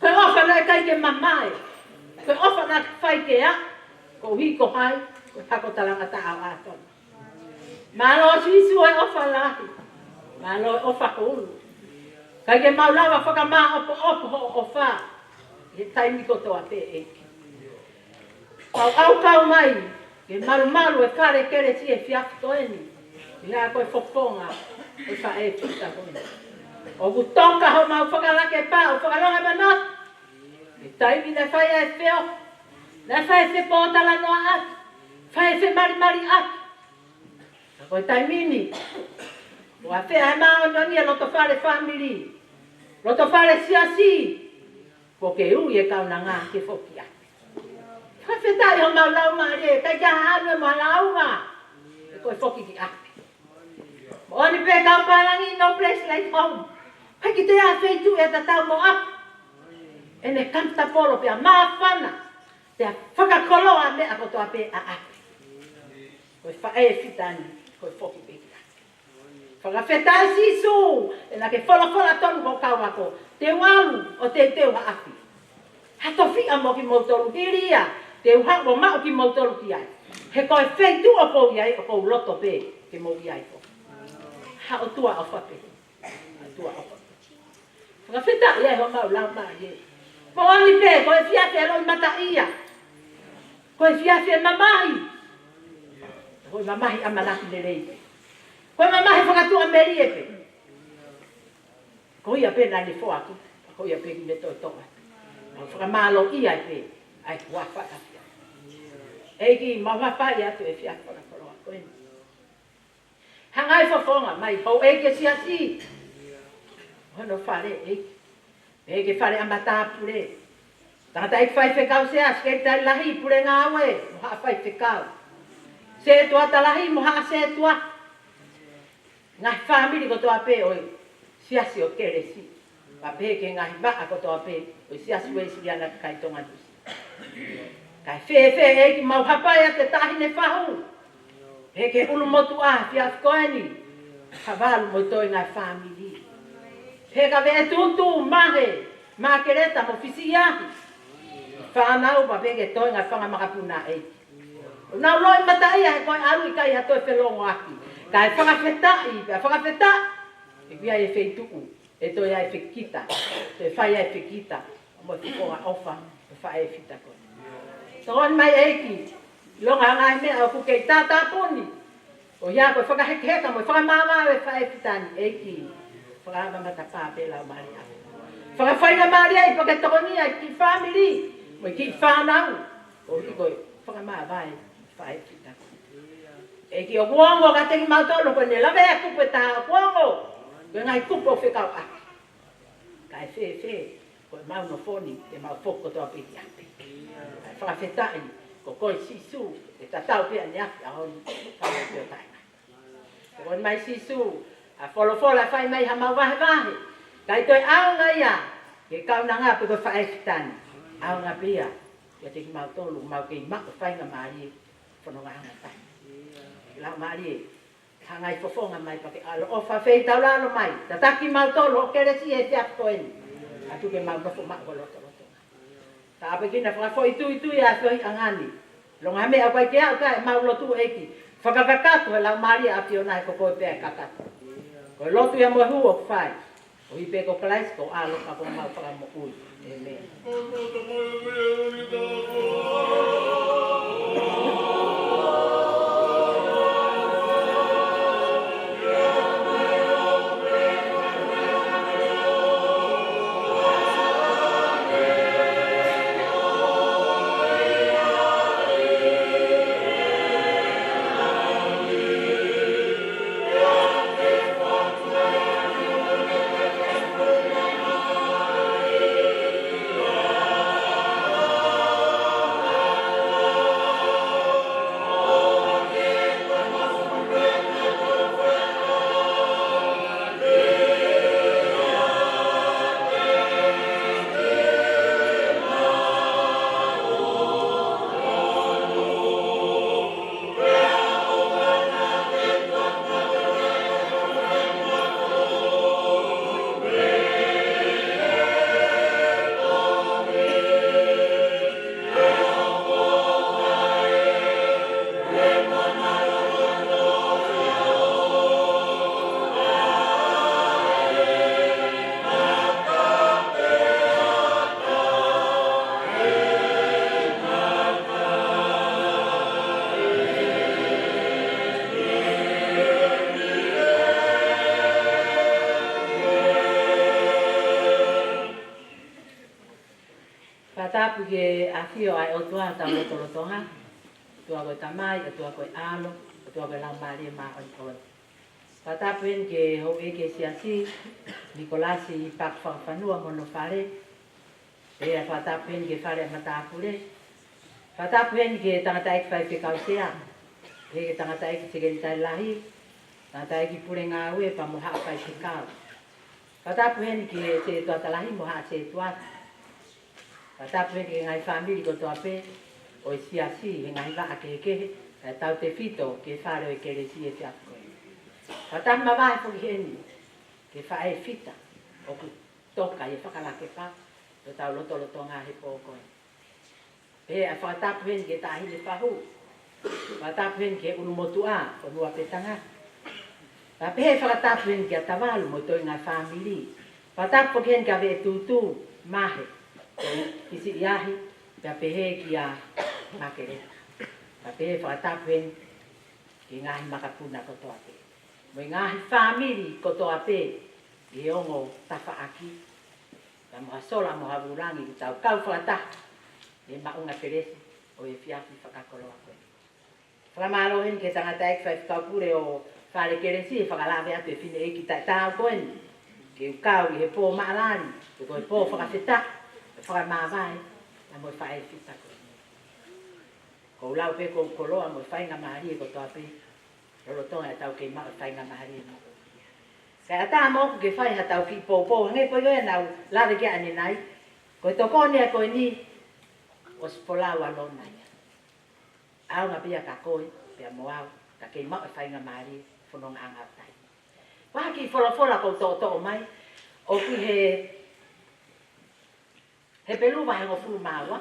Ko e ʻofa naʻe ʻikai ke mamae. Ko e ʻofa naʻe fai ke aʻu. Ko e hiko hai, ko e hako talangataʻa ʻo ʻĀtoni. Mālō Sīsū e ʻofa lahi. Mālō e ʻofa ko ulu. ʻIkai ke mau lava fakamāʻopoʻopo hoʻo ʻofa. ʻI he taimi kotoa pē ʻEiki. Pau ʻau kau mai, ke malumalu e fale kelesi he efiafi ko eni. ʻI he ko e fofonga, ʻo e faʻē fita ko eni. ʻOku toka homau fakalake pā, ʻo fakalonga manatu. ʻI he taimi naʻe fai ai e feohi, naʻe fai e fepōtalanoaʻaki, fai e femalimaliʻaki. Ka ko e taimi ni, ʻoku ʻafeʻi ʻe he māʻoniʻoni e loto fale fāmili, loto fale siasi, kuo ke ui e kaunanga ke foki ʻapi. Fakafetaʻi homau laumālie, ʻikai ke ʻi ai ha ʻalu mo ha lāunga, he ko e foki ki ʻapi. Moʻoni pē kau pālangi, no place like home. ʻIkai ke toe ʻi ai ha feituʻu ʻe tatau mo ʻapi. ʻEne kamtapolo pea māfana, pea fakakoloa meʻa kotoa pē ʻa ʻapi. Ko e faʻē fita ni, ko e foki pē ki ʻapi. Fakafetaʻi Sīsū, he naʻa ke folofola tonu ko e kau ako, te u ʻalu ʻo teuteu ha ʻapi. Ha tofiʻa mo kimoutolu, hili ia, te u haʻu ʻo maʻu kimoutolu ki ai. He ko e feituʻu ʻoku ou ʻi ai, ʻoku ou loto pē ke mou ʻi ai foki. Ha ʻOtua ʻofa pē. Ha ʻOtua ʻofa pē. Fakafetaʻi ʻe homau laumālie. Moʻoni pē, ko e efiafi ʻe loʻimataʻia. Ko e efiafi ʻe mamahi. Ko e mamahi ʻamanaki lelei pē. Ko e mamahi fakatuʻamelie pē. Ko ia pē naʻa ne foaki, ko ia pē ke ne toʻotoʻo. Mau fakamālōʻia pē, ʻa e kuafa ʻa e efiafi. ʻEiki, mau hapai atu e efiafi fakakoloa ko eni. Hangai fofonga mai houʻeiki e siasi. Hono fale ʻEiki. Pehē ki he fale ʻa matāpule. Tangataʻeiki faifekau, sekelitali lahi, pule ngāue, mo haʻa faifekau. Setuata lahi, mo haʻa setuata. Ngaahi fāmili kotoa pē ʻo e siasi ʻo Kelesi. Pea pehē ki he ngaahi vaʻa kotoa pē ʻo e Siasi Uēsiliana Kakai Tonga Nuʻu Sila. Kae fēfē ʻEiki, mau hapai atu e taʻahine fahu. Pehē ki he ʻulumotuʻa he efiafi ko eni. Havalu mo e toenga e fāmili. Pehē kia Veʻetutu, Mahe, Makeleta mo Fisiahi. Fānau pea pehē ki he toenga e fanga makapuna ʻEiki. ʻOku nau loʻimataʻia he ko e ʻalu ʻikai ha toe felongoaki. Kae fakafetaʻi, pea fakafetaʻi. ʻOku ʻi ai e feituʻu ʻe toe ʻi ai e fekita, toe fai ai e fekita, mo e fofonga ʻofa, ʻo e faʻē fita ko eni. Tokoni mai ʻEiki, ʻilonga ngaahi meʻa ʻoku kei tātāpuni. ʻO ia ko e fakahekeheka mo e fakamāmā ʻo e faʻē fita ni ʻEiki. Fakamāmā matapā pē laumālie ʻa. Fakafaingamālie ʻEiki pea ke tokoniʻi e kiʻi fāmili, mo e kiʻi fānau. ʻO hiko e fakamāvae faʻē fita ko eni. ʻEiki ʻoku ongo kiate kimautolu ko ʻene lave ʻa e kupu ʻe taha ʻoku ongo. Ko e ngaahi kupu ʻoku fekauʻaki. Kae fēfē, ko e mau nofo ni, te mau foki kotoa pē ki ʻapi. Kae fakafetaʻi, ko koe Sīsū, ʻe tatau pē ʻaneafi, ʻaho ni, fale pē ʻo taʻengata. Tokoni mai Sīsū, ʻa e folofola ʻe fai mai ha mau vahevahe. ʻIkai toe ʻaonga ia, ke kaunanga pē ko e faʻē fita ni. ʻAonga pē ia, kiate kimautolu, mau kei maʻu faingamālie, fononga ʻaonga tahi. Laumālie, hangai fofonga mai pea ke ʻaloʻofa feitaulalo mai. Tataki kimautolu ʻo Kelesi he efiafi ko eni. Atu ke mau nofo maʻu ho lotolotonga. Tāpuekina fakafoʻituitui ʻa e feohiʻanga ni. ʻIlonga ha meʻa ʻoku ʻikai ke aʻu ki ai ʻemau lotu ʻEiki. Fakakakato he laumālie ʻa e ʻAfiona he ko koe pē ʻa e kakato. Ko e lotu ia mo e hū ʻoku fai. ʻOi pē ko Kalaisi ko e ʻAlo ka ko homau Fakamoʻui. ʻĒmeni. Tapu ki he ʻafio ʻa e ʻOtua ʻi hotau lotolotonga, ʻOtua ko e Tamai, ʻOtua ko e ʻAlo, ʻOtua ko e Laumālie Māʻoniʻoni. Fakatapu heni ki he houʻeiki ʻo e Siasi, Nikolasi Paku Fakafanua mo hono fale, pea fakatapu heni ki he fale ʻa e matāpule. Fakatapu heni ki he tangataʻeiki faifekau sea, pea ki he tangataʻeiki sekelitali lahi, tangataʻeiki pule ngāue pea mo haʻa faifekau. Fakatapu heni ki he setuata lahi mo haʻa setuata. Fakatapu heni ki he ngaahi fāmili kotoa pē ʻo e Siasi he ngaahi vaʻa kehekehe, kae tautefito ki he fale ʻo e kelesi he efiafi ko eni. Fakatapu mavahe foki heni ki he faʻē fita ʻoku toka ʻi he fakalakepa ʻo hotau lotolotonga he pō ko eni. Pehē ʻa e fakatapu heni ki he taʻahine fahu. Fakatapu heni ki he ʻulumotuʻa, fonua pē tangata. Pea pehē fakatapu heni kia Tavalu mo e toenga fāmili. Fakatapu foki heni kia Veʻetūtū, Mahe, ko Kisiʻiahi, pea pehē kia Makeleta. Pea pehē fakatapu heni ki he ngaahi makapuna kotoa pē, mo e ngaahi fāmili kotoa pē ʻi he ongo tafaʻaki, pea mo ha sola mo ha vūlangi ʻoku tau kau fakataha ʻi he maʻunga kelesi ʻo e efiafi fakakoloa ko eni. Fakamālō heni ki he tangataʻeiki faifekau pule ʻo e fale kelesi he fakalave atu e fineʻeiki taʻetaau ko eni ke u kau ʻi he pō maʻalali, pe ko e pō fakafetaʻi, fakamāvae, pea mo e faʻē fita ko eni. Ko e lau pē ko e koloa mo e faingamālie kotoa pē, lolotonga ʻetau kei maʻu e faingamālie mo. Kae ʻatā moʻoku ke fai haʻatau kiʻi poupou, hangē ko ia naʻa ku lave ki ai ʻanenai, ko e tokoni ko eni, ʻosi folau ʻa Lona ia. ʻAonga pē ia kia koe, pea mo au, ka kei maʻu e faingamālie, fonongaʻanga ʻo taimi. Ko e kiʻi folofola ʻoku ou toʻotoʻo mai, ʻoku ʻi he Hepelū vahe hongofulu mā ua,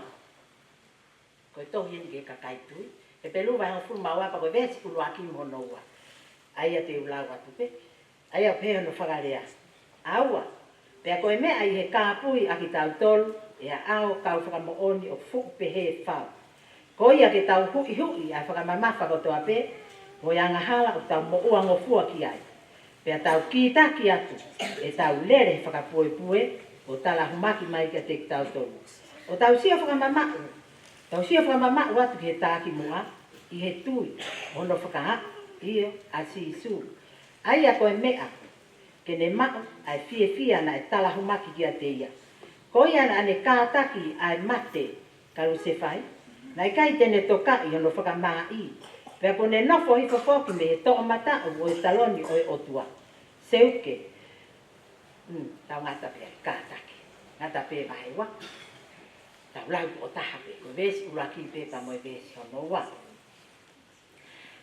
ko e tohi eni ki he kakai tui. Hepelū vahe hongofulu mā ua pea ko e veesi ʻuluaki mo hono ua. ʻA ia te u lau atu pē. ʻA ia ʻoku pehē hono fakalea. ʻA ua, pea ko e meʻa ʻi he kāpui ʻa kitautolu ʻe ha ʻao kau fakamoʻoni ʻoku fuʻu pehē fau. Ko ia ke tau huʻihuʻi ʻa e fakamamafa kotoa pē, mo e angahala ʻoku tau moʻuangofua ki ai. Pea tau kītaki atu, ʻetau lele he fakapuepue, ʻo talahumaki mai kiate kitautolu. ʻO tau sio fakamamaʻu, tau sio fakamamaʻu atu ki he takimuʻa, ʻi he tui, ʻo hono fakaaʻu, ʻio, ʻa Sīsū. ʻA ia ko e meʻa, ke ne maʻu ʻa e fiefia naʻe talahumaki kiate ia. Ko ia naʻa ne kātaki ʻa e mate, Kalusefai, naʻe ʻikai te ne tokaʻi hono fakamāʻi, pea kuo ne nofo hifo foki mei he toʻomataʻu ʻo e taloni ʻo e ʻOtua. Seuke, mm, tau ngata pē ai, kātaki. Ngata pē vahe ua. Tau lau ʻo taha pē, ko e veesi ʻuluaki pē pea mo e veesi hono ua.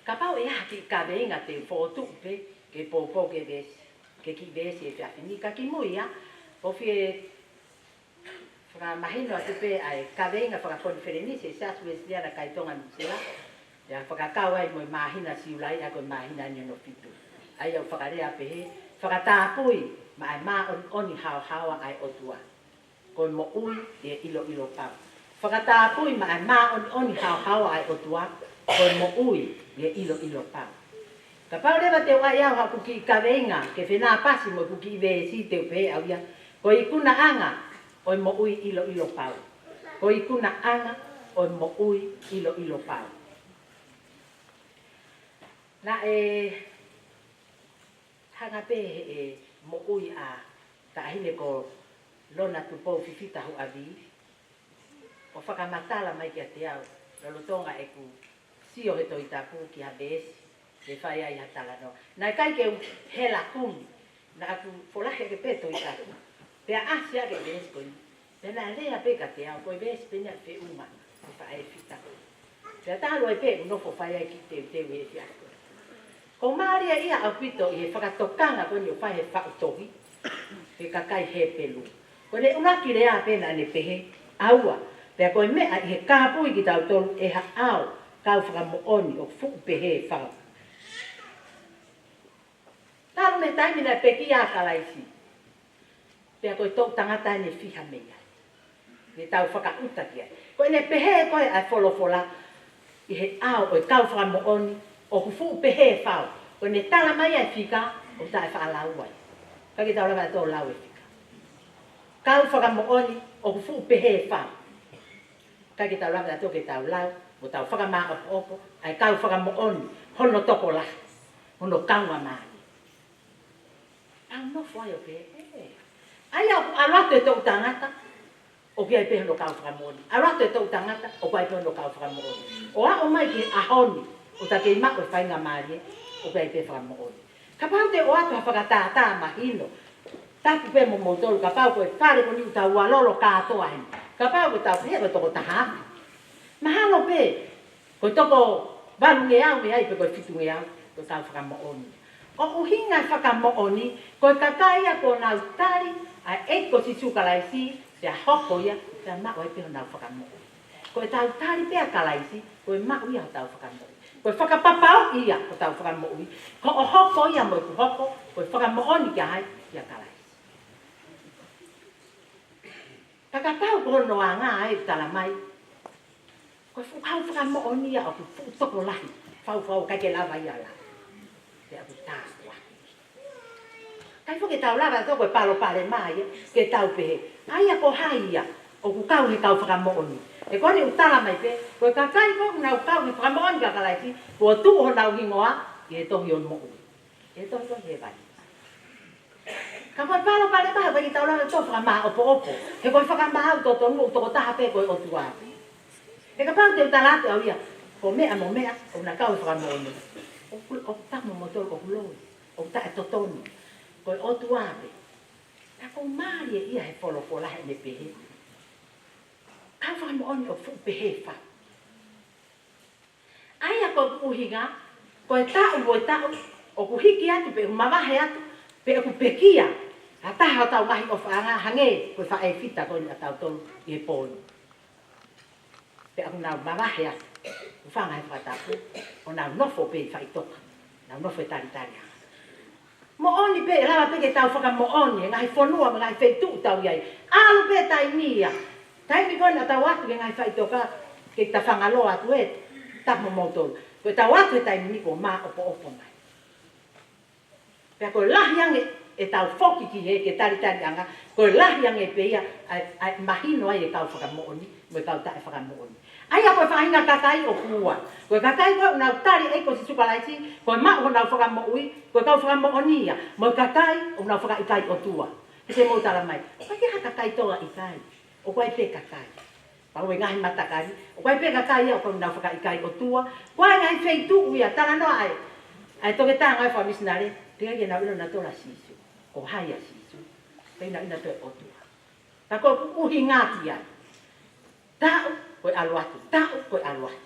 Kapau ʻe ʻi ai ha kiʻi kaveinga te u fokotuʻu pē, ke poupou ki he veesi, ki he kiʻi veesi he efiafi ni, ka kimuʻa ia, ʻoku ou fie fakamahino atu pē ʻa e kaveinga fakakonifelenisi ʻa e Siasi Uēsiliana Kai Tonga Nuʻusila, ʻa ia fakakau ai mo e māhina Siulai ʻa ia ko e māhina ni hono fitu. ʻA ia ʻoku fakalea pehē, fakatapui maʻa e māʻoniʻoni haohaoa ʻa e ʻOtua, ko e moʻui ʻi he ʻiloʻilo pau. Fakatapui maʻa e māʻoniʻoni haohaoa ʻa e ʻOtua, ko e moʻui ʻi he ʻiloʻilo pau. Kapau leva te u ʻai au haʻaku kiʻi kaveinga ke fenāpasi mo ʻeku kiʻi veesi, te u pehē au ia, ko e ikunaʻanga ʻo e moʻui ʻiloʻilo pau. Ko e ikunaʻanga ʻo e moʻui ʻiloʻilo pau. Naʻe hanga pē ʻe he moʻui ʻa Taʻahine ko Lona Tupou Fifita Huʻavī ʻo fakamatala mai kiate au, lolotonga ʻeku sio he Tohi Tapu ki ha veesi, ke fai ai ha talanoa. Naʻe ʻikai ke u hela kumi, naʻa ku folahi ake pē Tohi Tapu. Pea ʻasi ake veesi ko eni. Pea naʻe lea pē kiate au, ko e veesi pē eni ʻa e feʻunga, ko e faʻē fita ko ē. Pea talu ai pē, ʻeku nofo fai ai kiʻi teuteu he efiafi ko ē. ʻOku mālie ia ʻaupito ʻi he fakatokanga ko eni ʻoku fai he faʻu tohi, he kakai Hepelū. Ko ʻene ʻuluaki lea pē naʻa ne pehē, ʻa ua, pea ko e meʻa ʻi he kāpui kitautolu ʻe ha ʻao kau fakamoʻoni ʻoku fuʻu pehē fau. Talu mei he taimi naʻe pekia ʻa Kalaisi. Pea ko e toʻu tangata ʻe fiha mei ai. Ne tau fakaʻuta ki ai. Ko ʻene pehē ko ē ʻa e folofola ʻi he ʻao ʻo e kau fakamoʻoni ʻoku fuʻu pehē fau. Ko ʻene tala mai ʻa e fika ʻoku taʻefaʻalau ai. Ka ke tau lava ʻo lau e fika. Kau fakamoʻoni ʻoku fuʻu pehē fau. ʻIkai ke tau lava ʻe tautolu ke tau lau, mo tau fakamāʻopoʻopo ʻa e kau fakamoʻoni, hono tokolahi, hono kaungāmālie. ʻA e nofo ai ʻo pehē, ʻe, ʻa ia ʻoku ʻalu atu e toʻu tangata, ʻoku ʻi ai pē hono kau fakamoʻoni. ʻAlu atu e toʻu tangata, ʻoku ʻi ai pē hono kau fakamoʻoni. ʻO aʻu mai ki he ʻaho ni, ʻo ta kei maʻu e faingamālie, ʻoku ʻi ai pē fakamoʻoni. Kapau te u ʻoatu ha fakatātā mahino, tapu pē mo moutolu, kapau ko e fale ko eni ʻoku tau ʻalu ʻo kātoa heni. Kapau ko e tau pehē ko e toko taha afe. Mahalo pē, ko e toko valungeau mei ai pe ko e fitungeau, ko e kau fakamoʻoni. ʻO ʻuhinga e fakamoʻoni, ko e kakai ia kuo nau tali ʻa e ʻEiki ko Sīsū Kalaisi, pea hoko ia, pea maʻu ai pē honau fakamoʻui. Ko e tau tali pē ʻa Kalaisi, ko e maʻu ia hotau fakamoʻui. Ko e fakapapauʻi ia hotau fakamoʻui, ko hoʻo hoko ia mo ʻeku hoko, ko e fakamoʻoni kia hai, kia Kalaisi. Ka kapau ko hono anga ʻa e tala mai, ko e fuʻu kau fakamoʻoni ia ʻoku fuʻu tokolahi, faufau ʻikai ke lava ia la. Pea ʻoku tāpuaki. ʻIkai foki ke tau lava ʻe tautolu ko e palopalema ia, ke tau pehē, ʻa ia ko hai ia, ʻoku kau he kau fakamoʻoni. He ko eni ʻoku tala mai pē, ko e kakai ko ē ʻoku nau kau he fakamoʻoni kia Kalaisi, kuo tuʻu honau hingoa ʻi he tohi ʻo e moʻui. ʻI he tohi ko ē ʻi hēvani. Ka ko e palopalema he ʻikai ke tau lava ʻe tautolu fakamāʻopoʻopo. He ko e fakamaau totonu ʻoku tokotaha pē ko e ʻOtua. He kapau te u tala atu au ia, ko meʻa mo meʻa, ʻoku na kau he fakamoʻoni. ʻOku, ʻoku tapu mo moutolu, ʻoku loi, ʻoku taʻetotonu. Ko e ʻOtua pē. Ka ʻoku mālie ia he folofola heʻene pehē. Kau fakamoʻoni ʻoku fuʻu pehē fau. ʻA ia ko e ʻuhinga, ko e taʻu mo e taʻu, ʻoku hiki atu pe ʻoku mavahe atu, pe ʻoku pekia ha taha hotau ngaahi ʻofaʻanga hangē ko e faʻē fita ko eni ʻa tautolu ʻi he pō ni. Pea ʻoku nau mavahe atu, ʻoku fanga he fakatapu, ʻo nau nofo pē ʻi faʻitoka, nau nofo ʻi talitali anga. Moʻoni pē, ʻe lava pē ke tau fakamoʻoni, he ngaahi fonua, mo e ngaahi feituʻu tau ʻi ai. ʻAlu pē taimi ia. Taimi ko ena tau atu ki he ngaahi faʻitoka, ke ta fangaloa atu ē, tapu mo moutolu. Ko e tau atu he taimi ni kuo māʻopoʻopo mai. Pea ko e lahi ange ʻetau foki ki he, ki he talitali anga, ko e lahi ange pē ia, ʻa e, ʻa e mahino ai e kau fakamoʻoni, mo e kau taʻefakamoʻoni. ʻA ia ko e faʻahinga kakai ʻoku ua. Ko e kakai ko ē ʻoku nau tali ʻEiki ko Sīsū Kalaisi, ko e maʻu honau fakamoʻui, ko e kau fakamoʻoni ia, mo e kakai ʻoku nau fakaʻikaiʻotua. He te mou tala mai, ʻoku ʻikai ke ha kakai toa ʻikai. ʻOku ʻi ai pē kakai. Pau e ngaahi matakali, ʻoku ʻi ai pē kakai ia ʻoku nau fakaʻikaiʻotua. Ko e ngaahi feituʻu ia, talanoa ai. ʻA e toketā ngaahi fakamisinale, teʻeki ke nau ʻilo nautolu ʻa Sīsū. Ko hai ʻa Sīsū. Pea nau ʻilo nautolu e ʻOtua. Ka ko e ʻuhinga ki ai. Taʻu ko e ʻalu atu, taʻu ko e ʻalu atu.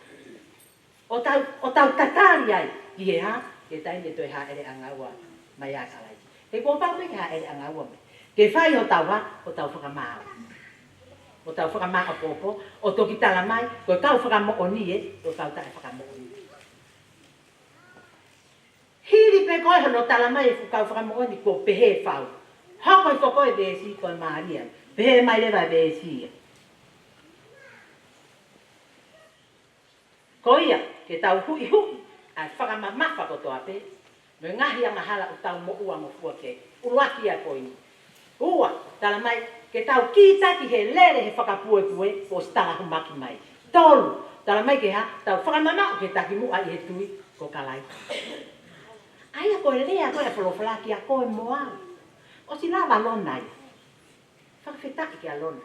ʻO tau, ʻo tau tatali ai, ki he hā, ki he taimi ʻe toe hāʻele ʻanga ua mai ʻa Kalaisi. He kuo pau pē ke hāʻele ʻanga ua mai. Ke fai hotau hā, hotau fakamaau. Hotau fakamāʻopoʻopo, ʻo toki tala mai, ko e kau fakamoʻoni ē, ko e kau taʻefakamoʻoni. Hili pē ko ē hono tala mai e fuʻu kau fakamoʻoni kuo pehē fau. Hoko hifo ko ē veesi ko e mālie. Pehē mai leva e veesi ia. Ko ia, ke tau huʻihuʻi ʻa e fakamamafa kotoa pē, mo e ngaahi angahala ʻoku tau moʻua mo fua ki ai. ʻUluaki ia ko eni. Ua, tala mai, ke tau kītaki he lele he fakapuepue, kuo ʻosi talahumaki mai. Tolu, tala mai ke hā, tau fakamamaʻu ke takimuʻa ʻi he tui, ko Kalaisi. ʻA ia ko e lea ko ē ʻa e folofola kia koe mo au. ʻOsi lava ʻa Lona ia. Fakafetaʻi kia Lona.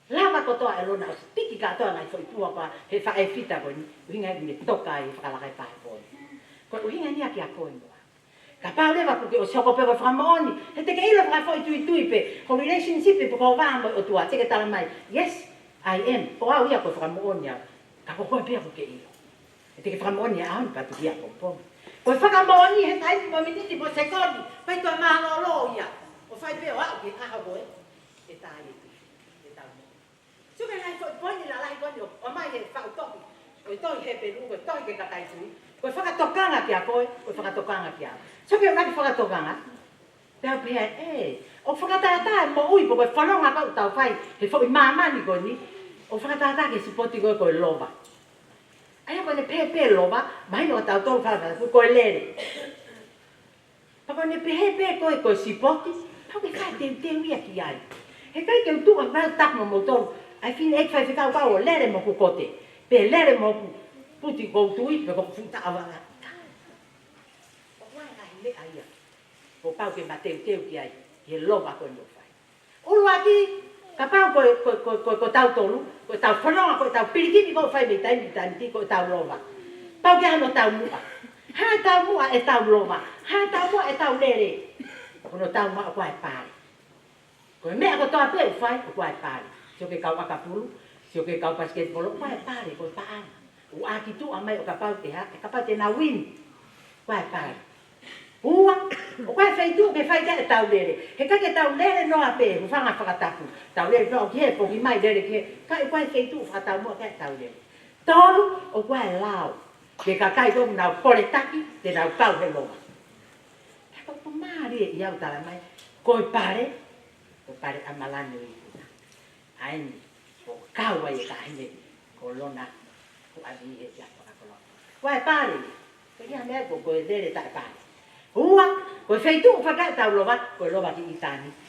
Lava kotoa ʻe Lona ʻosi tiki kātoa ngaahi foʻi puha pā he faʻē fita ko eni, ʻuhinga ʻene toka ai he fakalaka ʻi he pāhepo ni. Ko e ʻuhinga eni ia kia koe mo au. Kapau leva kuo ke ʻosi hoko pē ko e fakamoʻoni, he te ke ʻilo fakafoʻi tuitui pē, ko e relationship pē ko e vā mo e ʻOtua, te ke tala mai, yes, I am, ko au ia ko e fakamoʻoni au, ka ko koe pē ia kuo ke ʻilo. He te ke fakamoʻoni ʻaho ni pea tuku ia ʻapongipongi. Ko e fakamoʻoni he taimi mo e miniti mo e sekoni, pea toe mālōlō ia. ʻO fai pē ʻo aʻu ki he ʻaho ko ē, ʻe tā ia ki, ʻe tau mo. Sio ki he ngaahi foʻi poini lalahi ko eni ʻo, ʻomai he faʻu tohi. Ko e tohi Hepelū, ko e tohi ki he kakai tui. Ko e fakatokanga kia koe, ko e fakatokanga kia au. Sio ki he ngaahi fakatokanga. Pea pehē, ē, ʻoku fakatātā e moʻui pe ko e fononga ʻoku tau fai he foʻi māmani ko eni. ʻOku fakatātā ki he sipoti ko ē ko e lova. ʻA ia ko ʻene pehē pē lova, mahino kia tautolu fakatapu ko e lele. Pea ko ʻene pehē pē ko e, ko e sipoti, pau ke fai teuteu ia ki ai. He ʻikai ke u tuʻu ʻo tapu mo moutolu, ʻAi fine ʻeiki faifekau kau ʻo lele mo hoku kote. Pe lele mo hoku puti ʻoku ou tui, pe ko hoku fuʻu taʻavale. ʻOku ʻi ai e ngaahi meʻa ia kuo pau ke mateuteu ki ai, ki he lova ko eni ʻoku fai. ʻUluaki, kapau ko, ko, ko, ko, ko tautolu, ko ʻetau fononga, ko ʻetau pilikimi ʻoku fai mei taimi ki taimi, ko ʻetau lova. Pau ke ʻi ai hano taumuʻa. Hā e taumuʻa ʻetau lova. Hā e taumuʻa ʻetau lele. Ko hono taumuʻa ʻoku ʻi ai e pale. Ko e meʻa kotoa pē ʻoku fai, ʻoku ʻi ai e pale. Sio ki he kau ʻakapulu, sio ki he kau pasiketipolo, ʻoku ʻi ai e pale, ko e paʻanga. ʻOku ʻākituʻa mai ʻo kapau te hā, ʻe kapau te nau wini. ʻOku ʻi ai e pale. Ua, ʻoku ʻi ai e feituʻu ke fai ki ai ʻetau lele. Heʻikai ke tau lele noa pē, hūfanga he fakatapu. Tau lele noa ki hē, poki mai lele ki hē. Ka ʻoku ʻi ai e feituʻu fakataumuʻa ki ai ʻetau lele. Tolu, ʻoku ʻi ai e lao. Ki he kakai ʻoku nau poletaki, te nau kau he loma. Ka ko e mālie ia ʻoku tala mai, ko e pale, ko e pale ʻa Malani ʻo ikuna. ʻA eni, ʻoku kau ai e taʻahine ko Lona, ko ʻAvi he ia fakakoloa. ʻOku ʻi ai e pale, ko ia meʻa ko, ko e lele taʻepale. Ua, ko e feituʻu fai ki ai ʻetau lova, ko e lova ki ʻitāniti.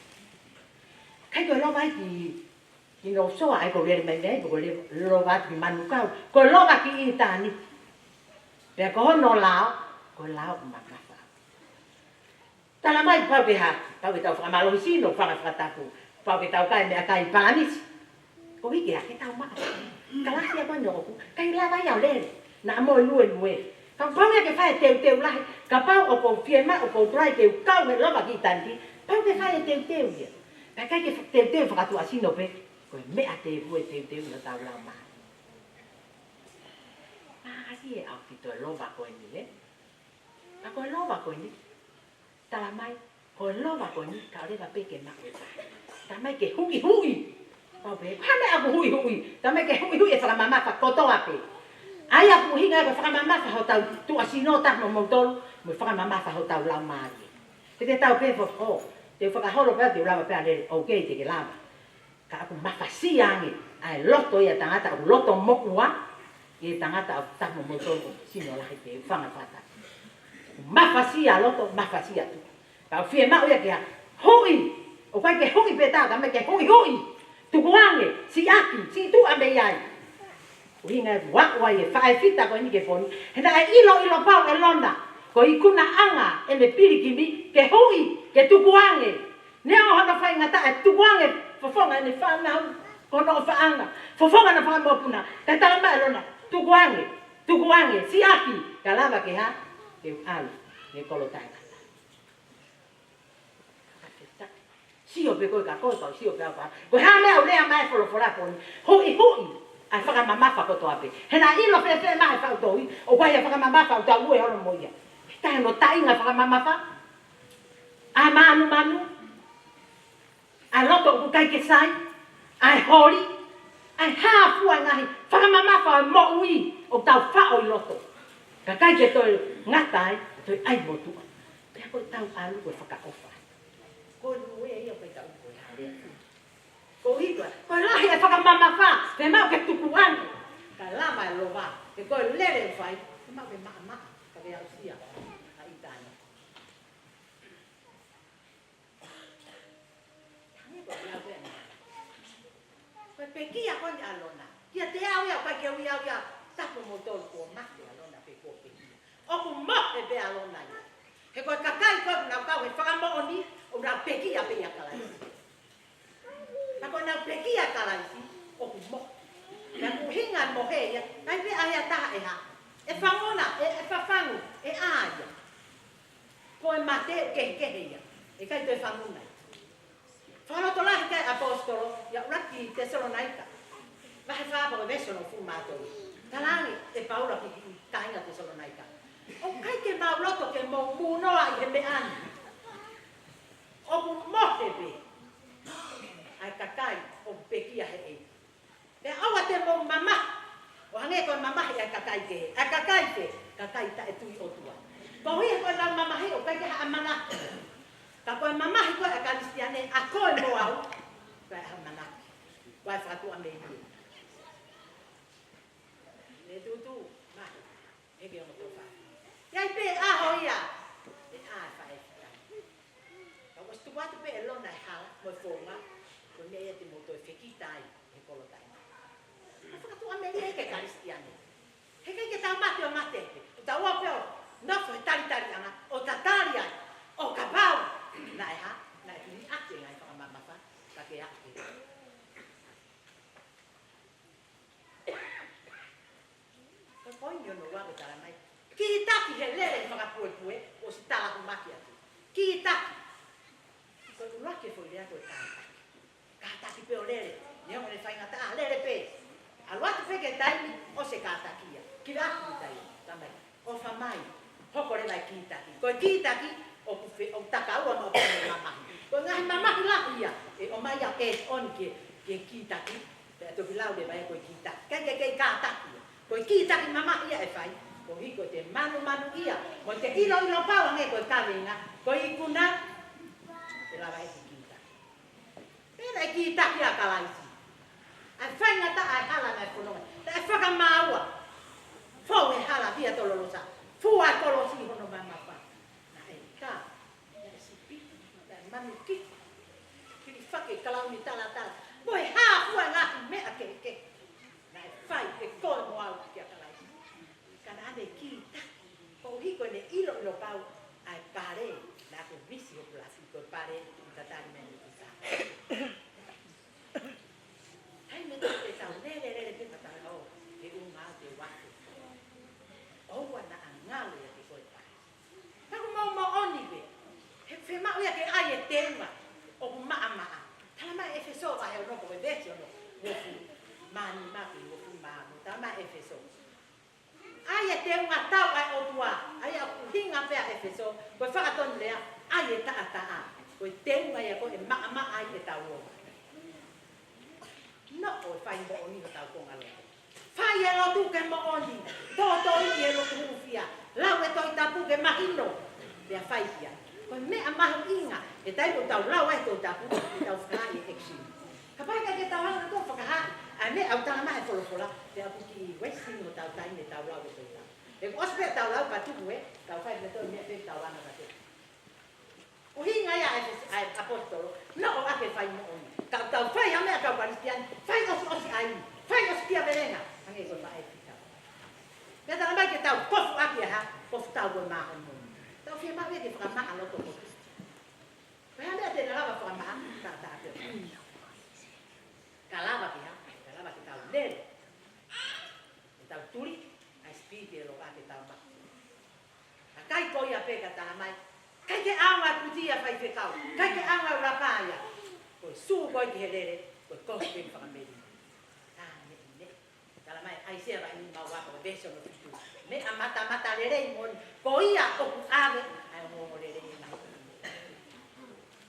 ʻIkai ko e lova ia ki, ki North Shore, ʻa ia ko e lele mai mei ai, ko e lele lova ki Manukau, ko e lova ki ʻitāniti. Pea ko hono lao, ko e lao ʻoku mamafa. Tala mai pau ke hā, pau ke tau fakamālohisino, fanga fakatapu, pau ke tau kai meʻakai palanisi. Ko e ʻuhi ke hā, ke tau maʻa. Kalasi ʻa ko eni ʻoku, ʻikai lava ia ʻo lele, naʻa mo e luelue. Ka pau ia ke fai e teuteu lahi, kapau ʻoku ou fiemaʻu, ʻoku ou try ke u kau he lova ki ʻitāniti, pau ke fai e teuteu ia. Pea ʻikai ke fa-, teuteu fakatuʻasino pē, ko e meʻa tēpū e teuteu ʻi hotau laumālie. Mālie ʻaupito e lova ko eni, ē? Ka ko e lova ko eni, tala mai, ko e lova ko eni, ka ʻoleva pē ke maʻu e taha. Tala mai ke huʻihuʻi. Pau pē, hane ʻoku huʻihuʻi. Tala mai ke huʻihuʻi e fakamamafa kotoa pē. ʻA ia ʻoku ʻuhinga ia ko e fakamamafa hotau tuʻasino, tapu mo moutolu, mo e fakamamafa hotau laumālie. He te tau pē fo, ʻo, te u fakaholo pē, te u lava pē ʻa lele, okay, te ke lava. Ka ʻoku mafasia ange ʻa e loto ia tangata ʻoku loto moʻua, ʻi he tangata ʻoku tapu mo moutolu ʻoku sino lahi pē, fanga fata. Mafasia loto, mafasia tuʻa. Ka ʻoku fiemaʻu ia ke hā, huʻi, ʻoku ʻikai ke huʻi pē taha, ka mai ke huʻihuʻi. Tukuange, siʻaki, siʻi tuʻa mei ai. ʻUhinga ʻoku aʻu ai e faʻē fita ko eni ki he pō ni. He naʻe ʻiloʻilo pau ʻe Lona, ko e ikunaʻanga ʻene pilikimi, ke huʻi, ke tukuange. Neongo hono faingataʻa, tukuange, fofonga ʻene fānau, ko hono ʻofaʻanga, fofonga hono fanga mokopuna. Kae tala mai ʻe Lona, tukuange, tukuange, siʻaki, ka lava ke hā, ke ʻalu, ke kolo taʻengata. Sio pē koe ka koe, ka sio pē au ka. Ko e hā e meʻa ʻoku lea mai e folofola ko eni. Huʻihuʻi ʻa e fakamamafa kotoa pē. He naʻe ʻilo fēfē mai e faʻu tohi, ʻoku ʻi ai e fakamamafa ʻoku tau ue holo mo ia. Taʻe no taʻinga fakamamafa. ʻA e mānumanu, ʻa e loto ʻoku ʻikai ke sai, ʻa e holi, ʻa e hā fua e ngaahi fakamamafa ʻo e moʻui ʻoku tau faʻo ʻi loto. Ka ʻikai ke toe ngata ai, toe ʻai motuʻa. Pea ko e tau ʻalu ko e fakaʻofa. Ko e lue ia ko e tau ko e hale. Ko e ʻuhi ko e, ko e lahi e fakamamafa, te mau ke tukuange. Ka lava e lova, he ko e lele ʻoku fai, te mau ke maʻamaʻa, ka ke aʻusia ʻa ʻitāniti. Hangē ko e lau ʻa e, ko e pekia ko eni ʻa Lona. Kiate au ia, ʻoku ʻikai ke ui au ia, tapu mo moutolu kuo mate ʻa Lona pe kuo pekia. ʻOku mohe pē ʻa Lona ia. He ko e kakai ko ē ʻoku nau kau he fakamoʻoni, ʻoku nau pekia pē ʻia Kalaisi. Ka ko ʻenau pekia ʻa Kalaisi, ʻoku mohe. Pea ko e ʻuhinga e mohe ia, ʻikai pē ʻa e taha ʻe hā. ʻE fanguna, ʻe, ʻe fafangu, ʻe ʻā ia. Ko e mate ʻoku kehekehe ia. ʻIkai toe fanguna ia. Fakalotolahi ki ai e ʻaposetolo, ʻi he ʻuluaki Tesalonaika. Vahe fā pea ko e veesi hono hongofulu mā tolu. Talaange ʻe Paula ki he kāinga Tesalonaika. ʻOku ʻikai ke mau loto ke mou mūnoa ʻi he meʻa ni. ʻOku mohe pē ʻa e kakai ʻoku pekia he ʻEiki. Pea ʻoua te mou mamahi, ʻo hangē ko e mamahi ʻa e kakai kehe. ʻA e kakai kehe, kakai taʻetui ʻOtua. Koeʻuhi ko e lau mamahi ʻoku ʻikai ke ʻi ai ha ʻamanaki. Ka ko e mamahi ko ē ʻa e Kalisitiane, ʻa koe mo au, ko e ʻamanaki. Ko e fakatuʻa mei mui. Ne tutu, mahi. ʻEke o tofa. ʻI ai pē ʻaho ia, ʻe ʻā e faʻē fita. Ka ʻosi tuku atu pē ʻe Lona e hala mo e founga, ko e meʻa ia te mou toe fekita ai he kolo taʻengata. Ko e poini hono ua ko e talamai, kītaki he lele fakapuepue, ʻosi tala ʻoku maki atu. Kītaki. Ko e ʻuluaki e foʻi lea ko e kātaki. Kātaki pē ʻo lele. Neongo ʻene faingataʻa, lele pē. ʻAlu atu pē ki he taimi, ʻosi e kātaki ia. Kiʻi ʻalu ki he taimi, talamai, ʻofa mai, hoko leva e kītaki. Ko e kītaki, ʻoku fe-, ʻoku takaua maʻu pē mo e mamahi. Ko e ngaahi mamahi lahi ia, ʻe ʻomai ia ʻo add on ki he, ki he kītaki. Pea toki lau leva ia ko e kītaki. ʻIkai ke kei kātaki ia. Ko e kītaki mamahi ia ʻe fai. Koeʻuhi ko ʻete manumanuʻia mo ʻete ʻiloʻilo pau ange ko e kaveinga, ko e ikuna, ʻe lava ʻe he kītaki. Pea naʻe kītaki ʻa Kalaisi. ʻA e faingataʻa ʻa e hala naʻe fononga. Naʻe fakamāua. Fou e hala Via Dolorosa. Fua e kolosi hono mamafa. Naʻe ka, naʻe sipi, naʻe manu kiʻi, kiʻi fake kalauni talatala. Mo e hā fua e ngaahi meʻa kehekehe. Naʻe fai ʻe koe mo au kia Kalaisi. Ka naʻa ne kītaki. Koeʻuhi ko ʻene ʻiloʻilo pau ʻa e pale, naʻa ku misi hoku lafi ko e pale, ʻi tatali mai ni kita. Taimi ʻe taha te tau lele, lele pē pea tau ō, he ʻunga te wake. ʻOua naʻa ngalo ia ke ko e pale. Ka ʻoku mou moʻoni pē. He fiemaʻu ia ke ʻai e teunga ʻoku maʻamaʻa. Talamai ʻe ʻEfesō vahe ono ko e veesi ono. Uofulu mā nima ki he uofulu mā ono. Talamai ʻe ʻEfesō. ʻAi e teunga tau ʻa e ʻOtua, ʻa ia ʻoku ʻuhinga pē ʻa ʻEfesō, ko e fakatonulea, ʻai e taʻataʻa. Ko e teunga ia ko ē ʻe maʻamaʻa ai ʻetau ongo. Noʻo e fai moʻoni hotau konga lotu. Fai e lotu ke moʻoni, tōtōiʻi e lotu hūfia, lau e Tohi Tapu ke mahino, pea fai ia. Ko e meʻa mahuʻinga, he taimi ʻoku tau lau ai e Tohi Tapu, ʻoku tau fakahā e action. Kapau ʻikai ke tau hanga ʻo fakahā ʻa e meʻa ʻoku talamai ʻe he folofola, pea ʻoku kiʻi wasting hotau taimi ʻetau lau e Tohi Tapu. He kuo ʻosi pē ʻetau lau pea tuku ē, tau fai pē toe meʻa pē tau anga pē. ʻUhinga ia ʻa e, ʻa e ʻapositolo, noʻo ake fai moʻoni. Ka tau fai ha meʻa kau Kalisitiane, fai ʻosiʻosi ʻa ia, fai ʻosi kia velenga, hangē ko e faʻē kita. Pea talamai ke tau kofu ʻaki ʻa e hā, kofu tau ko e māʻoniʻoni. Tau fiemaʻu ia ke fakamaʻa loto kofu. Ko e hā e meʻa te ne lava fakamaʻa, ka ta te. Ka lava ke hā, ka lava ke tau lele. Ke tau tuli, ʻa e sipiti ʻe loka ke tau maʻu. ʻIkai ko ia pē ka talamai, ʻikai ke ʻaonga e kuti ia faifekau, ʻikai ke ʻaonga e ʻulupā ia. Ko e sū ko ē ki he lele, ko e kofu pē fakameli. Ka ne, ne. Talamai ʻAisea vahe nima ua ko e veesi ono fitu. Meʻa matamatalelei moʻoni, ko ia ʻoku ʻave ʻa e ongoongolelei ʻi he ngaahi taimi.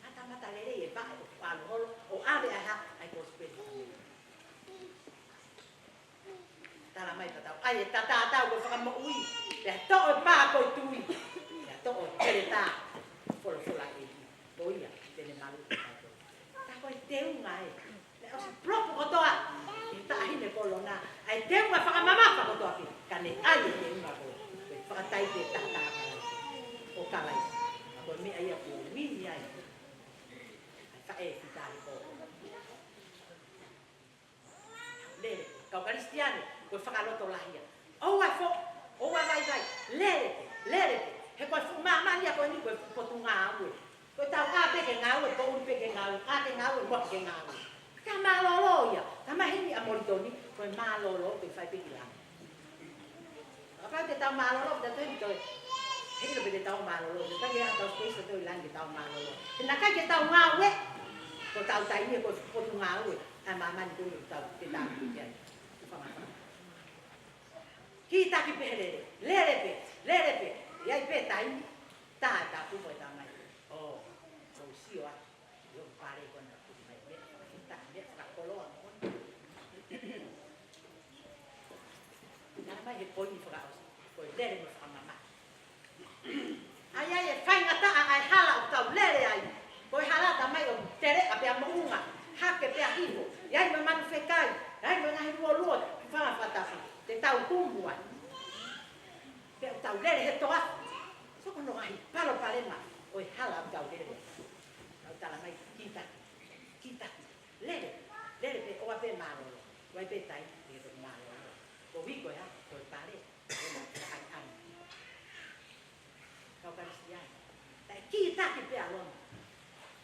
Matamatalelei e vaʻe ʻoku ʻalu holo, ʻo ʻave ʻa e hā, ʻa e kosipeli. Talamai tatau, ʻai e tatatau ko e fakamoʻui, pea toʻo e pā ko e tui, pea toʻo e peletā, folofola ʻe ia, ko ia te ne maluʻi e kau. Ka ko e teunga ē, naʻe ʻosi puloku kotoa ʻe he taʻahine kolona ʻa e teunga fakamamafa kotoa pē, ka ne ʻai e teunga ko ē, ko e fakataite taha taha Kalaisi. ʻO Kalaisi. Ka ko e meʻa ia kuo mini ai ʻa e faʻē fitali ko. Lele, kau Kalisitiane, ko e fakalotolahi ia. ʻOua fo, ʻoua vaivai, lele pē, lele pē. He ko e fuʻu māmani ia ko eni ko e fuʻu potungāue. Ko e tau ʻā pē ke ngāue, poʻuli pē ke ngāue, ʻā ke ngāue, mohe ke ngāue. Ka mālōlō ia, ka maheni ʻa Molitoni, ko e mālōlō, ko e fai pē ki langi. Kapau te tau mālōlō, te tau toe, he ʻilo pē te tau mālōlō, te tau ia tau space toe langi tau mālōlō. He naʻe ʻikai ke tau ngāue, ko tau taimi ko e potungāue, ʻa māmani ko e tau, te tau ki ai. Fanga fanga. Kītaki pē he lele, lele pē, lele pē, ʻe ʻi ai pē taimi, tā e tapu mo e tamai. ʻO, ʻo sio atu. ʻIo, pale ko ena, tuku mai, meʻa fakafita, meʻa fakakoloa moʻoni. Talamai he poini fakaʻosi, ko e lele mo e fakamamahi. ʻAi, ʻai e faingataʻa ʻa e hala ʻoku tau lele ai. Ko e hala talamai ʻoku teleʻa pea moʻunga, hake pea hifo, ʻi ai mo e manu fekai, ʻi ai mo e ngaahi luolua, fanga fakatapu, te tau humu ai. Pea ʻoku tau lele he toafa. So ko hono ngaahi palopalema ʻo e hala ʻoku tau lele. Tau talamai kītaki, kītaki. Lele, lele pē, ʻoua pē mālōlō. ʻOua pē taimi ke mālōlō. Ko e uike ko ē, ko e pale, ko e ʻaneʻane. Kau Kalisitiane. Taʻe kītaki pē ʻa lona.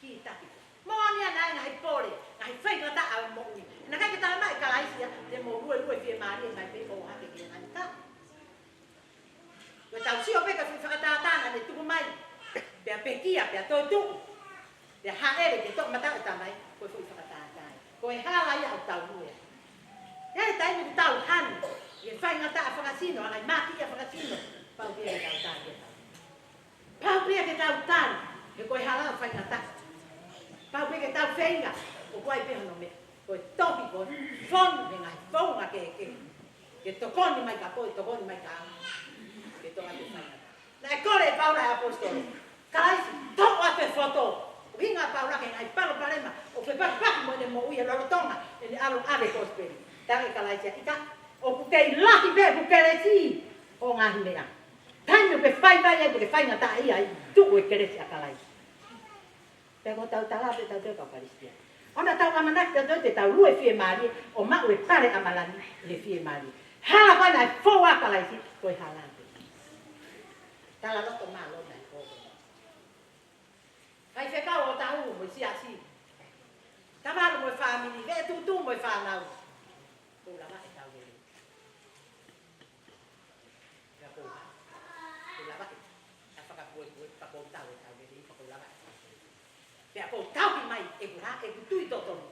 Kītaki pē. Moʻoni ʻa e ngaahi pole, ngaahi faingataʻa ʻo e moʻui. Naʻe ʻikai ke talamai ʻe Kalaisi ia, te mou luelue fiemālie mai pē ʻo hake ki he ngaahi ka. Ia pea toetuʻu. Pea hāʻele ki he toʻomataʻu ʻo e Tamai, ko e foʻi fakatātā ia. Ko e hala ia ʻoku tau lue ai. ʻI he taimi ʻoku tau hanu, ʻi he faingataʻa fakasino, ʻa e ngaahi mātiʻia fakasino, pau pē ia ke tau tali ʻetau. Pau pē ia ke tau tali, he ko e hala ʻoku faingataʻa. Pau pē ia ke tau feinga, ʻoku ʻi ai pē hono meʻa. Ko e tohi ko ē, fonu he ngaahi founga kehekehe. Ke tokoni mai kia koe, tokoni mai kia au. Ke tokanga ke faingataʻa. Naʻe kole ʻe Paula ʻa e ʻaposetolo, Kalaisi, toʻo atu e foto. ʻUhinga ʻa Paula ki he ngaahi palopalema ʻoku fepakipaki mo ʻene moʻui he lolotonga ʻene ʻalu ʻo ʻave e kosipeli. Talaange ʻe Kalaisi, ʻikai, ʻoku kei lahi pē ʻeku kelesi ʻo e ngaahi meʻa. Taimi ʻoku ke fai mai ai, ʻoku ke faingataʻaʻia ai, tuʻu e kelesi ʻa Kalaisi. Pea ko ʻetau tala pē ʻe tautolu kau Kalisitiane. ʻOua naʻa tau ʻamanaki tautolu te tau lue fiemālie, ʻo maʻu e pale ʻa ʻAmalani ʻi he fiemālie. Hala ko ē naʻe fou ai ʻa Kalaisi, ko e hala pē. Talaloto mālō mai ko ē. Faifekau ʻo tahu mo e siasi. Tavale mo e fāmili, veʻe tuʻutuʻuni mo e fānau. Ko e lava ʻetau lelei. Pea ko e hā? Ko e lava ʻe, ʻa fakapuepue, pea ko e tau ʻetau lelei, pea ko e lava ʻetau lelei. Pea ko e tauhi mai ʻeku hā, ʻeku tui totonu.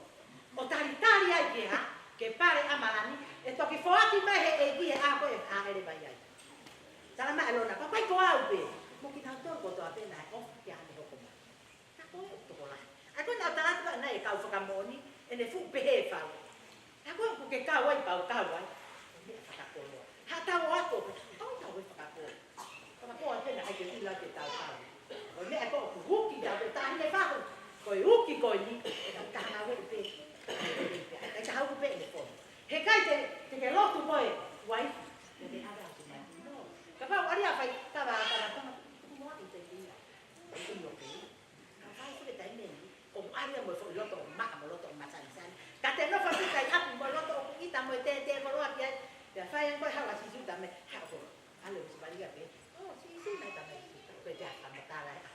ʻO talitali ai ki he hā, ki he pale ʻa ʻAmalani, ʻe toki foaki mai ʻe he ʻEiki he ʻaho ko ē ʻe hāʻele mai ai. Tala mai ʻe Lona, pea ʻikai ko au pē, mo kinautolu kotoa pē naʻe ʻofa ki haʻane hoko mai. Ka ko e tokolahi. ʻA ia ko ʻenau tala atu ʻa ʻenau kau fakamoʻoni, ʻene fuʻu pehē fau. Ka ko e ʻoku ke kau ai pea u kau ai. Ko e meʻa fakakoloa. Haʻatau ako pē, ʻoku tau e fakakoloa. Fakakoloa pē naʻe ʻikai ke ʻilo ke tau kau. Ko e meʻa ko ē ʻoku uki tau pē tahi ne fahu. Ko e uki ko eni, ʻe tau taha ngāue pē. ʻIkai taha uki pē ʻene fono. Heʻikai te, te ke lotu koe, uaifi. Ko e meʻa ʻa e ʻaho mai. No. Kapau ʻoku ʻalu ʻo fai, tava, tava, tava, tava, tava, tava, tava, tava, tava, tava, Ka fai ko e taimi ni, ʻoku ʻalu ia mo e foʻi loto ʻoku maʻa mo e loto ʻoku māsanisani. Ka te nofo pē ʻi ʻapi mo e loto ʻoku ʻita mo e tētē koloa ki ai. Pea fai ange ko e hala ʻa Sīsū taimi, haʻu ko ē. ʻAlu ʻo sipali ia pē. ʻŌ, Sīsū mai taimi. Ko e te fakamatala ia.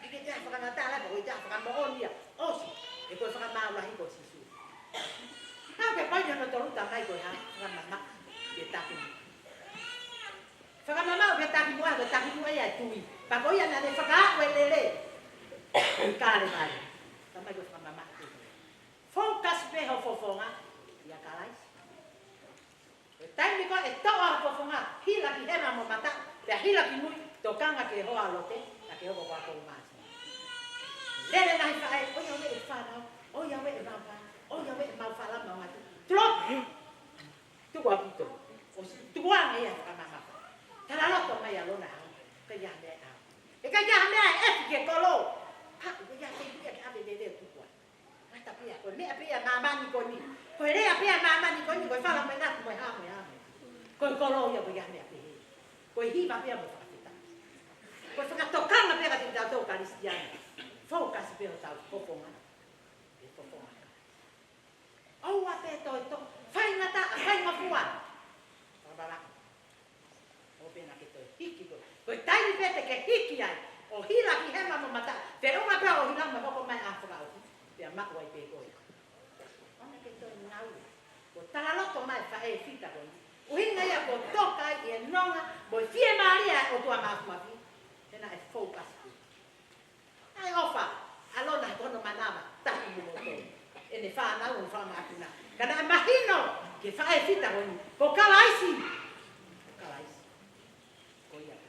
ʻIkai ke te fakamatala, ko e te fakamoʻoni ia. ʻOsi, he ko e fakamaau lahi ko Sīsū. Ka ko e poini hono tolu taimi ko e hā, fakamamaʻu ke taki. Fakamamaʻu ke takimuʻa, ke takimuʻa ia ʻe tui. Pea ko ia naʻa ne fakaaʻu e lele ʻi Kalevale. Taimi ko e fakamamaʻu ke tui. Focus pē ho fofonga ʻia Kalaisi. Ko e taimi ko ē ʻe toʻo ho fofonga, hila ki hema mo mata, pea hila ki mui, tokanga ki he hoa ʻo Lote, ka ke hoko ko e ako māsi. Lele ngaahi faʻē, ʻoiauē e fānau, ʻoiauē e mapa, ʻoiauē e mau fala mau ngatu. Tulou! Tuku ʻaupito. ʻOsi tukuange ia fakamamafa. Talaloto mai ʻa Lona hau. ʻIkai ha meʻa ʻe ʻave. ʻIkai ha meʻa ʻe ʻefi ke kolo. Ka, ʻikai ha meʻa ke ʻave lele tuku ai. Ngata pē ia, ko e meʻa pē ia ʻa māmani ko eni. Ko e lea pē ia ʻa māmani ko eni, ko e fala mai ngatu mo e hā mo e hā mo e. Ko e kolo ia ʻikai ha meʻa pehē. Ko e hiva pē ia mo e fakafetaʻi. Ko e fakatokanga pē ia kiate kitautolu Kalisitiane. Focus pē hotau fofonga. Ke fofonga. ʻOua pē toe toʻo, faingataʻa, faingofua. Fakavavevave. ʻO pehē naʻa ke toe hiki ko. Ko e taimi pē te ke hiki ai. ʻO hila ki hema mo mata. Feʻunga pē ʻo hila mo hoko mai ʻa e fakaʻosi. Pea maʻu ai pē koe. ʻOua naʻa ke toe ngāue. Ko e talaloto mai faʻē fita ko eni. ʻUhinga ia ko e toka ai e nonga. Mo e fiemālie ʻa e ʻOtua Māfimafi. He naʻe focus pē. ʻA e ʻofa, ʻa Lona ko hono manava, tahi mo moutolu. ʻEne fānau, hono fanga mokopuna. Ka naʻe mahino, ki he faʻē fita ko eni, ko Kalaisi. Ko Kalaisi. Ko ia pē,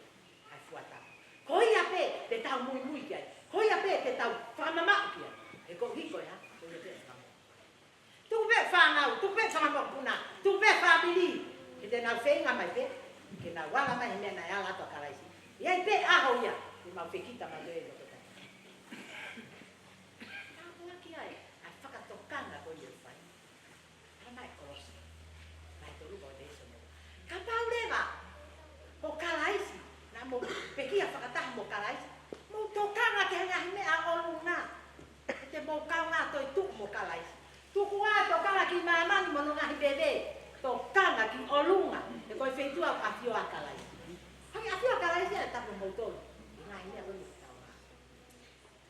ʻa e fuata. Ko ia pē, te tau muimui ki ai. Ko ia pē, te tau fakamamaʻu ki ai. He ko e hiko ia, ko ia pē fakamamaʻu. Tuku pē fānau, tuku pē fanga mokopuna, tuku pē fāmili. Ke te nau feinga mai pē, ke nau ala mai he meʻa naʻe ala atu ʻa Kalaisi. ʻI ai pē ʻaho ia, ke mau fekita mai pē loto tahi. Tāpuaki ai, ʻa e fakatokanga ko ia ʻoku fai. Ala mai Kolose, mai tolu ko e te iso mo. Kapau leva, ko Kalaisi, naʻa mou pekia fakataha mo Kalaisi, mou tokanga ki he ngaahi meʻa ʻo ʻolunga. He te mou kaungā toetuʻu mo Kalaisi. Tuku ā tokanga ki māmani mo hono ngaahi veve. Tokanga ki ʻolunga. He ko e feituʻu ʻoku ʻafio ai ʻa Kalaisi. Hangē ʻafio ʻa Kalaisi ʻa e tapu moutolu. ʻI he ngaahi meʻa ko eni ʻoku tau ngāue.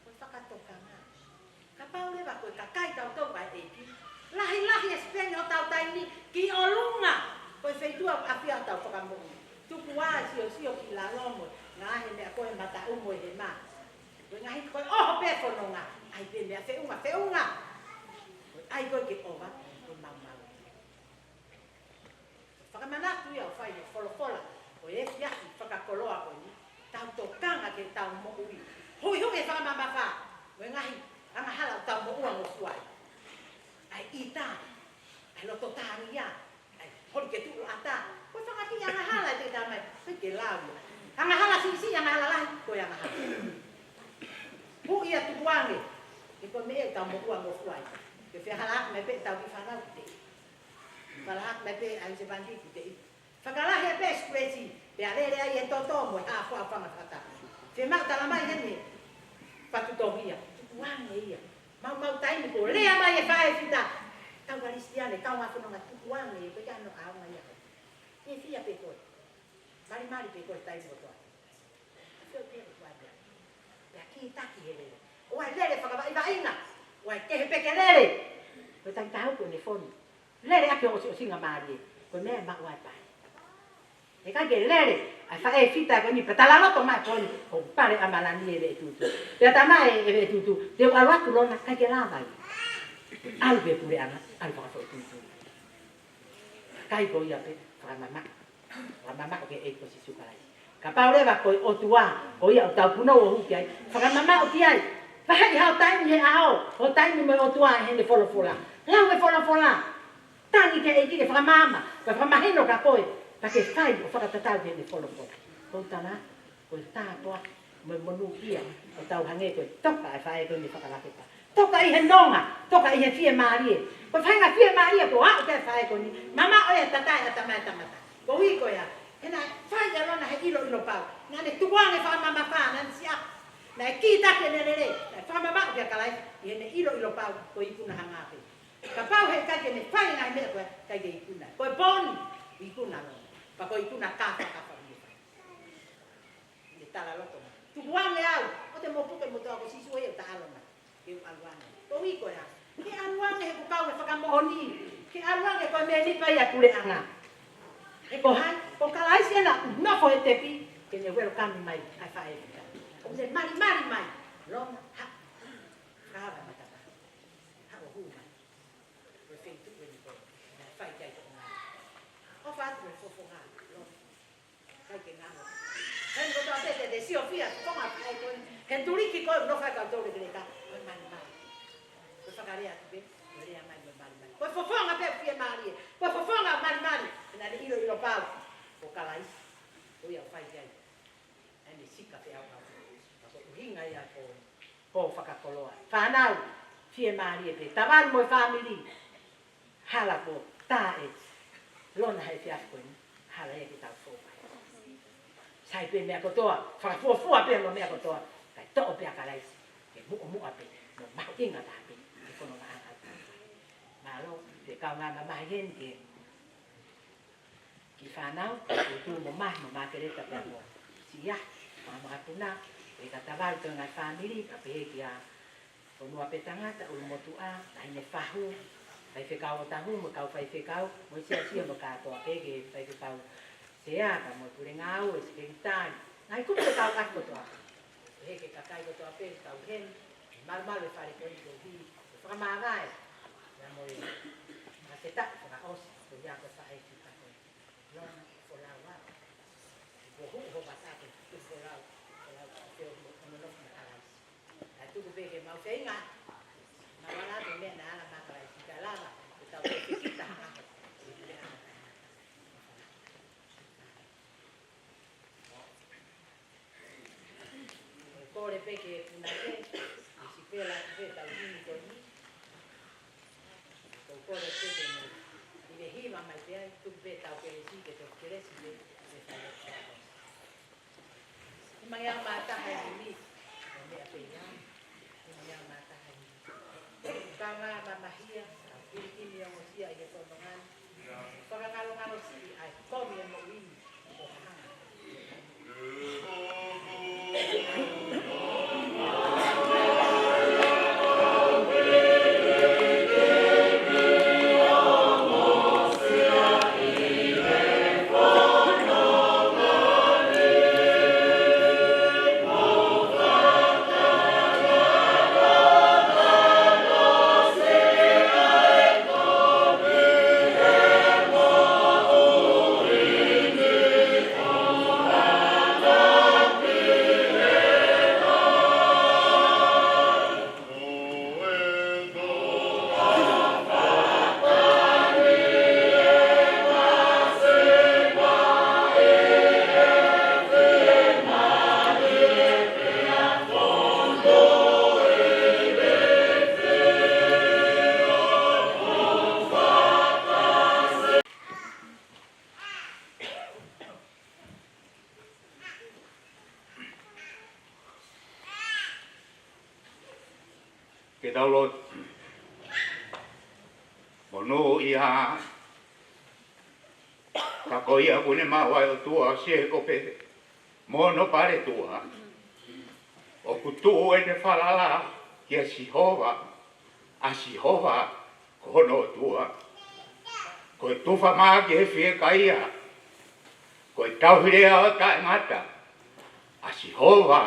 Ko e fakatokanga. Kapau leva ko e kakai tautolu ʻa e ʻEiki. Lahilahi e sipeni hotau taimi ki ʻolunga. Ko e feituʻu ʻoku ʻafio ai hotau fakamoʻui. Tuku ā siosio ki lalo mo e ngaahi meʻa ko e mataʻu mo e hema. Ko e ngaahi ko e ʻoho pē fononga, ʻai pē meʻa feʻunga, feʻunga. Ko e ʻai ko ē ke ʻova, ko e maumau. Fakamanatu ia ʻoku fai he folofola, ko e efiafi fakakoloa ko eni, tau tokanga ke tau moʻui. Huihuʻi e fakamamafa, mo e ngaahi angahala ʻoku tau moʻua ngofua ai. ʻAi ʻita, ʻai loto tālia, ʻai holi ke tuʻu ʻata. Ko e fanga kiʻi angahala ʻe te tau mai, pe ke lau ia. Angahala siʻisiʻi, angahala lahi, ko e angahala. Huʻi ia tukuange, he ko e meʻa ʻoku tau moʻua ngofua ai. Ke fehalaaki mai pē tau kiʻi fānau ki te. Fehalaaki mai pē ʻa e sevāniti ki te. Fakalahi pē sikuleti, pea lele ai e toto mo e hā fua fanga fakata. Fiemaʻu tala mai heni, fatu tohia, tukuange ia. Maumau taimi ko e lea mai e faʻē fita. Kau Kalisitiane, kau ngā fononga tukuange, ko e kano ʻaonga ia. Ke fia pē koe. Malimali pē koe taimi kotoa. Pea fio pē koe ʻa e meʻa. Pea kītaki he lele. ʻOua ʻe lele fakavaʻivaʻinga. ʻOua ʻe kehe pē ke lele. Ko e taki taha uku ʻene fonu. Lele ʻaki ʻo ʻosiʻosinga mālie. Ko e meʻa ʻe maʻu ai e pae. ʻE ʻikai ke lele ʻa e faʻē fita ko eni pea talaloto mai ko eni. ʻO pale ʻa Malani e veʻe tūtū. Pea tama e, e veʻe tūtū. Te u ʻalu atu Lona, ʻikai ke lava ia. ʻAlu pē puleʻanga, ʻalu fakafoʻituitui. Kai ko ia pē, fakamamaʻo. Fakamamaʻo ki he ʻEiki ko Sīsū Kalaisi. Kapau leva ko e ʻOtua, ko ia ʻoku tau punou ʻo hū ki ai. Fakamamaʻo ki ai. Vaheʻi haʻo taimi he ʻaho, ho taimi mo e ʻOtua ʻi heʻene folofola. Lau e folofola. Tangi ki he ʻEiki ke fakamaama, ke fakamahino kia koe. Pea ke fai ʻo fakatatau ki heʻene folofola. Ko u tala, ko e tāpuaki mo e monūkia, ʻoku tau hangē ko e toka e faʻē ko eni fakalakepa. Toka ʻi he nonga, toka ʻi he fiemālie. Ko e faʻahinga fiemālie ko ē ʻa e faʻē ko eni. Mamaʻo e tatae ʻa e tama e tangata. Ko e ʻuhi ko ia. He naʻe fai ʻe Lona he ʻiloʻilo pau. Naʻa ne tukuange fakamamafa, naʻa ne siʻa. Naʻe kītaki ʻene lele. Naʻe fakamamaʻo kia Kalaisi. ʻI heʻene ʻiloʻilo pau. Ko e ikuna hangē pē. Kapau he ʻikai ke ne fai e ngaahi meʻa ko ē, ʻikai ke ikuna. Ko e pōni, ikuna Lona. Pea ko e ikuna kafa, kafa ʻi he fai. ʻI he talaloto mai. Tukuange au, ʻoua te mou puke moutolu ko Sīsū ʻe ʻo taʻalo mai. Ke u ʻalu ange. Ko e ʻuhi ko ia. Ke ʻalu ange he ʻoku kau e fakamoʻoni. Ke ʻalu ange ko e mēmipa ia puleʻanga. He ko hai, ko Kalaisi ena ʻoku nofo he tepi, ke ne welcome mai, ʻa e faʻē fita. ʻOku ne malimali mai, Lona, ha, kava matapā. Haʻu ʻo hū mai. Ko e feituʻu eni ko ē, naʻe fai ki ai ko ē. ʻOfa atu e fofonga, Lona. ʻIkai ke ngalo. Heni ko e tau te te te siofia, fofonga faʻē ko ē. He tuliki ko ē, nofo ai kau tole ke leka. Ko e malimali. Ko e fakalea atu pē, ko e lea mai ko e malimali. Ko e fofonga pē fiemālie. Ko e fofonga malimali. He naʻa ne ʻiloʻilo pau. Ko Kalaisi. Ko ia ʻoku fai ki ai. ʻA ʻene sika feʻauʻau. Ka ko e ʻuhinga ia ko, ko e fakakoloa. Fānau, fiemālie pē. Tavale mo e fāmili. Hala ko tā ʻe Lona he efiafi ko eni. Hala ia ke tau fou ai. Sai pē meʻa kotoa. Fakafuofua pē mo e meʻa kotoa. Kae toʻo pē ʻa Kalaisi. Ke muʻomuʻa pē. Mo mahuʻinga taha pē. Ke kono maʻanga. Mālō, pea kau ngā mamahi heni ke Kiʻi fānau, ʻo Tū mo Mahi mo Makeleta pea mo Siʻa, mo Makapuna, ʻe ka tavale toenga fāmili, ka pehē kia Fonua pē Tangata, ʻUlumotuʻa, Taʻahine Fahu, faifekau ʻo Tahu mo e kau faifekau, mo e siasi mo kātoa pē ki he faifekau sea, pea mo e pule ngāue, sekelitali, ngaahi kupu ʻo e kau ʻapi kotoa. Pehē ki he kakai kotoa pē, kau heni, malumalu e fale ko eni koeʻuhi, ʻo fakamāvae, pea mo e, ma te taʻu fakaʻosi, ko ia ko e faʻē fita ko ē. Lona folau ā. Kuo hū ho vasa ke tuku folau, folau ke o mo, o nonofo mo Kalaisi. Naʻe tuku pē ke mau feinga. Mau ala atu meʻa naʻe ala mai Kalaisi ka lava, ke tau fefekitaha. Kole pē ke punake, ʻi Sipela atu pē tau himi ko eni. Ko e kole pē ke mo. ʻI he hiva mai pē ai, tuku pē tau kelesi, ke tau kelesi pē, ke tau kelesi. Himi ia mā taha e himi, ko e meʻa pē ia. Himi ia mā taha e himi. Ka ngā mamahia, ka pilikimi ongosia ʻi he fononga ni. Fakangalongalo siʻi ʻa e komi e moʻui ni. Ke tau lotu. Monūʻia, ka ko ia kuo ne maʻu ʻa e ʻOtua ʻo Sēkope mo hono paletua, ʻoku tuʻu ʻene falala kia Sihova, ʻa Sihova ko hono ʻOtua. Ko e tufa mā ki he fiekaia, ko e tauhi lea ʻo taʻengata, ʻa Sihova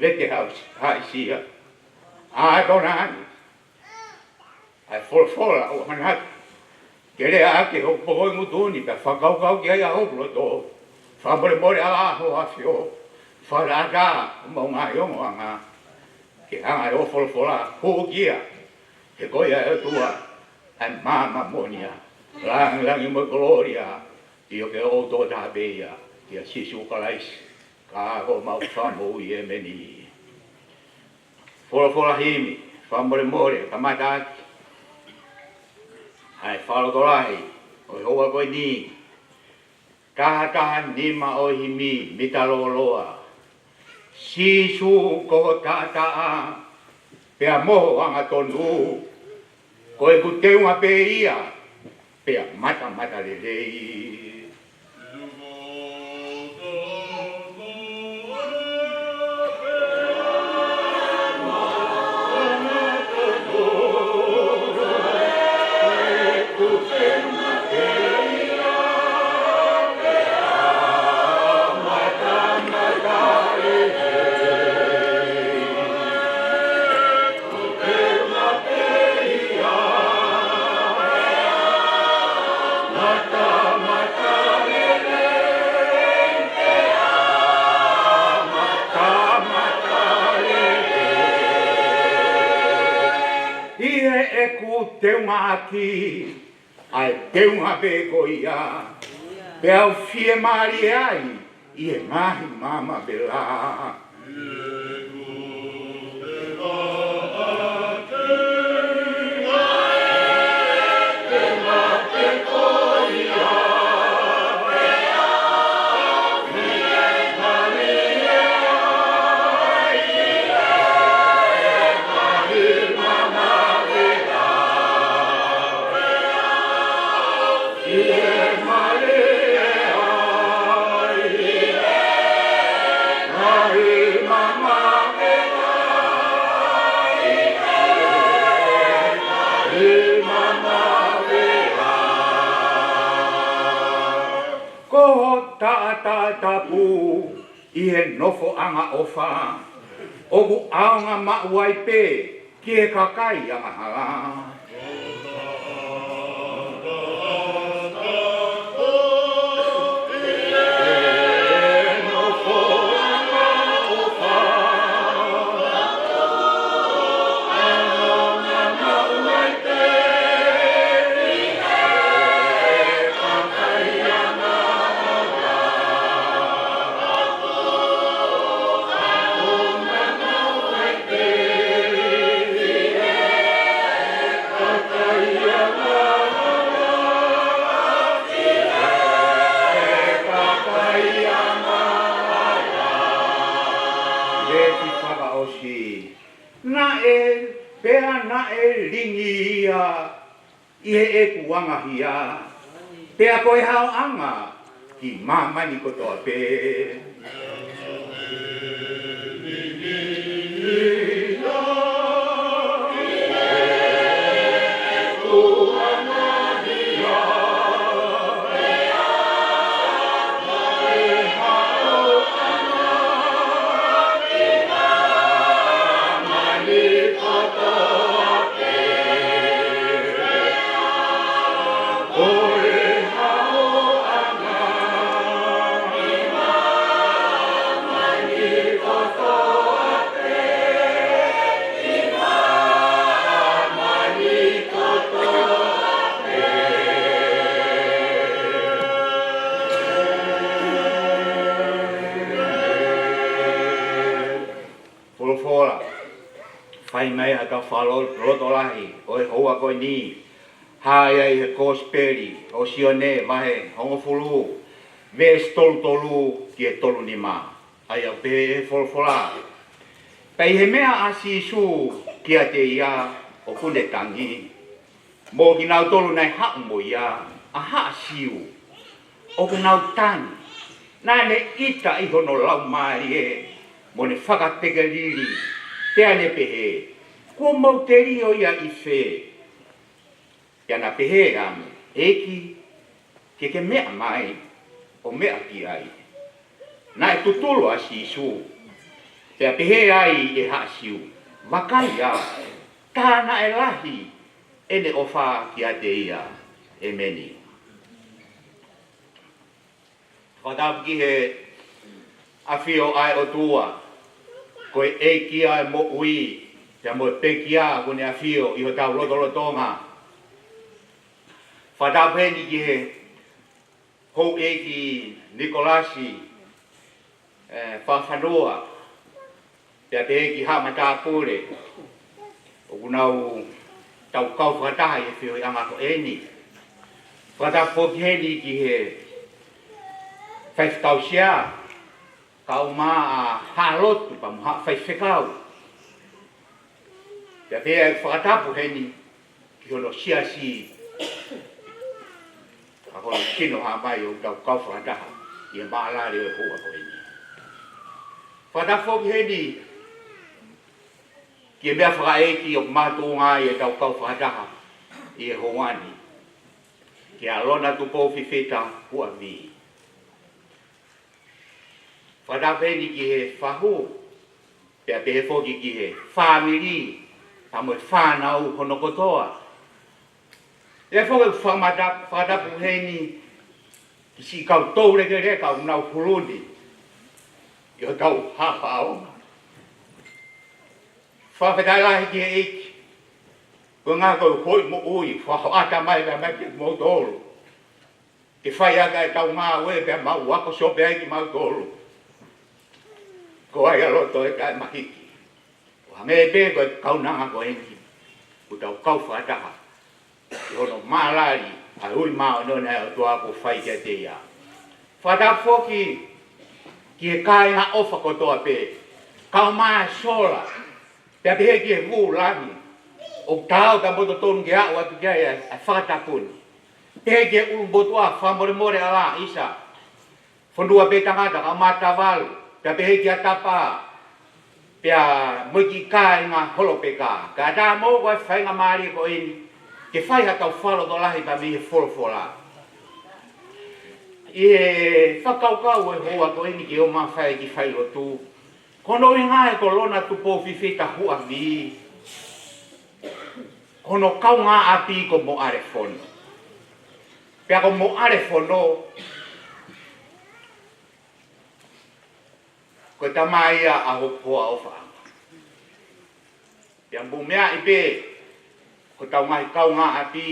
vete hau-, haʻisia. ʻAtona ange ʻa e folofola ʻoku ou manatu ke lea ʻaki ʻi hoku pokoʻi ngutu ni, pea fakakaukau ki ai ʻa hoku loto. Fakamolemole ʻa ho ʻAfio, fakalakalaka homau ngaahi ongoʻanga, ke hanga ʻe hoʻo folofola hū ki ai, he ko ia ʻe ʻOtua ʻa e maama moʻoni. Langilangi mo e kolōlia ʻoku ʻoʻou tokotaha pē ia, kia Sīsū Kalaisi, ka ko homau Fakamoʻui, ʻēmeni. Folofola himi, fakamolemole, kamata ʻaki ʻa e fakalotolahi ʻo e houa ko eni, taha taha nima ʻo e himi, Mita Lōloa. Sīsū ko ho taʻataʻa, pea mo ho angatonu, ko ʻeku teunga pē ia, pea matamatalelei. ʻI heʻeku teungaʻaki ʻa e teunga pē ko ia, pea u fiemālie ai ʻi he ngaahi maama vela. Ko ho taʻataʻa tapu ʻi he nofoʻanga ʻofa, ʻoku ʻaonga maʻu ai pē ki he kakai angahala. Veesi fakaʻosi. Naʻe, pea naʻe lingi ia ʻi heʻeku angahia, pea ko e haoʻanga ki māmani kotoa pē. Folofola, fai mai ʻa e fakalotolahi ʻo e houa ko eni, hā ia ʻi he Kosipeli ʻo Sione vahe hongofulu, veesi tolu tolu ki he tolu nima. ʻA ia ʻoku pehē ʻe he folofola: Pea ʻi he meʻa ʻa Sīsū kiate ia ʻoku ne tangi, mo kinautolu naʻe haʻu mo ia, ʻa Haʻa Siu ʻoku nau tangi. Naʻa ne ʻita ʻi hono laumālie, mo ne fakatekelili, pea ne pehē, Kuo mou telio ia ʻi fē? Pea na pehē ange, ʻEiki, ke ke meʻa mai ʻo meʻa ki ai. Naʻe tutulu ʻa Sīsū, pea pehē ai ʻe Haʻa Siu, Vakai ā, tā naʻe lahi ʻene ʻofa kiate ia. ʻEmeni. Fakatapu ki he ʻafio ʻa e ʻOtua, ko e ʻEiki ʻa e moʻui, pea mo e pekia kuo ne ʻafio ʻi hotau lotolotonga. Fakatapu heni ki he houʻeiki Nikolasi, ē, Fafanua, pea pehē ki Haʻa Matāpule, ʻoku nau tau kau fakataha ʻi he feohiʻanga ko eni. Fakatapu foki heni ki he faifekau sea, kaeʻumaʻā ʻa Haʻa Lotu pea mo Haʻa Faifekau. Pea pehē ʻeku fakatapu heni ki hono siasi, ʻa ko hono sino hā mai ʻo tau kau fakataha ʻi he mālali ʻo e houa ko eni. Fakatapu foki heni ki he meʻafakaʻeiki ʻoku makatuʻunga ai ʻetau kau fakataha ʻi he houa ni, kia Lona Tupou Fifita Huʻavī. Fakatapu heni ki he fahu, pea pehē foki ki he fāmili, pea mo e fānau hono kotoa. ʻE foki fakamata-, fakatapu heni ki siʻi kau toulekeleka ʻoku nau hulu ni ʻi hotau haʻofanga. Fakafetaʻi lahi ki he ʻEiki, ko e ngaahi ko e hoi moʻui, fakahoʻata mai pea mai kiate kimoutolu. Ke fai ʻaki ʻetau ngāue pea mau ako siope ai kimautolu. Ko ai ʻa loto ʻe taʻemahiki. ʻO hangē pē ko e kaunanga ko eni, ʻoku tau kau fakataha ʻi hono mālali ʻa e ui māʻoniʻoni ʻa e ʻOtua kuo fai kiate ia. Fakatapu foki ki he kāinga ʻofa kotoa pē, kaeʻumaʻā e sola, pea pehē ki he vūlangi, ʻoku taau pea mo totonu ke aʻu atu ki ai ʻa e fakatapu ni. Pehē ki he ʻulumotuʻa, fakamolemole ʻa Laʻisa, fonua pē tangata, kaeʻumaʻā Tavalu, pea pehē kia Tapa, pea mo e kiʻi kāinga Holopeka. Kae ʻatā moʻoku ʻa e faingamālie ko eni ke fai haʻatau fakalotolahi pea mei he folofola. ʻI he fakakaukau ʻo e houa ko eni ke ō mai ʻo fai e kiʻi failotu, ko hono ʻuhinga ia ko Lona Tupou Fifita Huʻavī, ko hono kaungāʻapi ko Moʻalefono. Pea ko Moʻalefono, ko e tamai ia ʻa hoku hoa ʻofaʻanga. Pea mou meaʻi pē, ko hotau ngaahi kaungāʻapi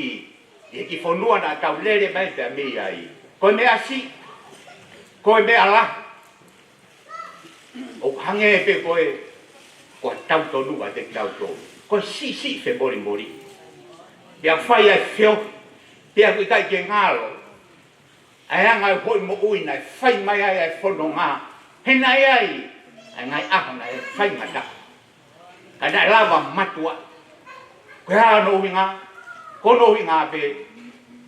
ʻi he kiʻi fonua naʻa tau lele mai pea mei ai, ko e meʻa siʻi, ko e meʻa lahi, ʻoku hangē pē ko e, ko e tau tonu ʻa te tau tonu. Ko e siʻisiʻi femolemole. Pea fai ai e feohi, pea ʻoku ʻikai ke ngalo ʻa e anga ʻo e hoi moʻui naʻe fai mai ai ʻa e fononga. He naʻe ʻi ai ʻa e ngaahi ʻaho naʻe faingataʻa, ka naʻe lava matuʻa. Ko e hā hono ʻuhinga? Ko hono ʻuhinga pē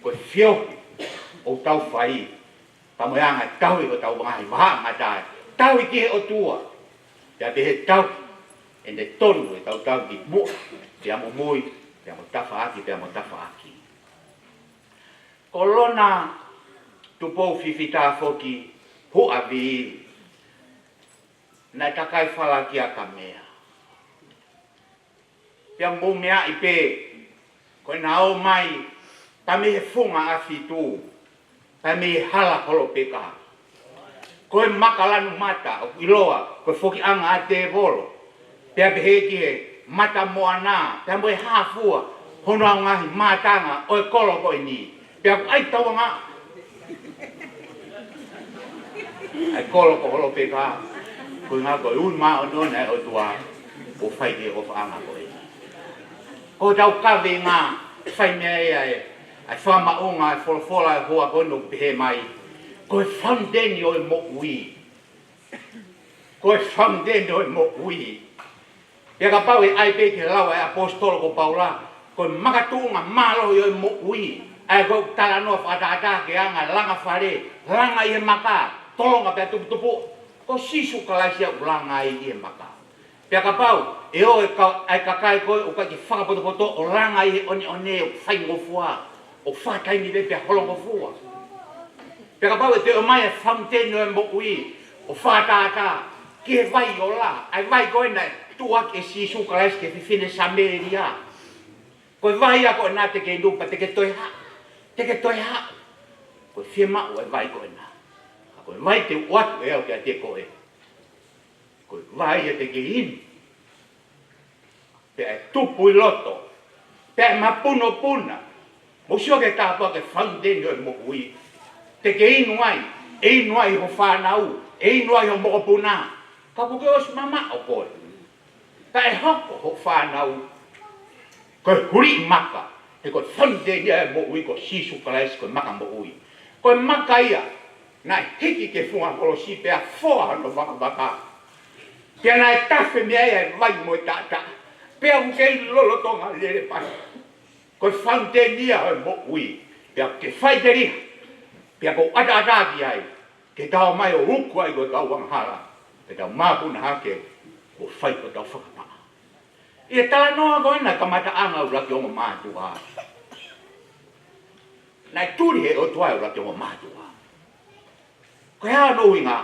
ko e feohi ʻoku tau fai, pea mo e anga e tauhi hotau ngaahi vahaʻangataʻa, tauhi ki he ʻOtua, pea pehē tauhi ʻene tonu ʻetau tauhi ki muʻa, pea mo mui, pea mo tafaʻaki, pea mo tafaʻaki. Ko Lona Tupou Fifita foki Huʻavī, naʻe takai fala kia Kamea. Pea mou meaʻi pē, ko ʻena ō mai pea mei he funga ʻafitu, pea mei he hala Holopeka. Ko e maka lanu mata ʻoku ʻiloa ko e fokiʻanga ʻa tēvolo. Pea pehē ki he mata moana, pea mo e hā fua hono ngaahi mātanga ʻo e kolo ko eni. Pea ʻoku ʻai tauanga ʻa e kolo ko Holopeka, ko e ʻuhinga ko e ui māʻoniʻoni ʻa e ʻOtua kuo fai ki he ʻofaʻanga ko eni. Ko hotau kaveinga, fai mei ai ʻa e, ʻa e fakamaʻunga ʻa e folofola ʻo e houa ko eni ʻoku pehē mai, ko e fountain ʻo e moʻui. Ko e fountain ʻo e moʻui. Pea kapau ʻe ʻai pē ke lau ʻa e ʻaposetolo ko Paula, ko e makatuʻunga mālohi ʻo e moʻui, ʻa ia ko e talanoa fakatātā ki he anga langa fale, langa ʻi he maka, tolonga pea tuputupuʻa. Ko Sīsū Kalaisi ʻoku langa ai ʻi he maka. Pea kapau ʻe ō e ka-, ʻa e kakai ko ē ʻoku ʻikai ke fakapotopoto ʻo langa ʻi he ʻoneʻone ʻoku faingofua, ʻo fakataimi pē pea holongofua. Pea kapau ʻe toe ʻomai e fountain ʻo e moʻui ʻo fakatātā ki he vai ola, ʻa e vai ko ē naʻe tuʻuaki ʻe Sīsū Kalaisi ki he fefine Samēlia. Ko e vai ia ko ena te ke inu pea te ke toe haʻu, te ke toe haʻu. Ko e fiemaʻu ʻa e vai ko ena. Ko e vai te u ʻoatu ʻe au kiate koe. Ko e vai ia te ke inu. Pea ʻe tupu ʻi loto. Pea ʻe mapunopuna. Mou sio ki he tāpuaki fountain ʻo e moʻui. Te ke inu ai, ʻe inu ai ho fānau, ʻe inu ai ho mokopuna. Ka kuo ke ʻosi mamaʻo koe. Pea ʻe hoko ho fānau ko e huliʻi maka, he ko e fountain ia ʻo e moʻui ko Sīsū Kalaisi ko e maka moʻui. Ko e maka ia naʻe hiki ki he funga kolosi pea foa hono vakavaka. Pea naʻe tafe mei ai ʻa e vai mo e taʻataʻa. Pea ʻoku kei lolotonga lele pē. Ko e fountain ia ʻo e moʻui. Pea ke faʻiteliha. Pea ʻoku ʻataʻatā ki ai. Ke tau ō mai ʻo uku ai ko e kau angahala. Ke tau mapuna hake. Kuo fai ko e tau fakamaʻa. ʻI he talanoa ko ena kamataʻanga ʻuluaki ongo mātuʻa. Naʻe tuli he ʻOtua ʻuluaki ongo mātuʻa. Ko e hā hono ʻuhinga?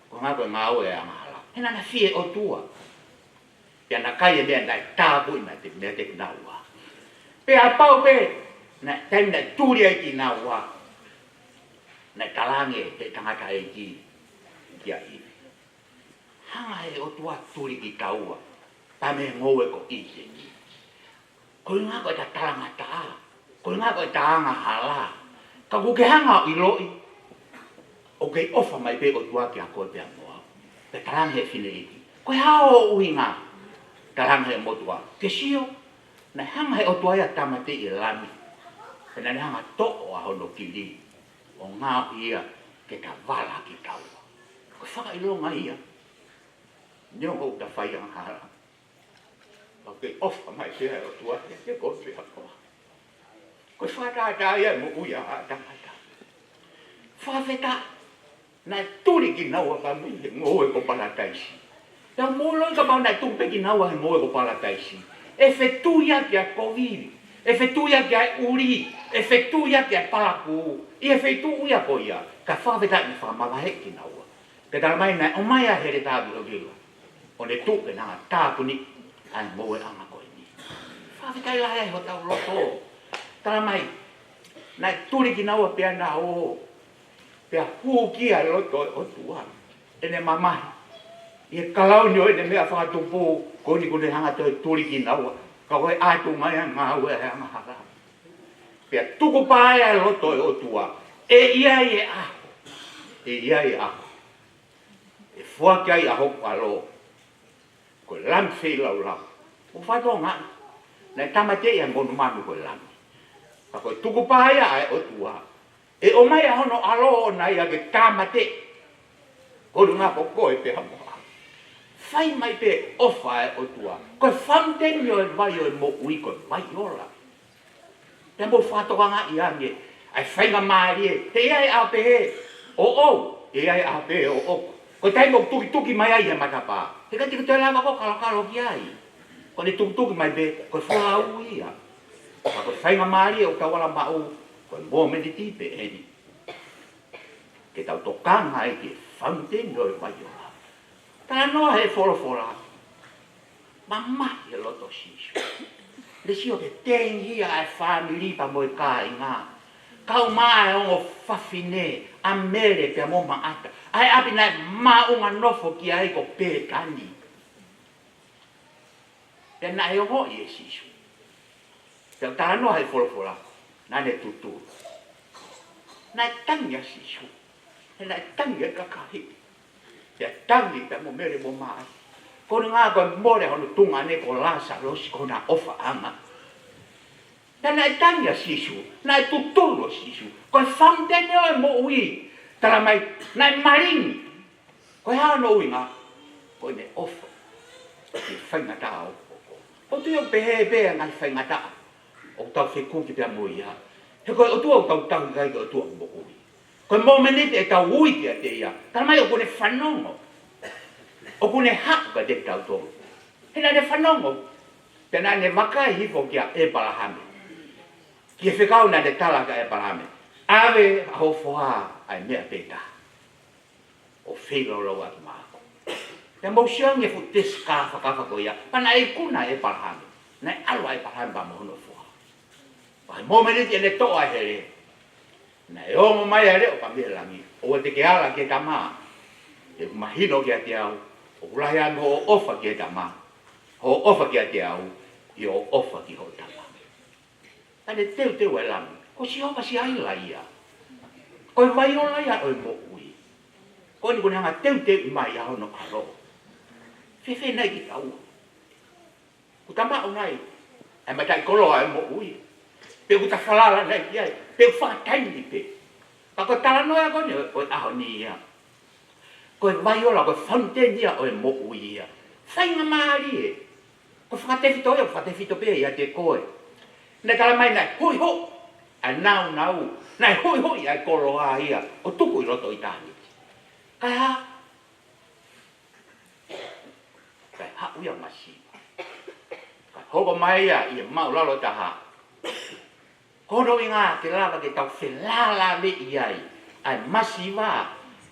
Ko e ʻuhinga ko e ngāue ʻa e angahala. He naʻa na fie ʻOtua. Pea na kai e meʻa naʻe tāpuakiʻi meiate kinaua. Pea pau pē, naʻe taimi naʻe tuli ai kinaua. Naʻe talaange ʻe he tangataʻeiki kia ʻIvi. Hanga he ʻOtua tuli kitaua, pea mei he ngoue ko ʻĪteni. Ko e ʻuhinga ko ʻeta talangataʻa, ko e ʻuhinga ko ʻeta angahala. Ka kuo ke hanga ʻo ʻiloʻi, ʻoku kei ʻofa mai pē ʻOtua kia koe pea mo au. Pea talaange he fineʻeiki. Ko e hā hoʻo ʻuhinga? Talaange he motuʻa. Ke sio, naʻe hanga he ʻOtua ia ʻo tāmateʻi e lami. Pea naʻa ne hanga ʻo toʻo ʻa hono kili. ʻO ngaohi ia ke ta vala kitaua. Ko e fakaʻilonga ia. Neongo ʻoku ta fai angahala. ʻOku kei ʻofa mai pē ʻa e ʻOtua kiate koe pea mo au. Ko e fakatātā ia ʻo e moʻui ʻa e tangata. Fakafetaʻi. Naʻe tuli kinaua pea mei he ngoue ko Palataisi. Pea mou ʻiloʻi kapau naʻe tuku pē kinaua he ngoue ko Palataisi, ʻe fetuiaki ʻa e kovi, ʻe fetuiaki ʻa e ʻuli, ʻe fetuiaki ʻa e palakū, ʻi he feituʻu ia ko ia. Ka fakafetaʻi naʻe fakamavaheʻi kinaua. Pea tala mai naʻe ʻomai ʻa e heletā vilevile. ʻO ne tuʻu ke na hanga ʻo tāpuni ʻa e ngoueʻanga ko eni. Fakafetaʻi lahi ai hotau loto. Tala mai, naʻe tuli kinaua pea na ō. Pea hū ki ai loto ʻo e ʻOtua. ʻEne mamahi. ʻI he kalauni ʻo ʻene meʻa fakatupu, ko eni kuo ne hanga ʻo toe tuli kinaua. Ka ko e ʻatu mai ʻa e ngāue ʻa e angahala. Pea tukupā ai ʻa e loto ʻo e ʻOtua. ʻE ʻi ai e ʻaho. ʻE ʻi ai e ʻaho. ʻE foaki ai ʻa hoku ʻAlo. Ko e lami feilaulau. ʻO fai ko ngā. Naʻe tāmateʻi ʻa e monumanu ko e lami. Ka ko e tukupā ia ʻa e ʻOtua. ʻE ʻomai ʻa hono ʻAlo ʻoʻona ia ke tāmateʻi. Ko e ʻuhinga ko koe pea mo au. Fai mai pē ʻofa ʻa e ʻOtua. Ko e fountain ʻo e vai ʻo e moʻui ko e vai ola. Pea mou fakatokangaʻi ange, ʻa e faingamālie, he ʻe ʻi ai e ʻaho pehē, ʻoʻou, ʻe ʻi ai e ʻaho pehē, ʻoʻoku. Ko e taimi ʻoku tukituki mai ai he matapā. He ʻikai te ke toe lava ʻo kalokalo ki ai. Ko ʻene tukituki mai pē, ko e folau ia. Ka ko e faingamālie ʻoku tau ala maʻu, ko e mōmeniti pē eni. Ke tau tokanga ai ki he fountain ʻo e vai ola. Talanoa he folofola. Mamahi e loto ʻo Sīsū. Ne sio ki he tengiha ʻa e fāmili pea mo e kāinga. Kau mai ʻa e ongo fafine, ʻa Mele pea mo Maʻata. ʻA e ʻapi naʻe maʻunga nofo ki ai ko Pētani. Pea naʻe ongoʻi ʻe Sīsū. Pea talanoa he folofola, naʻa ne tutulu. Naʻe tangi ʻa Sīsū. He naʻe tangi ʻa e kakai. Pea tangi pea mo Mele mo Maʻata. Ko e ʻuhinga ko e mole hono tuongaʻane ko Lāsalosi ko hona ʻofaʻanga. Pea naʻe tangi ʻa Sīsū. Naʻe tutulu ʻa Sīsū. Ko e fountain ʻo e moʻui. Tala mai, naʻe malingi. Ko e hā hono ʻuhinga? Ko ʻene ʻofa. ki he faingataʻa ʻoku hoko. ʻOku tui ʻoku pehē pē ʻa e ngaahi faingataʻa ʻoku tau fekuki pea mo ia. He ko e ʻOtua ʻoku tau tauhi ki ai ko e ʻOtua moʻui. Ko e momeniti ʻe tau ui kiate ia, tala mai ʻoku ne fanongo. ʻOku ne haʻu kiate kitautolu. He naʻa ne fanongo. Pea naʻa ne vakai hifo kia ʻEpalahame. Ki he fekau naʻa ne tala kia ʻEpalahame. ʻAve ʻa ho foha ʻa e meʻa pē taha ʻo feilaulau atu maʻaku. Pea mou sio ange fuʻu tesi kāfakafa ko ia. Pea naʻe ikuna ʻe ʻEpalahame. Naʻe ʻalu ʻa ʻEpalahame pea mo hono foha. Pea he momeniti ʻene toʻo ʻa e hele, naʻe ongo mai ʻa e leʻo pea mei he langi. ʻOua te ke ala ki he tama. He ʻoku mahino kiate au ʻoku lahi ange hoʻo ʻofa ki he tama. Hoʻo ʻofa kiate au, ʻi hoʻo ʻofa ki hoʻo tama. Pea ne teuteu ʻa e langi. Ko Sihova Siaila ia. Ko e vai ola ia ʻo e moʻui. Ko eni kuo ne hanga teuteu mai ʻa hono ʻAlo. Fēfē nai kitaua? Kuo ta maʻu nai ʻa e mataʻikoloa ʻo e moʻui? Pe kuo ta falala nai ki ai? Pe kuo fakataimi pē? Ka ko e talanoa ko eni ʻo e ʻaho ni ia. Ko e vai ola, ko e fountain ia ʻo e moʻui ia. Faingamālie. Ko e fakatefito ia, ko e fakatefito pē ʻiate koe. Naʻe tala mai naʻe huʻihuʻi ʻa e nāunau, naʻe huʻihuʻi ʻa e koloa ia ʻo tuku ʻi loto ʻitāniti. Kae hā? Kae haʻu ia masiva. Kae hoko mai ia ʻi he māʻulalo taha. Ko hono ʻuhinga ke lava ke tau felālāveʻi ai ʻa e masiva,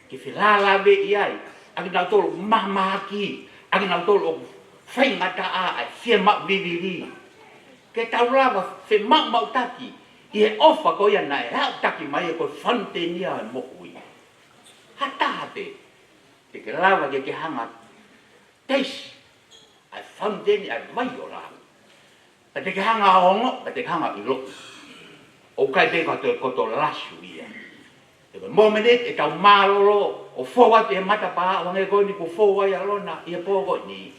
ke felālāveʻi ai ʻa kinautolu ʻoku mahamahaki, ʻa kinautolu ʻoku faingataʻa, ʻa e fiemaʻu vivili. Ke tau lava femaʻumaʻutaki ʻi he ʻofa ko ia naʻe aʻutaki mai ʻe he ko e fountain ia ʻo e moʻui. Ha taha pē te ke lava ke ke hanga taste ʻa e fountain, ʻa e vai ola. Pea te ke hanga ongo, pea te ke hanga ʻiloʻi. ʻOku ʻikai pē ko e koto lasu ia. He ko e momeniti ʻe tau mālōlō ʻo fou atu he matapā, ʻo hangē ko eni kuo fou ai ʻa Lona ʻi he pō ko eni.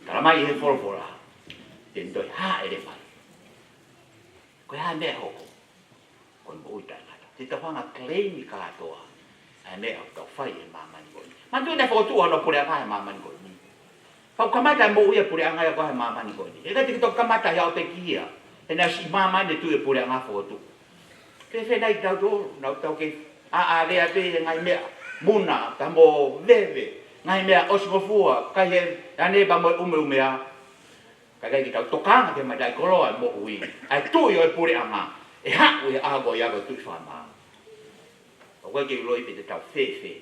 Tala mai ʻe he folofola, te ne toe hāʻele mai. Ko e hā e meʻa ʻe hoko? Ko e moʻui taʻengata. Te tau hanga claim kātoa ʻa e meʻa ʻoku tau fai he māmani ko eni. Manatuʻi naʻe fokotuʻu hono puleʻanga he māmani ko eni. Pea ʻoku kamata e moʻui ʻa e puleʻanga ia ko ē he māmani ko eni. ʻE ʻikai te ke toki kamata he ʻaho pekia. He naʻe siʻi māmani ʻe tuʻu e puleʻanga fokotuʻu. Fēfē nai kitautolu, naʻa tau kei ʻaʻalea pē he ngaahi meʻa muna, ka mo veve, ngaahi meʻa ʻosi ngofua, kai he ane pea mo e ʻumeʻumea. Ka ʻikai ke tau tokanga ki he mataʻikoloa ʻo e moʻui, ʻa e Tuʻi ʻo e puleʻanga, ʻe haʻu he ʻaho ko ia ko e Tuʻi fakamaau. ʻOku ʻikai ke u ʻiloʻi pe te tau fēfē,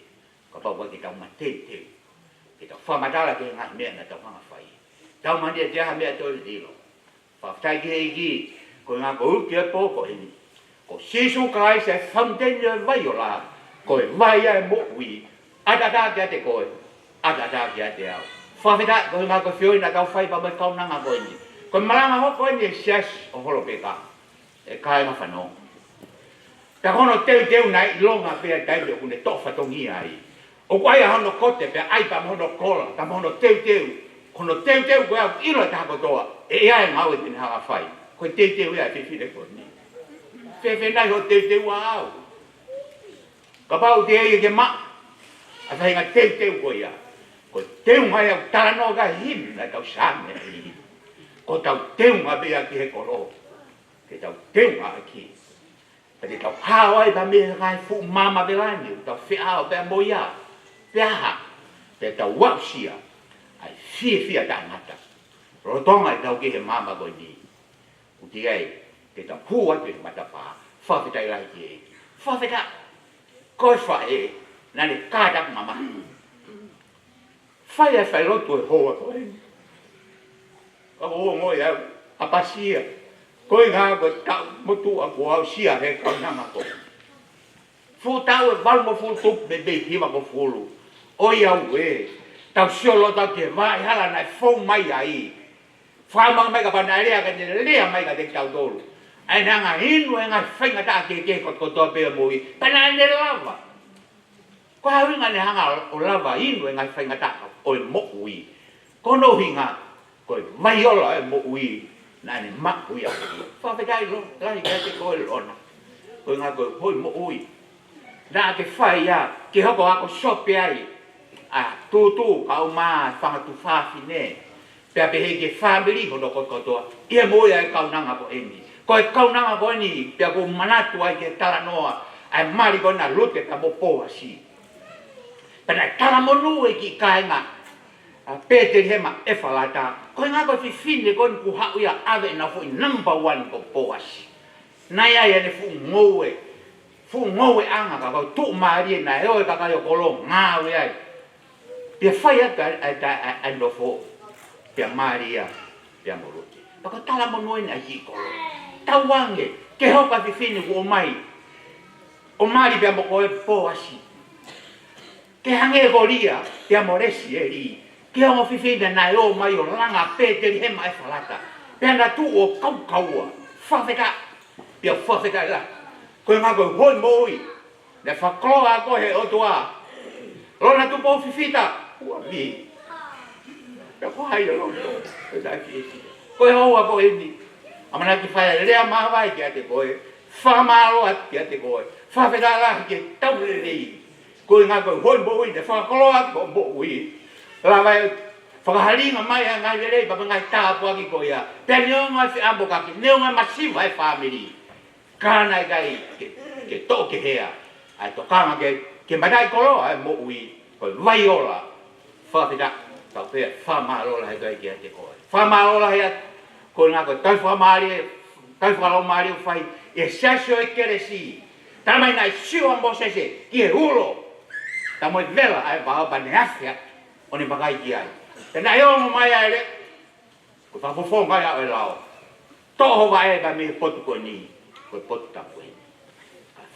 kapau ʻoku ʻikai ke tau mateuteu ke tau fakamatala ki he ngaahi meʻa naʻa tau hanga fai. Tau mani ʻe te aha meʻa toe lilo. Fakafetaʻi ki he ʻEiki, ko e ngaahi ko uki e pō ko eni. Ko Sīsū Kalaisi ʻa e fountain ʻo e vai ola, ko e vai ʻa e moʻui, ʻataʻatā kiate koe, ʻataʻatā kiate au. Fakafetaʻi ko e ngaahi ko e feohi naʻa tau fai pea mo e kaunanga ko eni. Ko e malanga hoko eni ʻe he siasi ʻo Holopeka. ʻE kāinga fanongo. Ka ko hono teuteu naʻe ʻilonga pē ʻa e taimi ʻoku ne toʻo fatongia ai. ʻOku ʻai ʻa hono kote pea ʻai pea mo hono kola, pea mo hono teuteu. Ko hono teuteu ko ia ʻoku ʻilo ʻe he taha kotoa ʻe ʻi ai e ngāue te ne hanga fai. Ko e teuteu ia ʻa e fefine ko eni. Fēfē nai hoʻo teuteu ʻa au? Kapau te ke maʻu ʻa e faʻahinga teuteu ko ia. Ko e teunga ia ʻoku talanoa ki ai e himi naʻa tau saame ai. Ko ʻetau teunga pē ia ki he kolo. Ke tau teunga ʻaki. Pea te tau hao ai pea mei he ngaahi fuʻu maama vela ni, ʻoku tau feʻao pea mo ia. Pea hā, pea tau aʻusia ʻa e fiefia taʻengata. Lolotonga ʻetau kei he maama ko eni. ʻOku ʻi ai, ke tau hū atu he matapā, fakafetaʻi lahi ki he ʻEiki. Fakafetaʻi, ko e faʻē, naʻa ne kātaki mamahi. Fai ʻa e failotu he houa ko eni. Ka ʻoku ou ongoʻi au ʻapasia. Ko e ʻuhinga ko e taʻu motuʻa kuo aʻusia he kaunanga ko eni. Fuʻu taʻu ʻe valungofulu tupu mei he hivangofulu. ʻOiauē, tau sio loto ki he vaʻa hala naʻe fou mai ai. Fakaʻamu mai kapau naʻe lea ka ne lea mai kiate kitautolu. ʻA ʻene hanga inu e ngaahi faingataʻa kehekehe kotokotoa pē ʻo e moʻui. Pea naʻa ne lava. Ko e hā e ʻuhinga ne hanga ʻo lava inu e ngaahi faingataʻa ʻo e moʻui? Ko hono ʻuhinga, ko e vai ola ʻo e moʻui naʻa ne maʻu ia. Fakafetaʻi lo-, lahi kiate koe Lona. Ko e ʻuhinga ko e hoi moʻui naʻa ke fai ia, ke hoko ʻo ako sope ai ʻa e tūtū kae ʻumaʻā e fanga tuofāfine. Pea pehē ki he fāmili hono kotokotoa ʻi he moʻui ʻa e kaunanga ko eni. Ko e kaunanga ko eni, pea ʻoku ou manatu ai ki he talanoa ʻa e mali ko ena ʻa Lute pea mo Poasi. Pea naʻe talamonū e kiʻi kāinga ʻa Petelihema ʻEfalata, koeʻuhi ko e fefine ko eni kuo haʻu ia ʻo ʻave ʻenau foʻi number one ko Poasi. Naʻe ʻi ai ʻene fuʻu ngoue, fuʻu ngoueʻanga ka ko e tuʻumālie, naʻe ō e kakai ʻo kolo ʻo ngāue ai. Pea fai atu ʻa e, ʻa e, ʻa e, ʻa e nofo, pea mali ia pea mo Lute. Pea ko e talamonū eni ʻa e kiʻi kolo. Tauange ke hoko ʻa e fefine kuo ʻomai ʻo mali pea mo koe Poasi, ke hangē ko Lia pea mo Lesieli, ki he ongo fefine naʻe ō mai ʻo langa Petelihema ʻEfalata. Pea na tuʻu ʻo kaukaua, fakafetaʻi, pea fakafetaʻi lahi. Koeʻuhi ko e hoi moʻui naʻe fakakoloa ʻaki koe ʻe he ʻOtua. Lona tupu ʻo fifita, ua vi. Pea ko hai ʻa loto, pea taʻe fiefia. Ko e houa ko eni, ʻamanaki ke fai ʻa e lea māvae kiate koe, fakamālō atu kiate koe, fakafetaʻi lahi ki he tau lelei. Koeʻuhi ko e hoi moʻui naʻe fakakoloa ʻaki ho moʻui. Lava e fakahalinga mai ʻa e ngaahi lelei pea mo e ngaahi tāpuaki ko ia. Pea neongo e feʻamokaki, neongo e masiva ʻa e fāmili, ka naʻe ʻikai ke, ke toʻo kehe ʻa e tokanga ke, ke manaʻi koloa ʻa e moʻui, ko e vai ola. Fakafetaʻi, tau pehē fakamālō lahi atu ai kiate koe. Fakamālō lahi atu, koeʻuhi ko e tauhi fakamālie, tauhi fakalaumālie ʻoku fai ʻe he Siasi ʻo e Kelesi. Talamai naʻe sio ʻa Mōsese ki he ulo, tā mo e vela ʻa e vao pea ne afe atu ʻo ne vakai ki ai. Pea naʻe ongo mai ʻa e leʻo, ko e fakafofonga ia ʻo e lao. Toʻo ho vaʻe pea mei he potu ko eni, ko e potu tapu eni.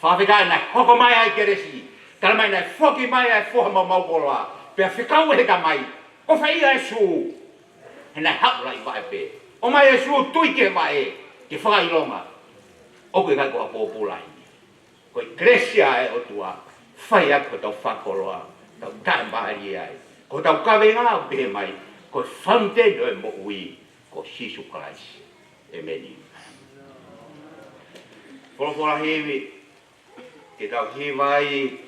Fakafetaʻi naʻe hoko mai ʻa e kelesi. Talamai naʻe foki mai ʻa e foha maumau koloa, pea fekau ʻe he Tamai, ko fē ʻa e sū? He naʻe haʻu laʻi vaʻe pē. ʻOmai e sū, tui ki he vaʻe, ke fakaʻilonga ʻoku ʻikai ko ha pōpula ia. Ko e kelesi ʻa e ʻOtua, fai atu hotau fakakoloa, tau taʻemālie ai. Ko hotau kavenga ʻoku pehē mai, ko e fountain ʻo e moʻui, ko Sīsū Kalaisi. ʻĒmeni. Folofola hiva, ke tau hiva ai,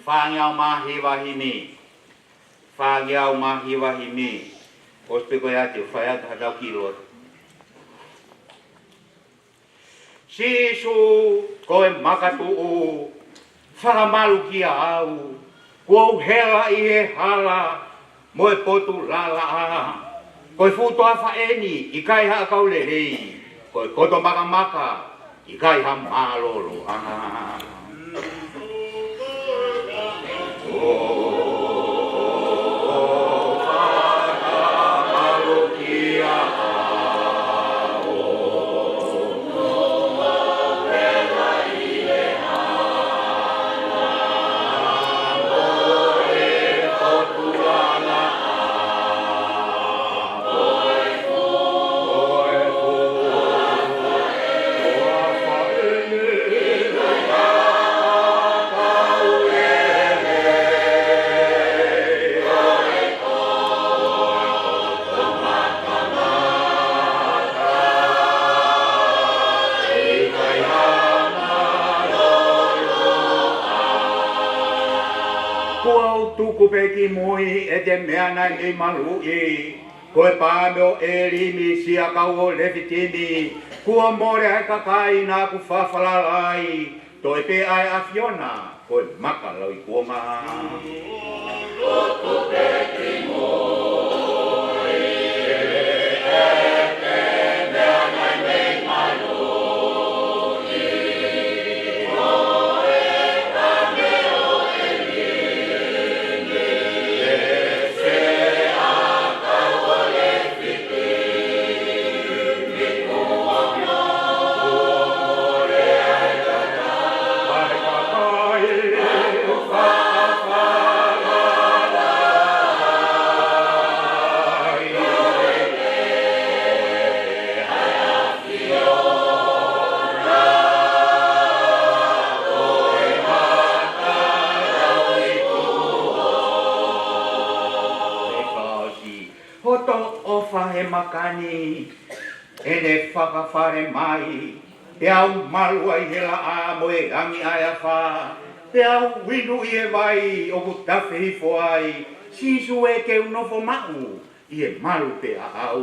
fāngeau mā hiva himi, fāngeau mā hiva himi, ʻosi pē ko ia te u fai atu hatau kiʻi lotu. Sīsū, ko e makatuʻu, fakamalu kiate au, kuo u hela ʻi he hala mo e potu lalaʻa. Ko e fuʻu toafa eni, ʻikai ha ʻakau lelei, ko e koto makamaka, ʻikai ha mālōlōʻanga. Kuo u tuku pē ki mui ʻete meʻa naʻe mei maluʻi. Ko e pā mei ʻElimi, siʻa kau ʻo Lefitimi, kuo mole ʻa e kakai naʻa ku fakafalalai, toe pē ʻa e ʻAfiona, ko e maka lauikuonga. Hoto ʻofa he maka ni, ʻene fakafale mai, pea u malu ai he laʻā mo e angi ʻa e afā, pea u inu ʻi he vai ʻoku tafe hifo ai. Sīsū ē, ke u nofo maʻu, ʻi he malu pē ʻaʻau.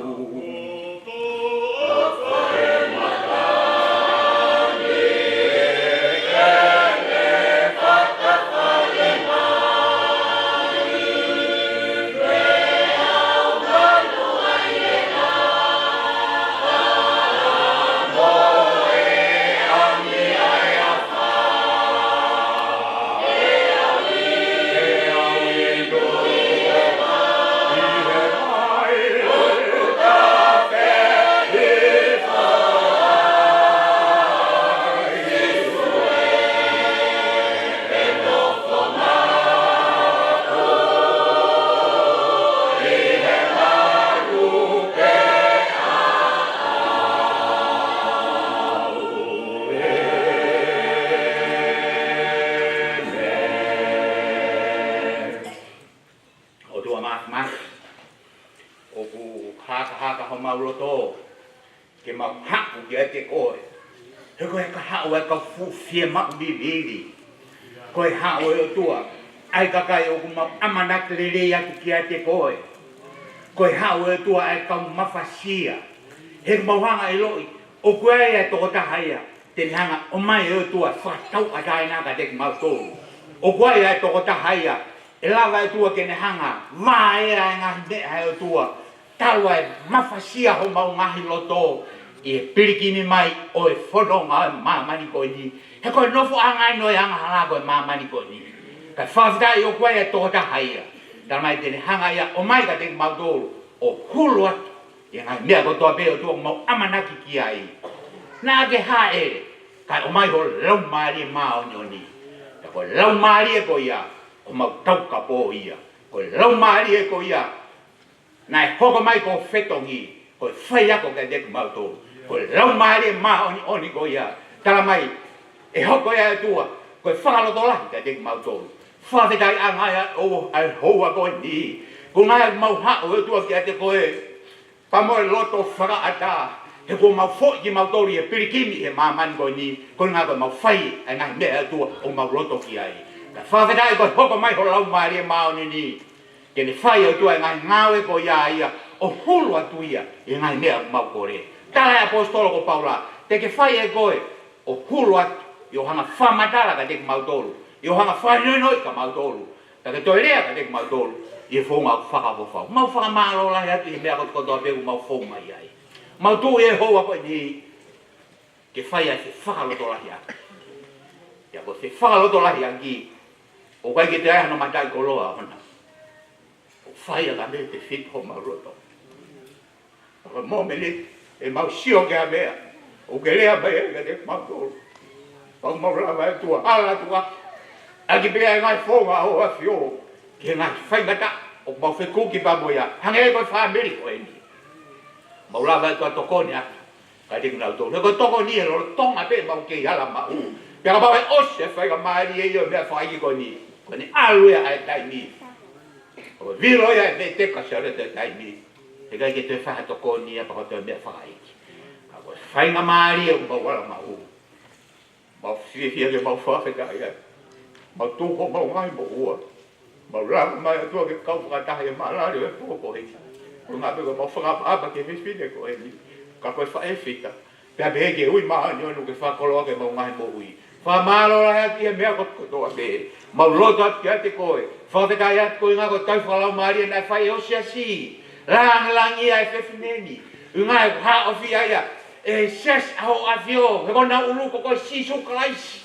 ʻOtua Māfimafi, ʻoku hakahaka homau loto ke mau haʻu kiate koe. He ko e kahaʻu ʻa e kau fuʻu fiemaʻu vivili. Ko e haʻu, ʻe ʻOtua, ʻa e kakai ʻoku mau ʻamanaki lelei atu kiate koe. Ko e haʻu, ʻe ʻOtua, ʻa e kau mafasia. He ʻoku mau hanga ʻo ʻiloʻi ʻoku ʻi ai ʻa e tokotaha ia te ne hanga ʻo ʻomai, ʻe ʻOtua, fakatauʻatāina kiate kimautolu. ʻOku ʻi ai ʻa e tokotaha ia ʻe lava, ʻe ʻOtua, ke ne hanga ʻo vaea ʻa e ngaahi meʻa, ʻe ʻOtua, talu ʻa e mafasia homau ngaahi loto ʻi he pilikimi mai ʻo e fononga ʻo e māmani ko eni. He ko e nofoʻanga eni ʻo e angahala ko ē ʻo e māmani ko eni. Kae fakafetaʻi ʻoku ʻi ai ʻa e tokotaha ia, talamai te ne hanga ia ʻo ʻomai kiate kimautolu ʻo hulu atu ʻi he ngaahi meʻa kotoa pē, ʻe ʻOtua, ʻoku mau ʻamanaki ki ai. Naʻa ke hāʻele kae ʻomai ho Laumālie Māʻoniʻoni. Pea ko e Laumālie ko ia ʻoku mau taukapo ia. Ko e Laumālie ko ia naʻe hoko mai ko e fetongi, ko e faiako kiate kimautolu. Ko e Laumālie Māʻoniʻoni ko ia, talamai ʻe hoko ia, ʻe ʻOtua, ko e fakalotolahi kiate kimautolu. Fakafetaʻi, ʻa e ngaahi ʻo e houa ko eni, ko e ngaahi mau haʻu, ʻe ʻOtua, kiate koe pea mo e loto fakaʻatā. He kuo mau foʻi kimautolu ʻi he pilikimi ʻi he māmani ko eni, ko e ʻuhinga ko ʻemau fai ʻa e ngaahi meʻa, ʻe ʻOtua, ʻoku mau loto ki ai. Kae fakafetaʻi ko e hoko mai ho Laumālie Māʻoniʻoni ke ne fai, ʻe ʻOtua, ʻa e ngaahi ngāue ko ia ia ʻo hulu atu ia ʻi he ngaahi meʻa ʻoku mau kole. Tala ʻe he ʻaposetolo ko Paula, te ke fai ʻe koe ʻo hulu atu ʻi hoʻo hanga ʻo fakamatala kiate kimautolu, ʻi hoʻo hanga ʻo fakahinohinoʻi kimautolu, pea ke toe lea kiate kimautolu ʻi he founga ʻoku fakaʻofoʻofa. Mau fakamālō lahi atu ʻi he meʻa kotoa pē ʻoku mau fou mai ai. Mau tuʻu ʻi he houa ko eni ke fai ʻa e fefakalotolahiʻaki. Pea ko e fefakalotolahiʻaki, ʻoku ʻikai ke toe ʻi ai hano mataʻikoloa ʻona. ʻOku fai ʻa e meʻa ʻe fita homau loto. Ka ko e mōmeniti ʻe mau sio ki ha meʻa ʻoku ke lea mai ai kiate kimautolu, pea ʻoku mau lava, ʻe ʻOtua, ʻo ala atu ʻaki, ʻaki pē ʻa e ngaahi founga ʻa Hoʻo ʻAfio ki he ngaahi faingataʻa ʻoku mau fekuki pea mo ia, hangē ko e fāmili ko eni. Mau lava, ʻe ʻOtua, ʻo tokoni atu kiate kinautolu. He ko e tokoni ʻi he lolotonga pē ʻemau kei ala maʻu. Pea kapau ʻe ʻosi ʻa e faingamālie ʻo e meʻa fakaʻeiki ko eni, ko ʻene ʻalu ia ʻa e taimi, ʻo vilo ia ʻa e veʻeteka ʻo e siasi ʻa e taimi, heʻikai ke toe fai ha tokoni ia pea ko e toe meʻa fakaʻeiki. Ka ko e faingamālie ʻoku mau ala maʻu, mau fiefia ke mau fakafetaʻi ai. Mau tuku homau ngaahi moʻua, mau lava mai, ʻe ʻOtua, ke kau fakataha ʻi he mālali ʻo e pō ko eni. Ko e ʻuhinga pē ko ʻemau fakaʻapaʻapa ki he fefine ko eni, ka ko e faʻē fita, pea pehē ki he ui māʻoniʻoni ʻoku ke fakakoloa ʻaki ʻemau ngaahi moʻui. Fakamālō lahi atu ʻi he meʻa kotoa pē. Mau lotu atu kiate koe, fakafetaʻi atu ko e ʻuhinga ko e tauhi fakalaumālie naʻe fai ʻe hoʻo siasi. Langilangiʻia e fefine ni, ʻuhinga ʻoku haʻofia ia ʻe he siasi ʻa Hoʻo ʻAfio, he ko honau ʻulu ko koe, Sīsū Kalaisi.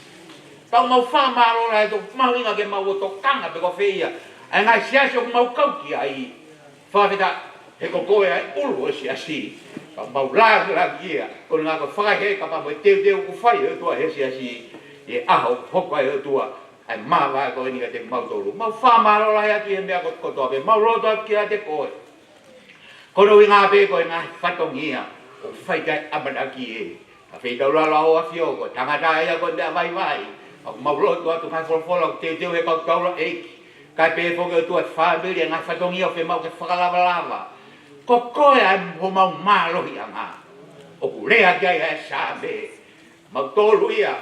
Pea ʻoku mau fakamālō lahi atu, mahuʻinga ke mau ō ʻo tokanga pē ko fē ia ʻa e ngaahi siasi ʻoku mau kau ki ai. Fakafetaʻi, he ko koe ʻa e ʻulu ʻo e siasi. Pea mau langilangiʻia ko e ʻuhinga ko e fakaheka pea mo e teuteu kuo fai, ʻe ʻOtua, ʻe he siasi ʻi he ʻaho ʻoku hoko ai, ʻe ʻOtua, ʻa e māvae ko eni kiate kimautolu. Mau fakamālō lahi atu ʻi he meʻa kotoa pē. Mau lotu atu kiate koe, ko hono ʻuhinga pē ko e ngaahi fatongia ʻoku fai ki ai ʻamanaki ē. Ka feitaulalo ʻa Hoʻo ʻAfio, ko e tangata ia ko e meʻa vaivai. Ka ʻoku mau lotu atu, ngaahi folofola ʻoku teuteu ʻe he kau taulaʻeiki, kae pehē foki, ʻe ʻOtua, ʻa e fāmili, ʻa e ngaahi fatongia ʻoku fiemaʻu ke fakalavalava. Ko koe ʻa homau mālohiʻanga. ʻOku lea ki ai ʻa e Saame, mautolu ia,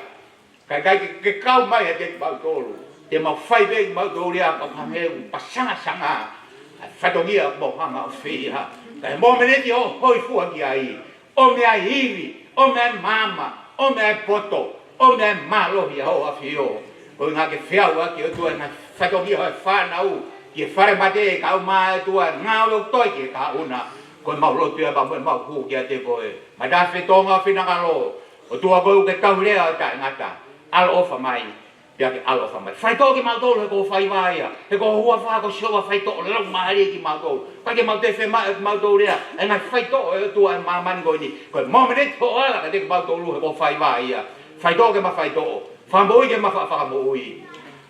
ka ʻikai ke, ke kau mai ʻiate kimautolu, te mau fai pē kimautolu ia ka hangē ʻoku pasangasanga ʻa e fatongia mo hanga ʻo fai ia. Ka he momeniti ʻoku hōifua ki ai, ʻomi ʻa e ivi, ʻomi ʻa e maama, ʻomi ʻa e poto, ʻomi ʻa e mālohi ʻa hoʻo ʻAfio. Ko e ʻuhinga ke feau ʻaki ʻOtua e ngaahi fatongia ʻo e fānau ki he fale mate, kae ʻumaʻā ʻOtua e ngāue ʻoku toe ki he kahaʻu na. Ko ʻemau lotu ia pea mo ʻemau hū kiate koe. Matāfi ʻo Tonga, finangalo, ʻOtua koe ʻoku ke tauhi lea ʻo taʻengata. ʻAloʻofa mai. Pea ke ʻaloʻofa mai. Faitoʻo kimautolu he ko hoʻo faiva ia. He ko ho huafa ko Sihova faitoʻo laumālie kimautolu. ʻIkai ke mau toe fiemaʻu ʻe kimautolu ia e ngaahi faitoʻo ʻa e ʻOtua ʻi māmani ko eni. Ko e momeniti hoʻo ala kiate kimautolu he ko hoʻo faiva ia. Faitoʻo ke ma faitoʻo. Fakamoʻui ke ma fa-, fakamoʻui.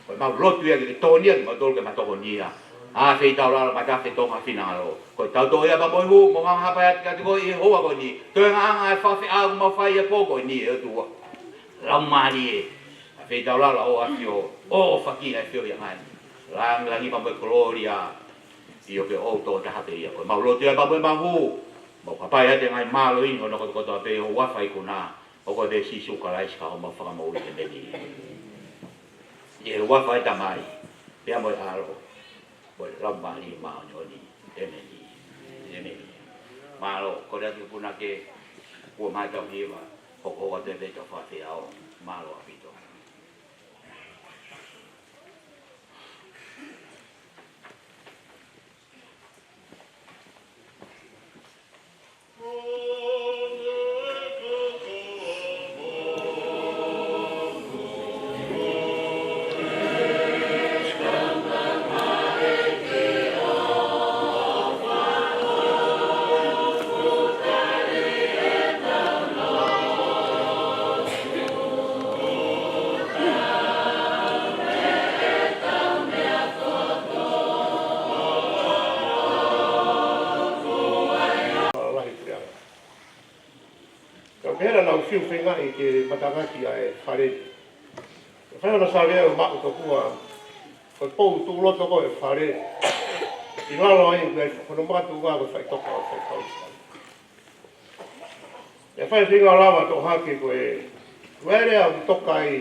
Ko ʻemau lotu ia ke ke tokonia kimautolu ke ma tokonia. ʻAfio ʻi taulalo, Matāfi ʻo Tonga, finangalo. Ko e tau toʻo ia pea mo e hū, mo e ngaahi hapai atu kiate koe ʻi he houa ko eni. Toenga ʻa e fakafeʻao ʻoku mau fai ʻi he pō ko eni ʻe ʻOtua. Laumālie. ʻAfio ʻi taulalo ʻo ʻAfio, ʻofa ki he ʻAfio ʻi ʻanai. Langilangi pea mo e kolōlia ʻio ke ʻoʻou tokotaha pē ia. Ko ʻemau lotu ia pea mo ʻemau hū, mau hapai atu e ngaahi mālohi ni hono kotokotoa pē ʻi ho huafa ikuna, ʻo ko e Sīsū Kalaisi ko homau Fakamoʻui, ʻēmeni. ʻI he huafa ʻo e Tamai, pea mo e ʻAlo, mo e Laumālie Māʻoniʻoni, ʻēmeni. ʻĒmeni. Mālō, kole atu ki he punake kuo mātau hiva, hoko atu e veʻe fakafeʻao. Mālō ʻaupito. Lahi puleʻanga. Ka ʻoku pehē naʻa nau fiu feingaʻi ke matangaki ʻa e fale ni. Fai hano savea ʻo maʻu tokua ko e pou tuʻuloto ko ē ʻo e fale. ʻI lalo ai ʻoku ʻi ai hono makatuʻunga ko e faʻitoka ʻo e faifekau. ʻE fai feinga lava toʻo hake ko e, ko e lea ʻoku toka ai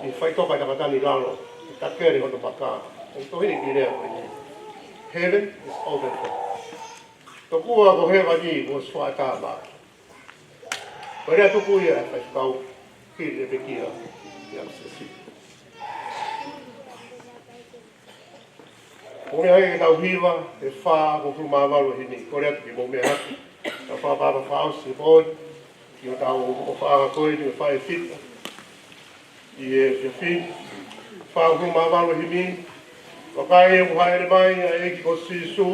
ʻi he faʻitoka ʻa e tangata ni ʻi lalo, ʻi takele hono maka, ʻoku tohi ʻi he lea ko eni: Heaven is open for us. Tokua ko hēvani kuo ʻosi fakaʻatā maʻaku. Ko e lea tuku ia ʻa e faifekau Hili ʻEpekia ʻi ʻAkisesi. Mou meʻa hake ke tau hiva e fā hongofulu mā valu ʻo e himi. Kole atu ke mou meʻa hake. Tau fakapaʻanga fakaʻosi pō ni ki hotau ʻofaʻanga ko eni ʻo e faʻē fita ʻi he efiafi ni. Fā hongofulu mā valu ʻo e himi. Vakai, ʻoku hāʻele mai ʻa e ʻEiki ko Sīsū,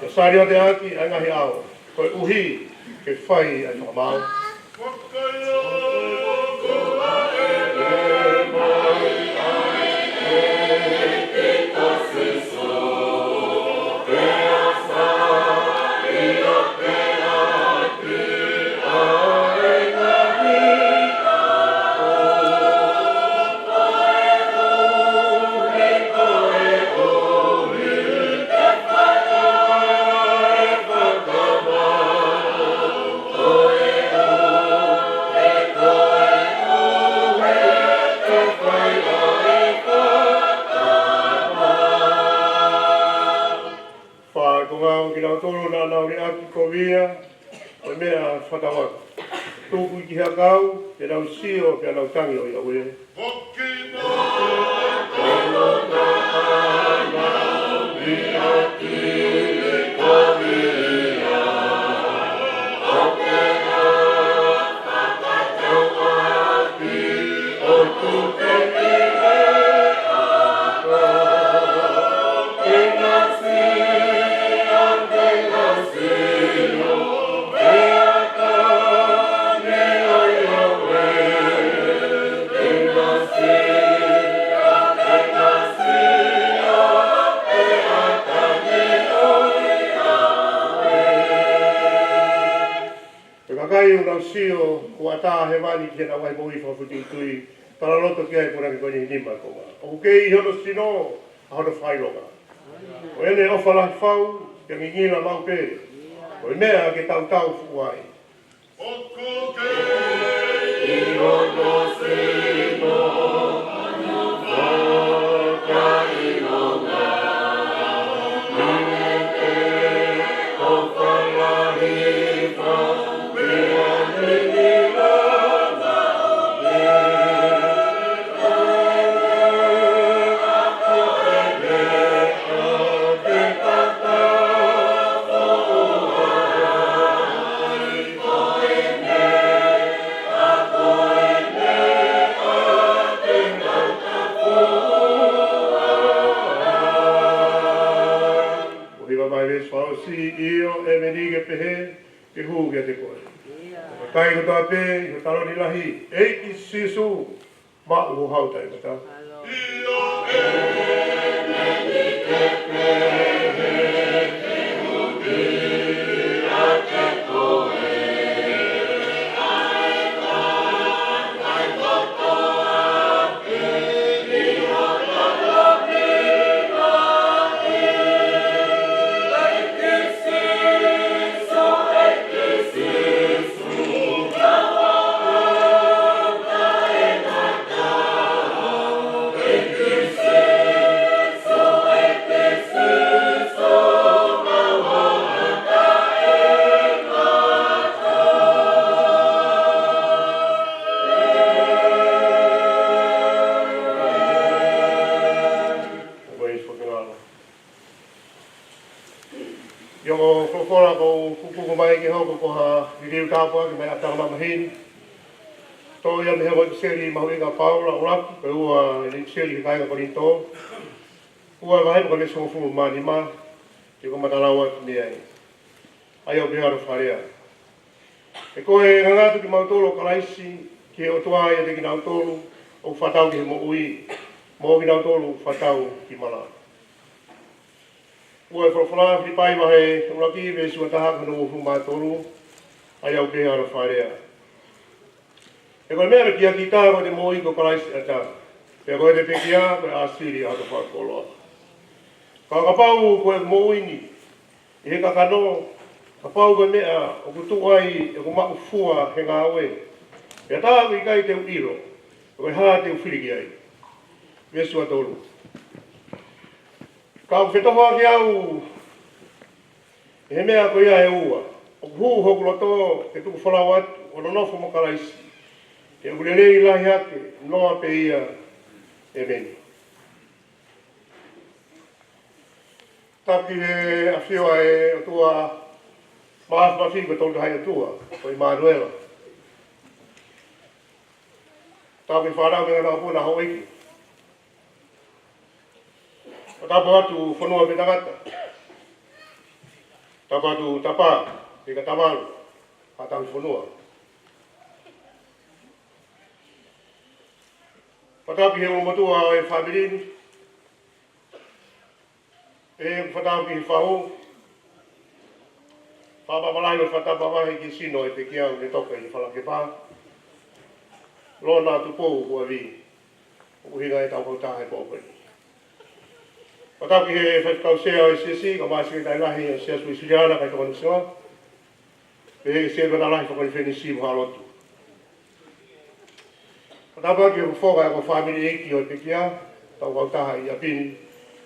ʻo saliote ʻaki ʻa e ngaahi ʻao, koeʻuhi ke fai ʻa e fakamaau. Fai ko ngā o kinautolu naʻa nau liʻaki kovia, ko e meʻa fakatauange. Tuku ki he ʻakau, te nau sio, pea nau tangi ʻo ʻiauē. Ko e kakai ʻoku nau sio, kuo ʻatā hēvani ki heʻenau ngaahi moʻui fakafoʻituitui, talaloto ki ai e punake ko eni he nima ʻe konga. ʻOku kei ʻi hono sino ʻa hono fakaʻilonga. Ko ʻene ʻofa lahi fau, pea ngingila maʻu pē. Ko e meʻa ke tautau fuʻu ai. ʻOku kei ʻi hono sino ʻa hono fakaʻilonga. Siʻi ʻio, ʻēmeni ke pehē, ke hū kiate koe. Ko e kakai kotoa pē, ʻi ho taloni lahi, ʻEiki Sīsū, maʻu ho haʻu taʻengata. ʻIo, ko e folofola kuo u kuku mai ke hoko ko ha liliu tāpuaki mai ʻa e ʻApiako Māmāhini. Toʻo ia mei he ʻipiseli mahuʻinga ʻa Paula, ʻuluaki, ko e ua ʻipiseli ki he kāinga Kolinitō. Ua vahe ko e veesi hongofulu mā nima, ke u kamata lau atu mei ai. ʻA ia ʻoku pehē hono fakalea: He ko e ngangatu kimautolu ʻo Kalaisi ki he ʻOtua ʻiate kinautolu ʻoku fakatau ki he moʻui, mo kinautolu ʻoku fakatau ki he mala. Ua e folofola, Filipai vahe ʻuluaki, veesi ua taha ki hono uofulu mā tolu, ʻa ia ʻoku pehē hono fakalea: He ko e meʻa pekia ki ta ko ʻete moʻui ko Kalaisi ʻiate ta, pea ko ʻete pekia ko e ʻāsili ʻa hoto fakakoloa. Ka kapau ko e moʻui ni ʻi he kakano, kapau ko e meʻa ʻoku tuʻu ai ʻeku maʻu fua he ngāue, pea tā ʻoku ʻikai te u ʻilo, ko e hā te u fili ki ai? Veesi ua tolu. Ka ʻoku fetohoaki au ʻe he meʻa ko ia ʻe ua, ʻoku hū hoku loto ke tuku folau atu ʻo nonofo mo Kalaisi, ke ʻoku lelei lahi hake noa pē ia. ʻEmeni. Tapu ki he ʻafio ʻa e ʻOtua Māfimafi, ko e Tolu Tahaʻi ʻOtua, ko ʻImanuela. Tapu ki he fānau mo e ngaahi ʻapongipongi houʻeiki. Fakatapu atu fonua mo e tangata. Tapu atu Tapa, Pika Tamalu, Haʻa Tauhi Fonua. Fakatapu ki he ʻulumotuʻa ʻo e fāmili ni. ʻE, fakatapu ki he fahu. Fakaʻapaʻapa lahi mo e fakatapu vahevahe ki he sino ʻo e pekia ʻoku ne toka ʻi Falakepa. Lona Tupou Huavi, ʻoku ʻuhinga ʻetau kautaha he pō ko eni. Fakatapu ki he faifekau sea ʻo e siasi, kae ʻumaʻā e sekelitali lahi ʻo e Siasi Uēsiliana, kae toka nusinga. Pehē ki he sekelitali lahi fakakonifelenisi mo haʻa lotu. Fakatapu ki he fofonga ʻo e kau fāmili ʻeiki ʻo e pekia, ʻetau kautaha ʻi ʻapi ni,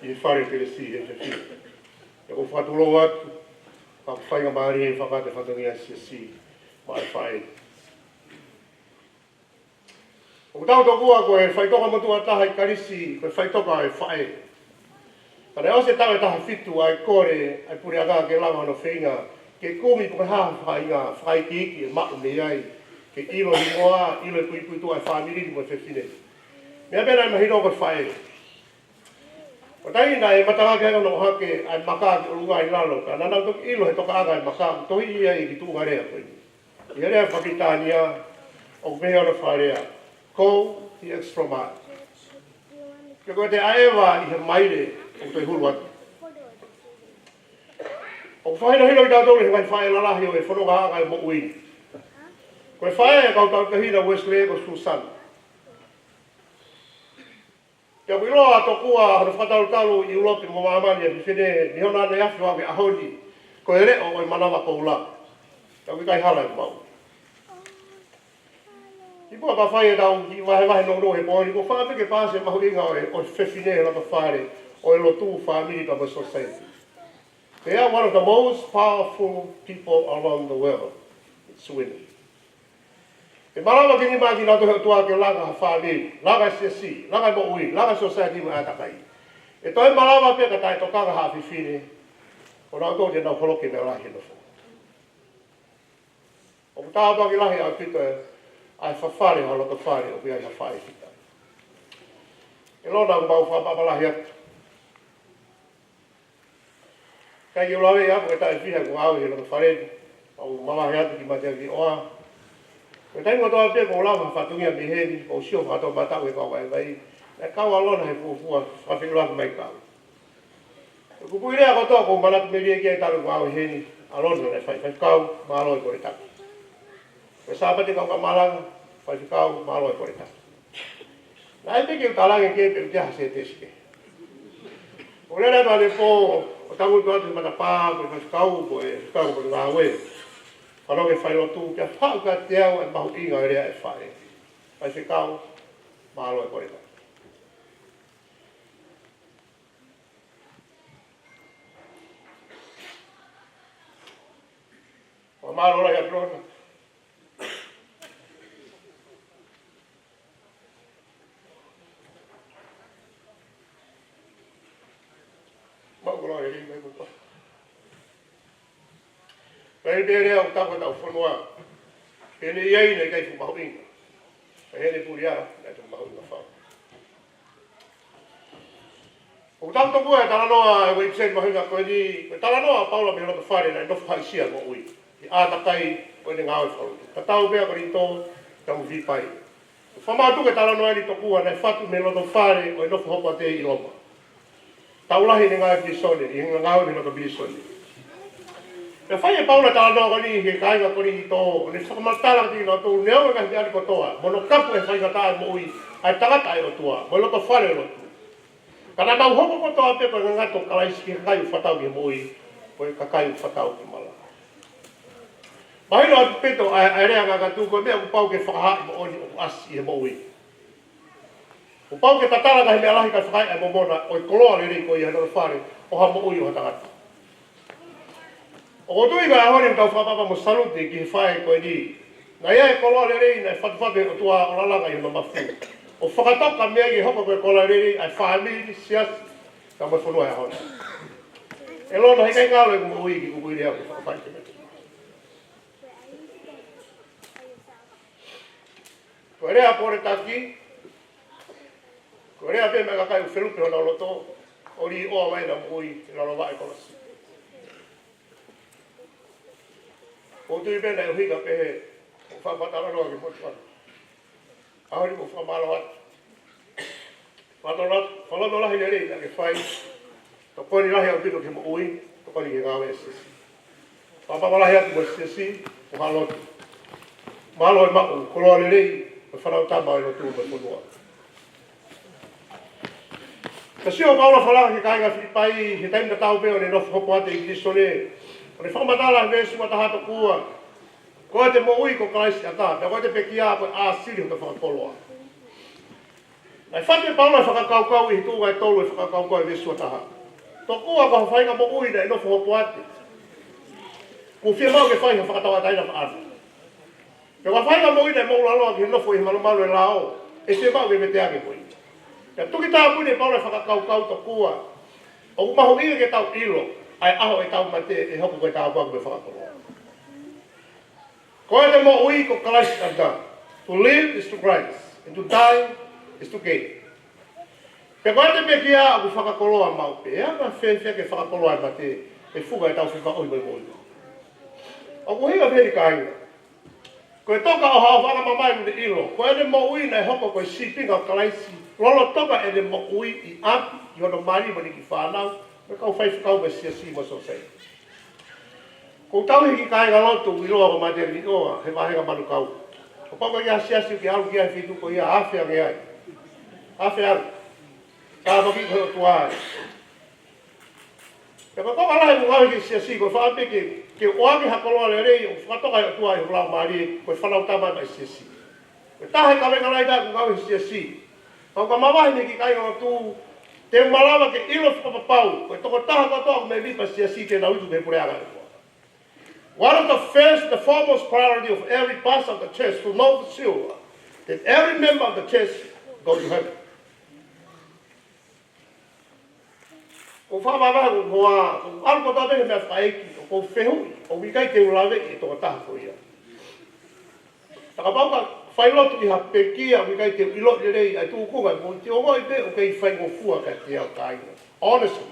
ʻi he fale kelesi he efiafi ni. ʻOku ou fakatulou atu, ka ko e faingamālie ke fakakakato e fatongia ʻa e siasi maʻa e faʻē. ʻOku tau tokua ko e faʻitoka motuʻa taha ʻi Kalisi, ko e faʻitoka ʻo e faʻē. Ka naʻe ʻosi e taʻu ʻe taha fitu ʻa e kole ʻa e puleʻanga ke lava hono feinga ke kumi pe ko e hā ha faʻahinga fakaikiiki ʻe maʻu mei ai, ke ʻilo hingoa, ʻilo e puipuituʻa ʻo e fāmili ni mo e fefine. Meʻa pē naʻe mahino ko e faʻē. Ko e taimi naʻe matangaki ai hono ʻohake ʻa e maka ki ʻolunga ʻi lalo, ka naʻa nau toki ʻilo he tokaʻanga ʻa e maka, tohi ia ʻi he tuʻunga lea ko eni. ʻI he lea fakapilitānia, ʻoku pehē hono fakalea: Go the extra mile. Ke ko ʻete ʻaʻeva ʻi he maile ʻoku toe hulu atu. ʻOku fakahinohino kitautolu ʻe he ngaahi faʻē lalahi ʻo e fonongaʻanga ʻo e moʻui ni. Ko e faʻē ʻa e kau tauhi taʻahine Uēsilī ko Susana. Pea ʻoku ʻiloa tokua hono fakatalutalu ʻi ʻIulope mo māmani ʻa e fefine, ni hono ʻaneafi ʻo e ʻaho ni, ko e leʻo ʻo e manava koula. Pea ʻoku ʻikai hala ʻi maʻu. Kimuʻa pea fai ʻetau kiʻi vahevahe nounou he pō ni, ʻoku ou fakaʻamu ke paasi e mahuʻinga ʻo e, ʻo e fefine he loto fale, ʻo e lotu, fāmili pea mo e society. They are one of the most powerful people around the world. It's women. ʻE malava ke nima kinautolu he ʻOtua ke langa ha fāmili, langa e siasi, langa e moʻui, langa e society mo e ʻātakai. ʻE toe malava pē ka taʻetokanga ha fefine, ʻo nau tō te nau holoki e meʻa lahi he nofo. ʻOku tāpuaki lahi ʻaupito ʻa e fafale, ha loto fale ʻoku ʻi ai ha faʻē fita. ʻE Lona, ʻoku mau fakaʻapaʻapa lahi atu. ʻIkai ke u lave ia, ko e taʻu ʻe fiha kuo u ʻi he loto fale ni, ʻo u mavahe atu ki Mateakiʻoa. Ko e taimi kotoa pē ʻoku ou lava ha fatongia mei heni, ʻo u sio fakatoʻomataʻu he kau vaivai, naʻe kau ʻa Lona he fuofua, fakafeʻiloaki mai kau. Ko e kupuʻi lea kotoa ʻoku ou manatu melie ki ai talu ʻeku ʻi heni, ʻa Lona naʻe fai, Faifekau, mālō e kole taki. Ko e Sāpate kau ka malanga, Faifekau, mālō e kole taki. Naʻe ʻikai ke u talaange ki ai pe ʻoku ʻi ai ha sētesi kehe. ʻO lele atu ʻanepō, ʻo tangutu atu he matapā, ko e faifekau, ko e faifekau, ko e ngāue. Fanongo ki he failotu, pea faʻu kiate au e mahuʻinga ʻo e lea ʻa e faʻē. Faifekau, mālō e kole taki. Fakamālō lahi atu Lona. Maʻu koloa lelei mai kotoa. Ka ʻi he lea ʻoku tau ka tau fonua. He ne ʻi ai naʻe ʻikai fuʻu mahuʻinga. Ka he ne puli ara, naʻe toki mahuʻinga fau. ʻOku tau tokua e talanoa ʻa e ueipuseti mahuʻinga ko eni, ko e talanoa ʻa Paula mei he loto fale naʻe nofo haʻisia moʻui. ʻI he ʻātakai ʻo ʻene ngāue fakalotu. Tatau pē ʻa Kolinitō, tamu Filipai. Fakamātuku e talanoa ni tokua naʻe fatu mei he loto fale ʻo e nofo hopoate ʻi Loma. Taʻu lahi ʻene ngāue pilīsone, ʻi he ngāue mei he loto pilīsone. Pea fai ʻe Paula e talanoa ko eni ki he kāinga Kolinitō, ʻo ne fakamatala kiate kinautolu neongo e ngaahi meʻa ni kotoa, mo hono kapu e faingataʻa e moʻui ʻa e tangata ʻa e ʻOtua, mo e loto fale ʻo e lotu. Ka naʻa nau hoko kotoa pē ko e ngangata ʻo Kalaisi ki he kakai ʻoku fakatatau ki he moʻui, ko e kakai ʻoku fakatatau ki he malanga. Mahino ʻaupito ʻa e, ʻa e lea ngangatu ko e meʻa ʻoku pau ke fakahā ʻi he moʻoni ʻoku ʻasi ʻi he moʻui. ʻOku pau ke tatala ki he meʻa lahi kae fakahā ʻa e momona ʻo e koloa lelei ko ia he loto fale ʻo ha moʻui ʻo ha tangata. ʻOku ou tui ko e ʻaho ni ʻoku tau fakaʻapaʻapa mo salute ki he faʻē ko eni. Naʻe ʻi ai e koloa lelei naʻe fatufatu ʻe he ʻOtua ʻo lalanga ʻi he mamafu. ʻO fakatoka mei ai ke hoko ko e koloa lelei ʻa e fāmili, siasi, ka mo e fonua he ʻaho ni. ʻE Lona, he ʻikai ngalo ʻeku moʻui ki he kupuʻi lea ʻoku ke fakafaikemetu. Ko e lea kole taki, ko e lea pē maʻa e kakai ʻoku felupe honau loto, ʻo liʻoa mai ʻena moʻui ʻi he lalo vaʻe kolosi. ʻOku ou tui pē naʻe ʻuhinga pehē, ʻo fakatalanoa ki he motuʻa ni. ʻAho ni ʻoku ou fakamālō atu. Fakamālō atu, fakamālō lahi lelei naʻa ke fai. Tokoni lahi ʻaupito ki he moʻui, tokoni ki he ngāue ʻa e siasi. Fakaʻapaʻapa lahi atu mo e siasi, mo hono lotu. Mālō e maʻu koloa lelei, mo e fānau tama ʻo e lotu mo e fonua. Pea sio ʻa Paula ʻo falala ki he kāinga Filipai, he taimi tatau pē ʻo ʻene nofo hopoate ʻi Kilisone. ʻO ne fakamatala he veesi uataha tokua. Ko ʻete moʻui ko Kalaisi ʻatā, pea ko ʻete pekia ko e ʻāsili hoto fakakoloa. Naʻe fatu ʻe Paula e fakakaukau ʻi he tuʻunga ʻe tolu ʻo e fakakaukau he veesi uataha. Tokua ko ha faʻahinga moʻui naʻe nofo hopoate. Kuo fiemaʻu ke fai ha fakatauʻatāina maʻana. Pea ko ha faʻahinga moʻui naʻe moʻulaloa ki he nofo ʻi he malumalu ʻo e lao, ʻe fiemaʻu ke veteange mo ia. Pea tuku tāpuni ʻe Paula e fakakaukau tokua. ʻOku mahuʻinga ke tau ʻilo, ʻa e ʻaho ʻetau mate ʻe hoko ko e tāpuaki mo e fakakoloa. Ko ʻete moʻui ko Kalaisi ʻatā. To live is to Christ, and to die is to gain. Pea ko ʻete pekia ʻoku fakakoloa maʻu pē, ʻe anga fēfē ke fakakoloa e mate, ʻe fuka ʻetau fefakaʻohi mo e moʻui. ʻOku ʻuhinga pehē ni kāinga. Ko e toka ʻo haʻo fakamamahi mo e ʻilo, ko ʻene moʻui naʻe hoko ko e sīpinga ʻo Kalaisi, lolotonga ʻene moʻui ʻi ʻapi, ʻi hono mali mo ʻene kiʻi fānau, mo e kau faifekau mo e siasi mo e sōsaieti. ʻOku ou tauhi e kiʻi kāingalotu ʻiloa ko Mateakiʻoa, he vāhenga Manukau. Kapau ko e kiʻi siasi ke ʻalu ki ai he feituʻu ko ia ʻe afe ange ai. Afe ange. Tāpuaki ko e ʻOtua ai. Pea ko e konga lahi ʻeku ngāue ki he siasi, ko e fakaʻamu pē ke, ke ʻoange ha koloa lelei, ʻo fakatoka ʻe he ʻOtua ʻi hoku laumālie, ko e fānau tama ʻa e siasi. Ko e taha e kaveinga lahi ʻeku ngāue ki he siasi. Pea ʻoku ou mavahe mei he kiʻi kāingalotu, te u malava ke ʻilo fakapapau, ko e tokotaha kotoa ʻoku mēmipa siasi ke nau iku ki he puleʻanga ʻo e ʻOtua. One of the first, the foremost priority of every pastor of the church to know for sure that every member of the church go to heaven. ʻOku ou fakamavahe ʻeku hoa, ʻoku ou ʻalu kotoa pē he meʻafakaʻeiki, ʻoku ou fehuʻi, ʻoku ʻikai te u laveʻi e tokotaha ko ia. Ka kapau ʻoku fai lotu ʻi ha pekia, ʻoku ʻikai te u ʻiloʻi lelei ʻa e tūkunga, ʻoku ou ongoʻi pē ʻoku kei faingofua kiate au kāinga. Honestly.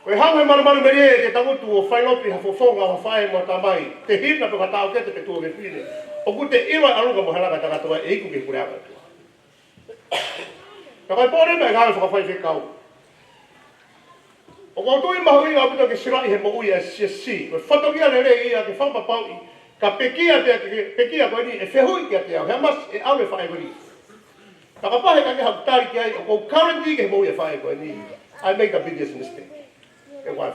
Ko e haʻu he malumalu melie ke tangutu ʻo failopi ha fofonga ʻo ha faʻē mo ha tamai, tehina pe ko ha taʻokete pe tuofefine, ʻoku te ʻilo e ʻalunga mo e halanga ʻo e tangata ʻe iku ki he puleʻanga ʻo e ʻOtua. Pea ko e pō ni mo e ngāue fakafaifekau, ʻoku ou tui mahuʻinga ʻaupito ke silaʻi he moʻui ʻa e siasi. Ko e fatongia lelei ia ke fakapapauʻi ka pekia pea ke pekia ko eni ʻe fehuʻi kiate au, he ʻoku masiʻi e ʻalu e faʻē ko eni. Ka kapau he ʻikai ke haʻu tali ki ai, ʻoku ou guarantee ki he moʻui ʻa e faʻē ko eni, I make the biggest mistake. E wife.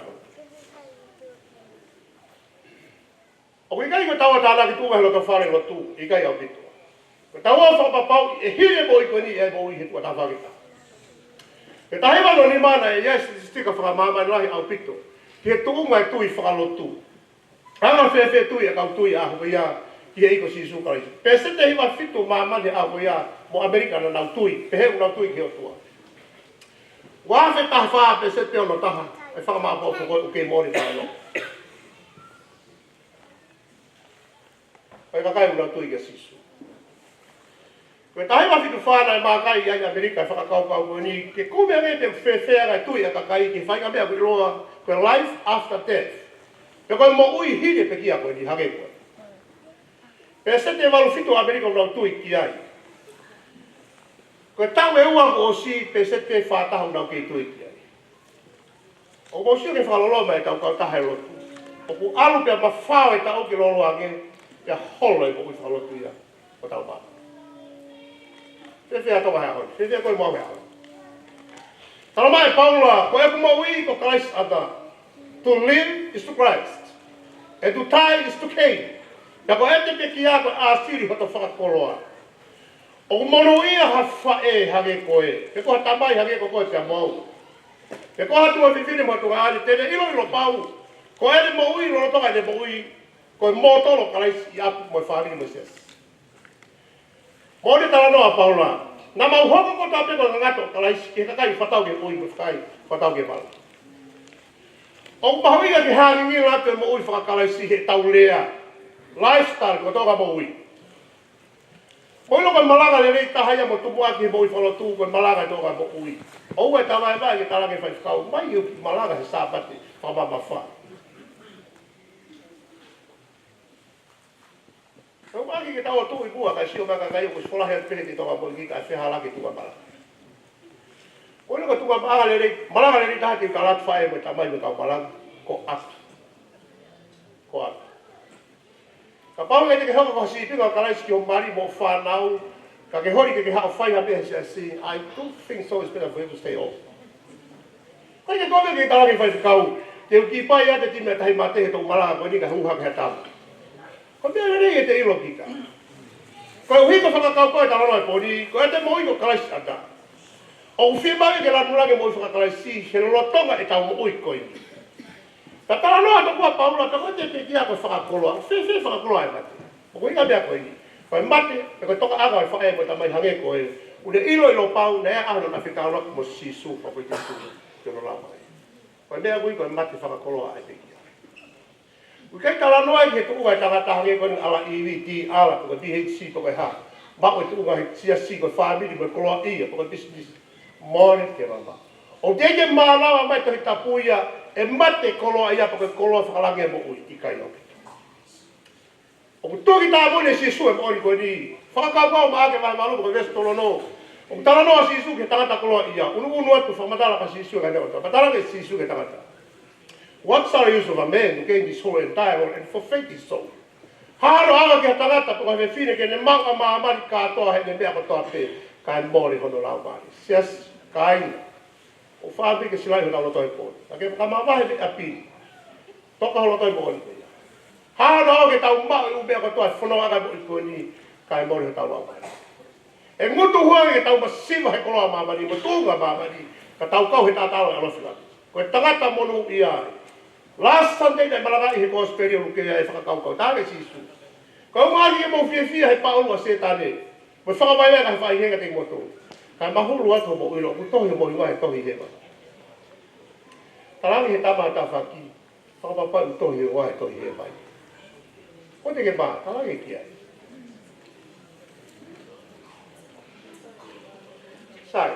ʻOku ʻikai ko ʻetau tānaki tuʻunga he loto fale lotu, ʻikai ʻaupito. Ko ʻetau fakapapauʻi ʻe hili e moʻui ko eni ʻe moʻui he tuʻa tafaʻaki taha. He taha hiva noa nima naʻe ʻi ai e sitisika fakamāmani lahi ʻaupito ki he tuʻunga e tui fakalotu. Anga fēfē tui ʻa e kau tui ʻaho ko ia ki he ʻEiki ko Sīsū Kalaisi? Pēseti hiva fitu māmani he ʻaho ko ia mo ʻAmelika naʻa nau tui, pehē ʻoku nau tui ki he ʻOtua. Ua afe taha fā, pēseti ono taha, ʻa e fakamāʻopoʻopo ko ē ʻoku kei moʻoni taʻeʻilo. Ko e kakai ʻoku nau tui kia Sīsū. Ko e taha hiva fitu fā naʻe mākai ai ʻa ʻAmelika e fakakaukau ko eni, ke kumi ange pe ʻoku fēfē anga e tui ʻa e kakai ki he faʻahinga meʻa ʻoku ʻiloa ko e life after death, pe ko e moʻui hili e pekia ko eni, hangē ko ē. Pēseti valu fitu ʻa ʻAmelika ʻoku nau tui ki ai. Ko e taʻu ʻe ua kuo ʻosi, pēseti fā taha ʻoku nau kei tui ki ai. ʻOku ou sio ki he fakaloloma ʻetau kautaha e lotu. ʻOku ʻalu pea mafao e taʻu ke loloa ange, pea holo e moʻui fakalotu ia ʻo ʻetau māmani. Fēfē ʻa Tonga he ʻaho ni? Fēfē koe mo au he ʻaho ni? Talamai ʻe Paula, ko ʻeku moʻui ko Kalaisi ʻataʻatā. To live is to Christ, and to die is to gain. Pea ko ʻete pekia ko e ʻāsili hoto fakakoloa. ʻOku monūʻia ha faʻē hangē ko ē, pe ko ha tamai hangē ko koe pea mo au, pe ko ha tuofefine mo ha tuongaʻane, te ne ʻiloʻilo pau ko ʻene moʻui lolotonga ʻene moʻui, ko e mōtolo ʻo Kalaisi ʻi ʻapi mo e fāmili mo e siasi. Moʻoni e talanoa ʻa Paula. Naʻa mau hoko kotoa pē ko e ngataʻanga ʻo Kalaisi ki he kakai ʻoku fakatatau ki he moʻui mo e kakai ʻoku fakatatau ki he vala. ʻOku mahuʻinga ke hangingila atu e moʻui faka-Kalaisi heʻetau lea. Lifestyle, ko e tōʻonga moʻui. Mou ʻilo ko e malanga lelei taha ia mo tumuʻaki he moʻui fakalotu, ko e malanga ʻi he tōʻonga moʻui. ʻOua ʻe tavaevae ke talaange ʻe he faifekau, ʻomai e malanga he Sāpate fakamamafa. Tau ʻaki ke tau tuʻu ʻi muʻa kae sio mai e kakai ʻoku ʻosi folahi atu pē he tōʻonga moʻui, kae fehālaaki e tuʻunga malanga. Ko ʻene ko e tuʻunga malanga lelei, malanga lelei taha ke u tala atu, faʻē mo e tamai mo e kau malanga, ko ʻapi. Ko ʻapi. Kapau ʻe ʻikai te ke hoko ko ha sīpinga ʻo Kalaisi ki hoʻo mali mo hoʻo fānau, ka ke holi ke ke haʻu ʻo fai ha meʻa he siasi, I do think so it's better for you to stay home. ʻIkai ke kovi ke talaange ʻe he faifekau, te u kiʻi pai ʻa e timi ʻa e Tahi Mate he toʻu malanga ko eni kae hū hake ha tama. Ko e meʻa lelei ʻete ʻilo kita. Koeʻuhi ko e fakakaukau e talanoa he pō ni, ko ʻete moʻui ko Kalaisi ʻataʻatā. ʻOku fiemaʻu ke lanu lagi e moʻui faka-Kalaisi he lolotonga ʻetau moʻui ko eni. Ka talanoa atu ko ē ʻa Paula, ka ko ʻete pekia ko e fakakoloa. Fēfē fakakoloa e mate? Ko e ʻuhinga meʻa ko eni. Ko e mate, pe ko e tokaʻanga ʻo e faʻē mo e tamai hangē ko ē, ʻoku ne ʻiloʻilo pau naʻe ʻi ai e ʻaho naʻa na fetaulaki mo Sīsū, pea ko e Sīsū te ne lau mai. Ko e meʻa ʻoku ui ko e mate fakakoloa ʻa e pekia. ʻOku ʻikai talanoa ia ki he tuʻunga e tangata hangē ko eni, ala ʻi he D R, pe ko e D H C, pe ko e hā. Maʻu e tuʻunga he siasi, ko e fāmili mo e koloaʻia, pe ko e business. Moʻoni ke mamaʻo. ʻOku teʻeki ke mānava mai Tohi Tapu ia e mate koloaʻia, pe ko e koloa fakalangi e moʻui, ʻikai ʻaupito. ʻOku tuki tāpuni ʻe Sīsū e moʻoni ko eni. Fakakaukau Maʻake vahe valu mo e veesi tolu ono. ʻOku talanoa ʻa Sīsū ki he tangata koloaʻia. ʻUnuʻunu atu e fakamatala kia Sīsū e ngaahi meʻa kotoa. Pea talaange ʻe Sīsū ki he tangata, "What shall I use of a man to gain this whole entire world and forfeit his soul?" Hā hono ʻaonga ki ha tangata pe ko ha fefine ke ne maʻu ʻa māmani kātoa heʻene meʻa kotoa pē, kae mole hono laumālie? Siasi, kāinga, ʻoku fiemaʻu ke silaʻi hotau loto he pō ni. Ka ke fakamavahe mei ʻapi ni. Toka ho loto he moʻoni ko ia. Hā hono ʻaonga ke tau maʻu e ʻū meʻa kotoa e fononga moʻui ko eni, kae mole hotau laumālie? ʻE ngutu hua ange ke tau masiva he koloa ʻa māmani mo e tuʻunga ʻa māmani, ka tau kau he taʻataʻalo ʻo e ʻalofi lahi. Ko e tangata monūʻia ia. Last Sunday naʻe malangaʻi he Kosipeli ʻo Luke ʻa e fakakaukau, talaange ʻe Sīsū, "Ko e ʻuhinga ʻeni ke mou fiefia he paʻulu ʻa Sētane, mo e fakavaivai ʻa e kau faʻahinga ʻiate kimoutolu. Kae mahulu atu hoʻomou ʻilo ʻoku tohi hoʻomou hingoa he tohi hēvani." Talaange ʻe he tama tafaʻaki, "Fakapapau ʻoku tohi hoku hingoa he tohi hēvani." Ko ʻete ke mā, talaange ki ai. Sai,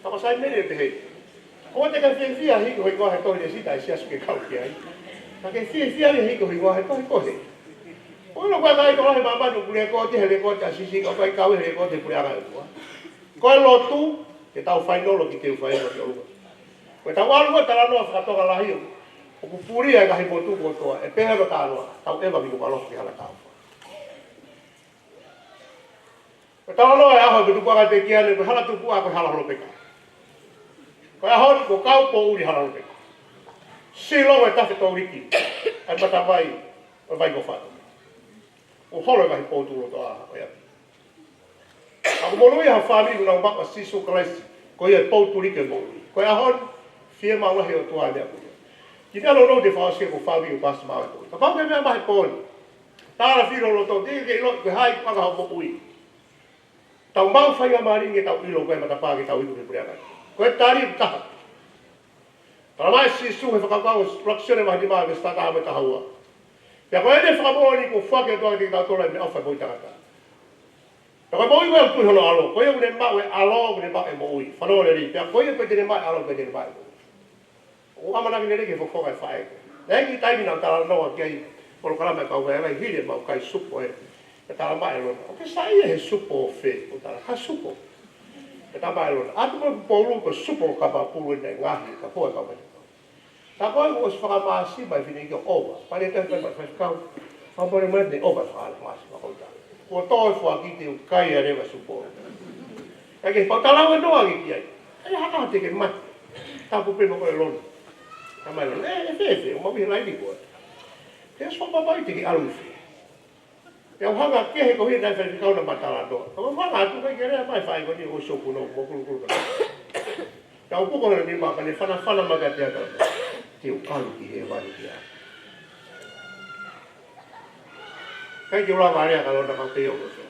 pea ko Saimone ʻe pehē, ʻOua te ke fiefia he ʻikai ko ha tohi lēsisita ʻa e siasi ke kau ki ai. Ka ke fiefia he ʻikai ko ha tohi kohe. ʻOua naʻa ke ʻai ko lahi māmani ʻoku lekooti he lekooti ʻa Sisi ka ʻoku ʻikai kau he lekooti he puleʻanga ʻo e ʻOtua. Ko e lotu, ke tau fainolo ki te u fainolo ki ʻolunga. Ko e tau ʻalu ko e talanoa fakatoka lahi ʻoku pulia e ngaahi motu kotoa, ʻe pehē ko e talanoa, tau ʻeva ki Nukuʻalofa ki Halataofa. Ko e talanoa e ʻaho, ko e tupuʻanga pekia ni, ko e hala tupuʻa, ko e hala holopeka. Ko e ʻaho ni, ko e kau poʻuli hala holopeka. Silo e tafe tōliki, ʻa e matavai, ʻo e vai ko fato. ʻO holo e ngaahi potu loto ʻaho, ʻo ia. ʻOku monūʻia ha fāmili ʻoku nau maʻu ʻa Sīsū Kalaisi, ko ia e potu liki e moʻui. Ko e ʻaho ni, fiemaʻu lahi ʻOtua ʻa e meʻa ko ia. Kiʻi meʻa nounou te u fakaʻosi ki ai ko e fāmili ʻoku pasi maʻu e moʻui. Kapau ko e meʻa mai he pō ni. Tala filo loto, te ke ʻilo, ko e hā e ikuʻanga hoʻo moʻui. Tau maʻu faingamālie ke tau ʻilo ko e matapā ke tau iku ki he puleʻanga. Ko e tali ʻe taha. Talamai ʻe Sīsū he fakakaukau ʻo Lukasione vahe nima veesi taha taha mo e taha ua. Pea ko eni e fakamoʻoni kuo foaki ʻe he ʻOtua kiate kitautolu ʻa e meʻaʻofa ʻo e moʻui taʻengata. Pea ko e moʻui ko ia ʻoku tui hono ʻAlo, ko ia ʻoku ne maʻu e ʻAlo, ʻoku ne maʻu e moʻui. Fanongo lelei, pea ko ia ʻoku ʻikai te ne maʻu e ʻAlo, ʻoku ʻikai te ne maʻu e moʻui. ʻOku ʻamanaki lelei ki he fofonga e faʻē ko ē. Naʻe ʻi ai e taimi naʻa ku talanoa ki ai, polokalama e kau vai, vai hili ʻemau kai supo ē. Pea talamai ʻe Lona, ʻoku ke saiʻia he supo ʻo fē? ʻOku ou tala, ha supo. Pea talamai ʻe Lona, ʻatu mo e poulu ko e supo ʻo kapa pulu ʻi he ngaahi, ka ko e kau vai. Ka ko e ʻosi fakamāsima e fineʻeiki ʻo ʻova. Pale e tahi mai faifekau. Ka pale mai ne ʻova fakamāsima ko ia. Kuo tō e foaki te u kai ʻa e leva supo. Ka ke pau talau e noa ki ai. ʻE haka te ke mate. Tapu pē mo koe Lona. Talamai ʻe Lona, ʻe, ʻe fēfē, ʻoku mau ʻi he laini ko ē. Te u ʻosi fakapapai te ke ʻalu fē. Pea u hanga kehe ko hina e faifekau naʻa ma talanoa. Ka u hanga atu kai ke lea mai faifekau ni ʻo sopu no, mo kulukulu ka. Ka u puko hana ni ma ka ne fanafana mai kiate au. Te u ʻalu ki hēvani kia. Kai ke u lava lea ka Lona ka pei ʻo koso.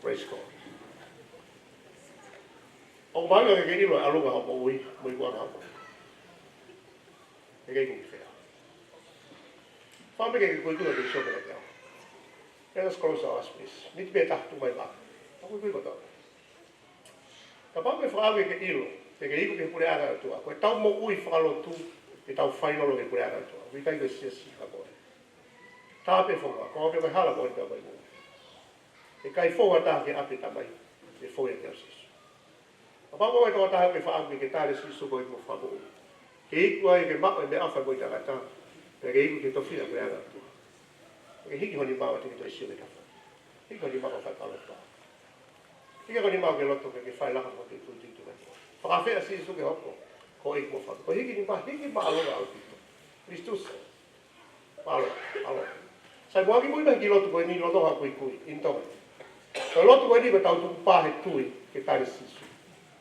Praise God. ʻOku mālie ke ke ʻilo e ʻalunga hoʻo moʻui, mo e ikuʻanga hoʻo moʻui. Ke ke ʻiku ki fē. Fāmili ke ke kuikui atu ʻi sō pē ka te au. Let us close our eyes, please. Miniti pē ʻe taha tuku mai mā. Ka kuikui kotoa. Kapau ʻoku ke fakaʻau ke ke ʻilo, ke ke ʻiku ki he puleʻanga ʻo e ʻOtua. Ko e tau moʻui fakalotu, ke tau fainolo ki he puleʻanga ʻo e ʻOtua. ʻOku ʻikai ko e siasi ka ko e. Tā pē fofonga, ko e pē ko e hala ko e tau mai moʻui. ʻE ʻikai fou ha taha ki he ʻapi ʻo e Tamai, ʻe fou ia ʻiate au Sīsū. Kapau ko e tokotaha ʻoku ke fakaʻau ke ke tali ʻa Sīsū ko e ʻEiki mo e Fakamoʻui. Ke ʻiku ai ke maʻu e meʻaʻofa ʻo e moʻui taʻengata. Pea ke ʻiku ke tofiʻa ki he puleʻanga ʻo e ʻOtua. Ke hiki ho nima ʻo te ke toe sio ki he tafa. Hiki ho nima ʻo fai kalofa. Hiki ho nima ʻo ke loto ke ke fai laka fakafoʻituitui ki he ʻOtua. Fakafeʻao ʻa Sīsū ke hoko ko e ʻEiki mo e Fakamoʻui. Ko e hiki nima, hiki māʻolunga ʻaupito. Kristusa. Mālō, mālō. Sai, ʻoku ʻoange muimui mai ki he lotu ko eni, lotu ha kuikui, in Tonga. Ko e lotu ko eni ko e tau tukupā he tui, ke tali ʻa Sīsū.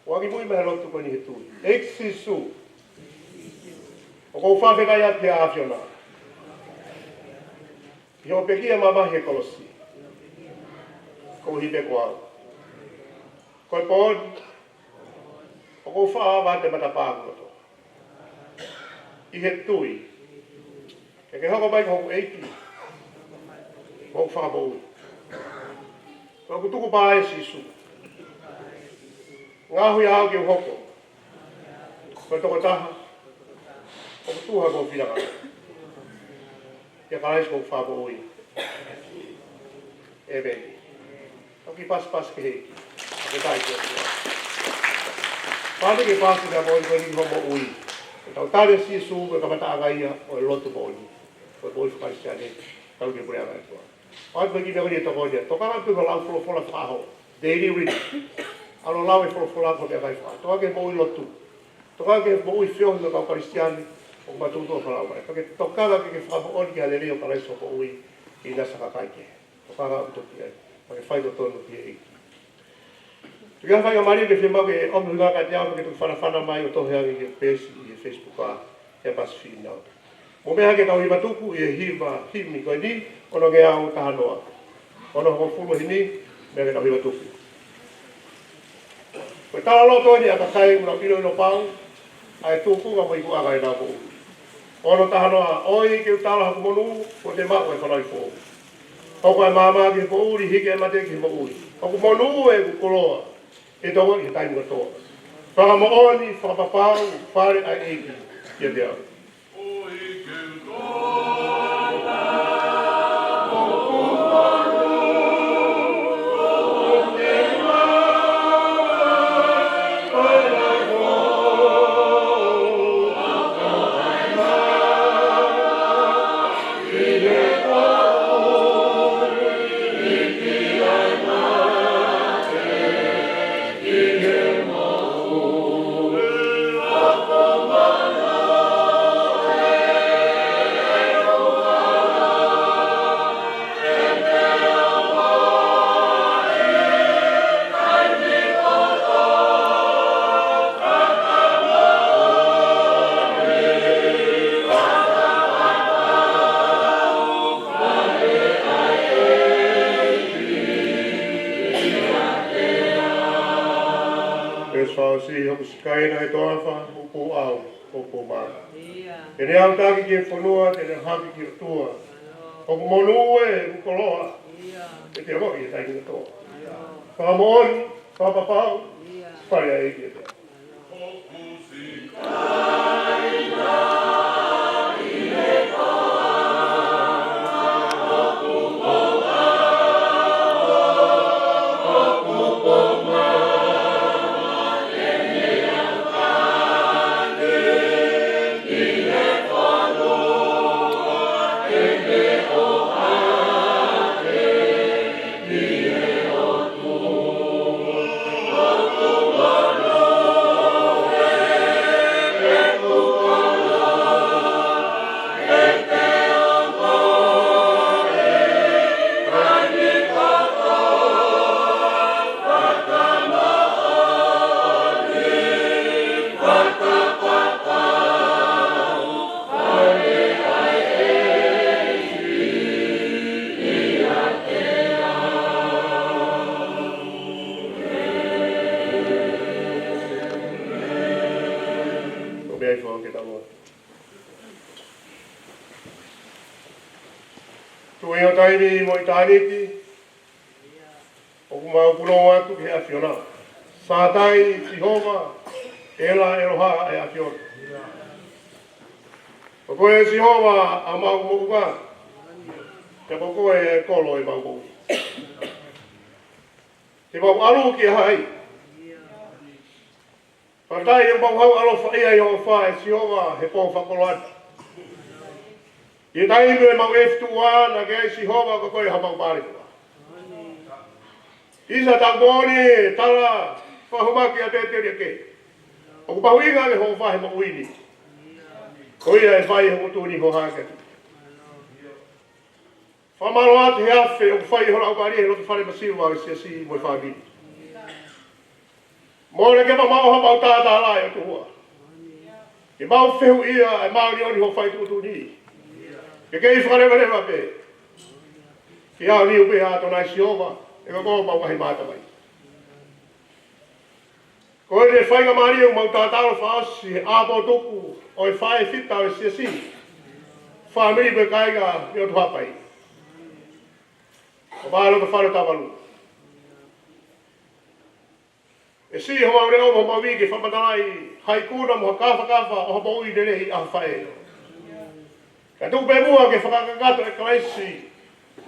ʻOku ʻoange muimui mai he lotu ko eni he tui. ʻEiki Sīsū. ʻOku ou fakafetaʻi atu ki he ʻAfiona. ʻI hoʻo pekia mamahi he kolosi. Koeʻuhi pē ko au. Ko e pō ni. ʻOku ou fakaava atu e matapā ʻaku loto. ʻI he tui. Ke ke hoko mai ko hoku ʻEiki. Mo hoku Fakamoʻui. Ko ʻeku tukupā ē Sīsū. Ngaohi au ke u hoko. Ko e tokotaha. ʻOku tuha ko e finangalo. ʻIa Kalaisi ko hoku Fakamoʻui. ʻĒmeni. ʻOku pasipasi ki he ʻEiki. Ke tai ki he ʻOtua. Pāni ke pasi ka moʻoni ko eni hoʻo moʻui. Ke tau tali ʻa Sīsū ko e kamataʻanga ia ʻo e lotu moʻoni. Ko e moʻui faka-Kalisitiane. Tau ke pule anga e tua. ʻOatu ki he meʻa ko eni ʻe tokoni. Tokanga ki he lau folofola fakaʻaho. Daily reading. ʻAlu ʻo lau e folofola ko e meʻakai fakaʻaho. Tokanga ki he moʻui lotu. Tokanga ki he moʻui feohi mo e kau Kalisitiane. ʻOku mātuʻaki falau mai. Pea ke tokanga ke ke fakamoʻoni ki he lelei ʻo Kalaisi ʻi hoʻo moʻui. ʻIkai ha kakai kehe. Tokanga ʻaupito ki ai. Pea ke fai totonu ki he ʻEiki. Tuku ke fai ka mali ke fiemaʻu ke ʻomi ʻuhinga kiate au ke tuku fanafana mai ʻo tohi ange ki he peesi ʻi he Facebook ʻa e Pasifiki Nau. Mou meʻa ke tau hiva tupu ʻi he hiva himi ko eni, ono ngeau taha noa. Ono hongofulu himi, meʻa ke tau hiva tupu. Ko e talaloto eni ʻa e kakai ʻoku nau ʻiloʻilo pau, ʻa e tuʻunga mo e ikuʻanga ʻenau moʻui. Ono taha noa, ʻOi ke u tala hoku monū, kuo te maʻu e fanauʻi foʻou. Hoko e maama ki he poʻuli, hiki e mate ki he moʻui. Hoku monū ʻeku koloa, ʻe tau ʻi he taimi kotoa. Fakamoʻoni, fakapapau, fale ʻa e ʻEiki kiate au. Veesi fakaʻosi: Hoku sikaina ʻi he toafa, hoku puʻau, hoku puʻumāʻa. Te ne aʻutaki ki he fonua, te ne ʻalu hake ki he ʻOtua. Hoku monū ē, hoku koloa, ʻe te ongoʻi he taimi kotoa. Fakamoʻoni, fakapapau, fale ʻa e ʻEiki kiate au. Ko e meʻa ʻi fo ke tau. Tuʻi ʻo taimi mo ʻitāniti, ʻoku mau punou atu ki he ʻAfiona. Sātai Sihova, ʻela ʻeloha ʻa e ʻAfiona. Ko koe Sihova ʻa mau moʻunga, pea ko koe ʻa e kolo ʻemau moʻui. Te mau ʻalu kia hai? Fakafetaʻi ʻoku mau hanga ʻo ʻaloʻofa ʻia Sihova he pō fakakoloa ni. ʻI he taimi ʻemau ʻefituʻa, naʻe ʻikai Sihova ko koe hamau mālikuʻa. ʻIsa, taʻu moʻoni e tala fakahū mai kia Pēteli ʻa ke, ʻoku mahuʻinga ange hoʻo vahe moʻui ni. Ko ia ʻe fai hoku tuʻu ni hoʻo hanga ki ai. Fakamālō atu he afe ʻoku fai ʻe ho Laumālie he loto fale masiva ʻo e siasi mo e fāmili. Mole ke mamaʻo haʻamau tātālaʻi ʻOtua. Ke mau fehuʻia ʻa e māʻoniʻoni hoʻo fai tuʻutuʻuni. Ke kei fakalevaleva pē. Ke aʻu ni upe ʻa Tonai Sihova, ʻe ko homau ngaahi mātamai. Ko ʻene faingamālie ʻoku mau tatalo fakaʻosi he ʻaho tuku ʻo e faʻē fita ʻo e siasi, fāmili mo e kāinga ʻi ʻOtu Haʻapai. ʻO mālō ka fale tavalu. ʻE siʻi homau leʻo mo homau ivi ke fakamatalaʻi ha ikuna mo ha kāfakafa ʻo ha moʻui lelei ʻa ha faʻē. Ka tuku pē muʻa ke fakakakato ʻe Kalaisi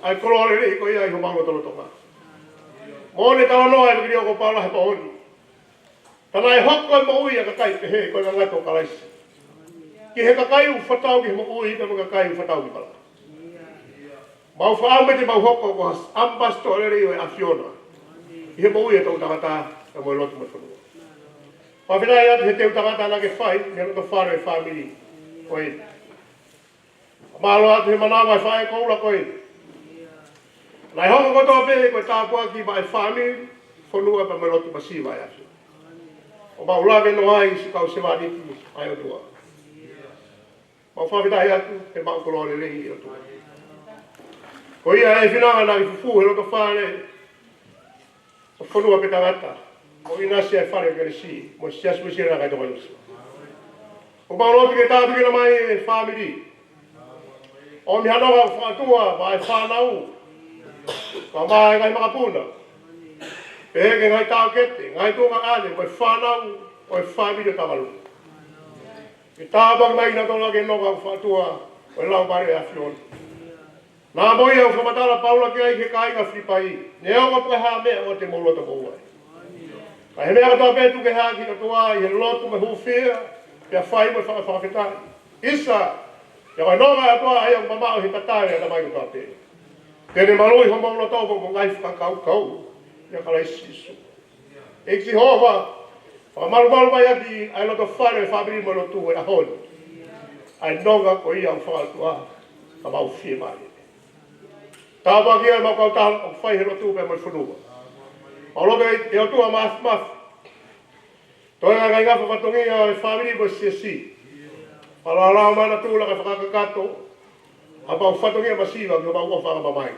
ʻa e koloa lelei ko ia ʻi homau lotolotonga. Mo ʻene talanoa ʻe Vikilioko Paula he pō ni. Tā naʻe hoko e moʻui ʻa e kakai pehē ko e ngangata ʻo Kalaisi. Ki he kakai ʻoku fakatau ki he moʻui, pea mo e kakai ʻoku fakatau ki he mala. Mau fakaʻamu ke mau hoko ko ha ʻamipasitoa lelei ʻo e ʻAfiona ʻi he moʻui ʻa e toʻutangata, pea mo e lotu mo e fonua. Fakafetaʻi atu he teu tangata naʻa ke fai mei he loto fale ʻo e fāmili ko eni. Mālō atu he manava ʻa e faʻē koula ko eni. Naʻe hoko kotoa pē ko e tāpuaki maʻa e fāmili, fonua pea mo e lotu masiva ʻa e ʻAfiona. ʻOku mau lave noa ai siʻi kau sevāniti ʻa e ʻOtua. Mau fakafetaʻi atu he maʻu koloa lelei ʻa e ʻOtua. Ko ia ʻe finanga naʻa ke fufū he loto fale ʻo e fonua pea tangata, mo ʻinasi ʻa e fale ʻo Kelesi, mo e siasi mo e siana kai toka nusi. ʻOku mau lotu ke tāpuekina mai e fāmili. ʻOmi ha nonga fakaʻotua maʻa e fānau, kae ʻumaʻā e ngaahi makapuna. Pehē ki he ngaahi taʻokete, ngaahi tuongaʻane, mo e fānau, ʻo e fāmili ʻo Tavalu. Ke tāpuaki mai kinautolu ʻaki e nonga ʻoku fakaʻotua ʻo e Laumālie ʻo e ʻAfiona. Naʻa mo ia ʻoku fakamatala ʻa Paula ki ai ki he kāinga Filipai, neongo pe ko e hā e meʻa ʻoku te mou loto moʻua ai. Ka ʻi he meʻa kotoa pē tuku ke hā ki he ʻOtua ʻi he lotu mo e hūfia, pea fai mo e faka-, fakafetaʻi. ʻIsa, pea ko e nonga ʻo e ʻOtua ʻa ia ʻoku mamaʻo ʻi he tatali ʻa e tamai kotoa pē, te ne maluʻi homou loto mo hoʻomou ngaahi fakakaukau ʻia Kalaisi Sīsū. ʻEiki Sihova, fakamalumalu mai ʻaki ʻa e loto fale ʻo e fāmili mo e lotu ʻo e ʻaho ni. ʻA e nonga ko ia ʻoku fakaʻotua, ka mau fiemālie. Tāpuakiʻi ʻemau kautaha ʻoku fai he lotu pea mo e fonua. Mau lotu ʻe, ʻe ʻOtua Māfimafi, toe ngaahi ngafa fatongia ʻo e fāmili mo e siasi. Pea lau mai ʻa e tula ka fakakakato ʻa e mau fatongia masiva ki homau ʻofa ʻa e mamae.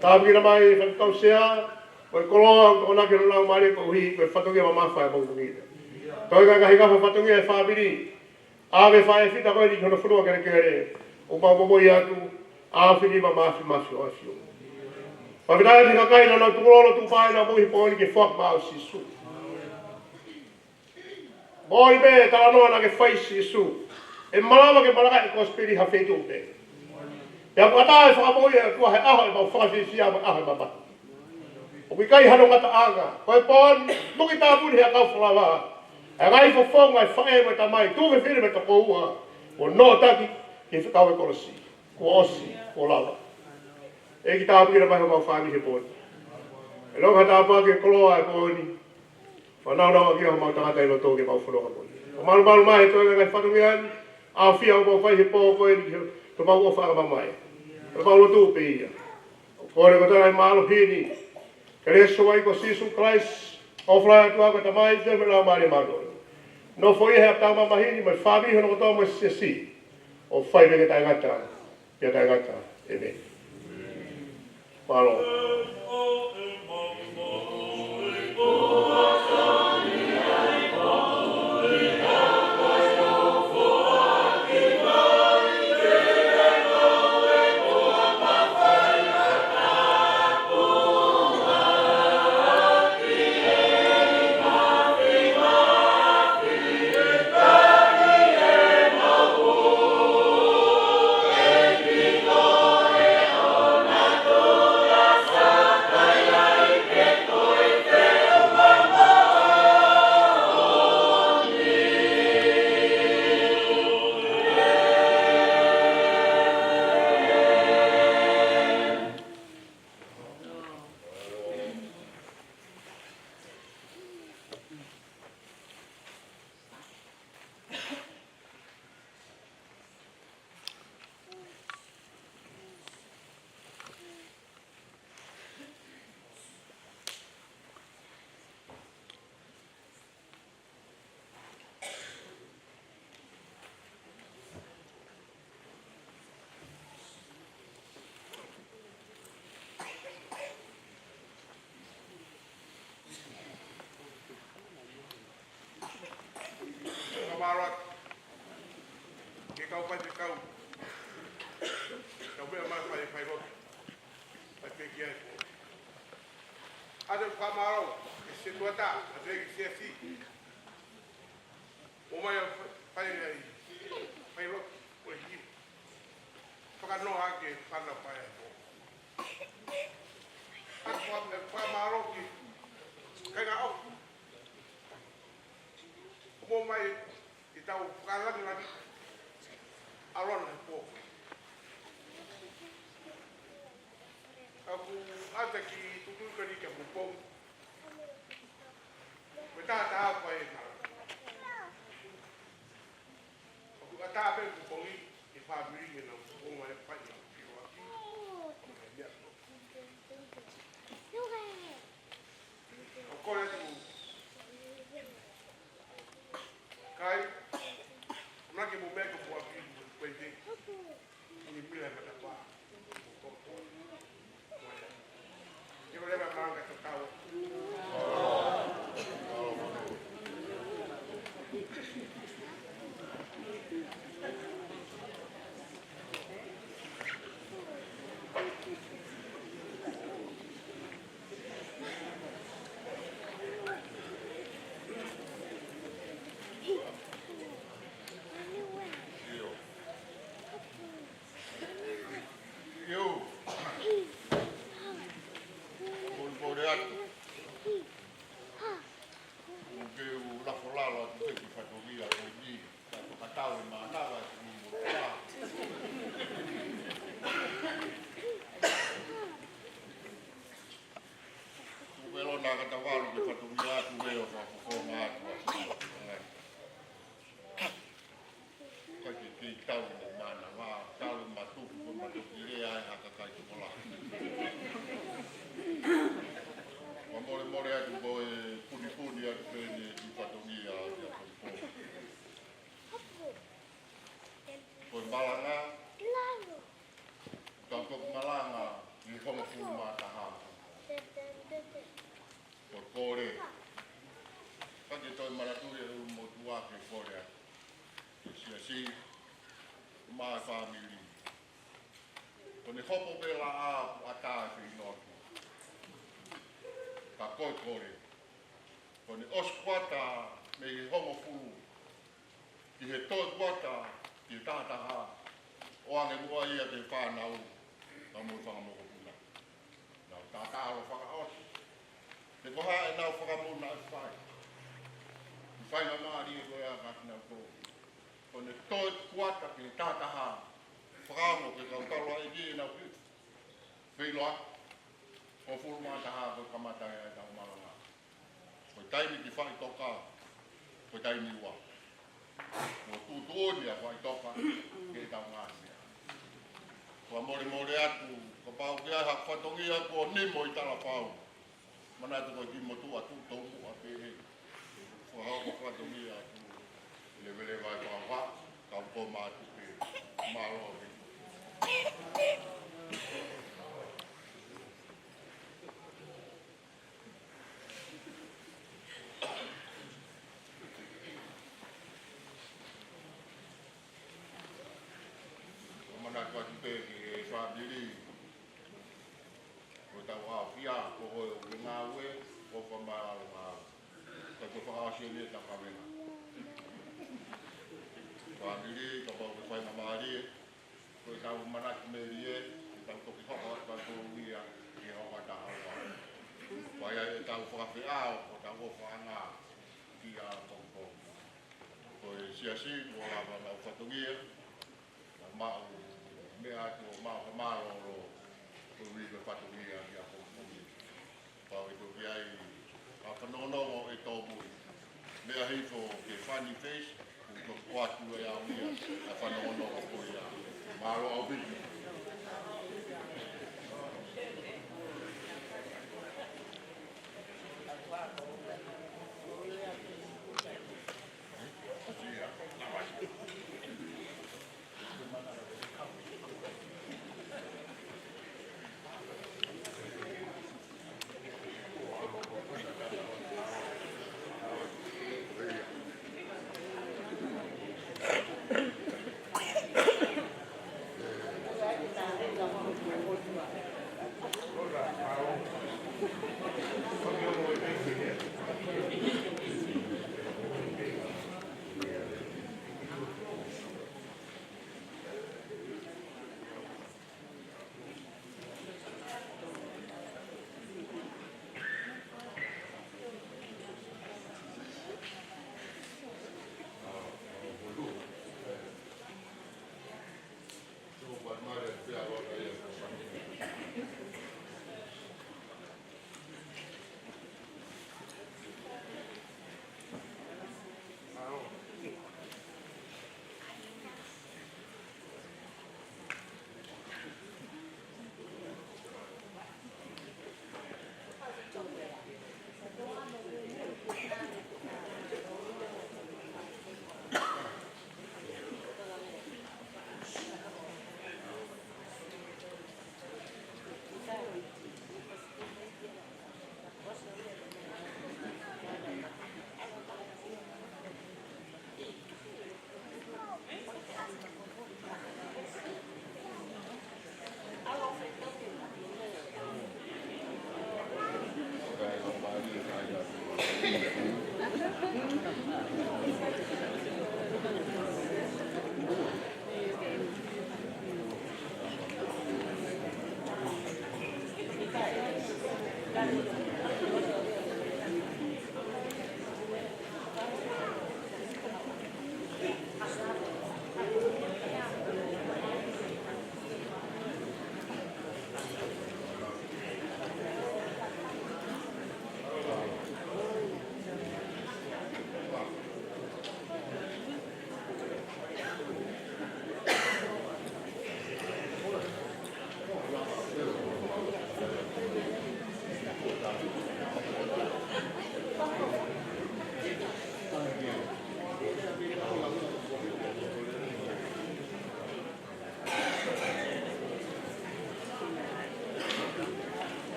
Tāpuakiʻi mai e faifekau sea, ko e koloa ʻoku tokonaki ʻe he Laumālie koeʻuhi ko e fatongia mamafa ʻo e mau fatongia. Toe ngaahi ngafa fatongia ʻo e fāmili, ʻa e faifekau ko eni ki hono fonua kelekele, ʻoku mau momoi atu, ʻa e fili mamafi mafi ʻo e ʻAfio. Pea fakafetaʻi ki he kakai naʻa nau tukulolo tuʻu pē ʻi he moʻui he pō ni ke foaki maʻau Sīsū. Moʻoni pē talanoa naʻa ke fai Sīsū, ʻe malava ke malanga e kosipeli ha feituʻu pē. Pea ʻoku ʻatā e fakamoʻui ʻa e ʻOtua he ʻaho ʻemau fakafiefia mo e ʻaho ʻemau mate. ʻOku ʻikai hano ngataʻanga, ko e pō ni, muki tāpuni he ʻakau falava, ʻa e ngaahi fofonga ʻo e faʻē mo e tamai, tuofefine mo e tokoua, kuo nō taki ki he fekau ʻo e kolosi, kuo ʻosi, kuo lava. ʻEiki, tāpuakiʻi mai homau fāmili he pō ni. ʻE lava ha tāpuaki ʻo e koloa ʻo e pō ni, fanongo ʻaki homau tangata ʻi loto ke mau fononga mo ia. Fakamalumalu mai he toe ngaahi fatongia ni, ʻa e ʻafio ʻoku mau fai he pō ko eni ki homau ʻofa ʻa e mamae. Ko ʻemau lotu pē ia. ʻOku kole kotoa ʻa e mālohi ni, kelesi ʻa e ʻEiki ko Sīsū Kalaisi, ʻofa lahi ʻa e ʻOtua ko e Tamai, feohi ʻa e Laumālie Māʻoniʻoni, nofoʻia he ʻapitanga mamahi ni mo e fāmili hono kotoa mo e siasi, ʻo fai pē ke taʻengata pea taʻengata. ʻĒmeni. Mālō. Fakamālō atu ki he kau faifekau. Kau meʻa mai fai, fai lotu. Fai pē ki ai ko. ʻA e fakamālō ki he setuata, ʻa e ki he siasi. ʻOmai ʻo fai, fai ai, fai lotu, ko e hiu. Fakanoa ake fana pae ko. ʻA e faka-, fakamālō ki he kāinga ʻoku ʻomai ʻetau fakalangilangi ʻa e ʻaho ni he pō. ʻOku ʻata ki tuʻutuʻuni ko eni kia Pupongi. Ko e taha taha fai e mara. ʻOku ʻatā pē Pupongi ki he fāmili ke nau ō mai fai ʻa e filoaki. ʻO kole atu. Kai, na ke mo mea ko Puapi, ko e te. Ni mila matapā. Tavalu ke fatongia atu e ʻo fakafofonga atu ʻa Sīsū. Ka ke kei tau ne mana wa, tau matuku, ko matuku lea ai ha kakai tokolahi. Fakamolemole atu ko e punipuni atu pē ʻeni ki fatongia ʻa Sīsū. Ko e malanga, tau toki malanga ʻi he hongofulu mā taha. Ko e kole. Ka ke toe manatuʻi e ʻulumotuʻa ke kole atu. Ke siasi, mo e fāmili. Ko ʻene hopo pē laʻā ʻoku ʻatā e feʻiloaki. Ka ko e kole. Ko ʻene ʻosi kuata mei he hongofulu ki he toe kuata, ki he taha taha, ʻoange muʻa ia ki he fānau, ka mo e fanga mokopuna. Nau tatalo fakaʻosi. Pe ko e hā ʻenau fakamuna ʻe fai. ʻI he faingamālie ko ia kia kinautolu. Ko ʻene toe kuata ki he taha taha, fakaongo ke kau talo ai ki heʻenau ki. Feʻiloaki, hongofulu mā taha ko e kamata ia ʻetau malanga. Ko e taimi ke faʻitoka, ko e taimi ua. Mo tuʻutuʻuni ʻa e faʻitoka ke tau ngāue. Fakamolemole atu, kapau ʻoku ʻi ai ha fatongia kuo nimo ʻi talafau. Manatu ko e kiʻi motuʻa tuʻu toumuʻa pē ē. Fakahoko fatongia atu. Leveleva e fakahā, kau koma atu pē. Mālō ē. Manatu atu pē ki he fāmili. Ko ʻetau ʻaofia, ko hoʻo ngāue, ko e fakamālō ngāue. Ka ko e fakaʻosi eni ʻetau kavenga. Fāmili, kapau ʻoku ke faingamālie, ko ʻetau manatu melie, ʻetau toki hoko atu ʻa e tolu ia, ki he hoka taha ua. Ko ia ʻetau fakafeʻao, ko ʻetau ʻofaʻanga, kia Pongipongi. Ko e siasi, kuo lava ʻenau fatongia, naʻa mau meʻa atu ʻo mau fakamālōlō, koeʻuhi ko e fatongia kia Pongipongi. Pau ʻe toki ʻi ai ha fanongonongo ʻe tōmui. Meʻa hifo ki he funny face, kuo toki ʻoatu ʻe au ia, ʻa e fanongonongo ko ia. Mālō ʻaupito.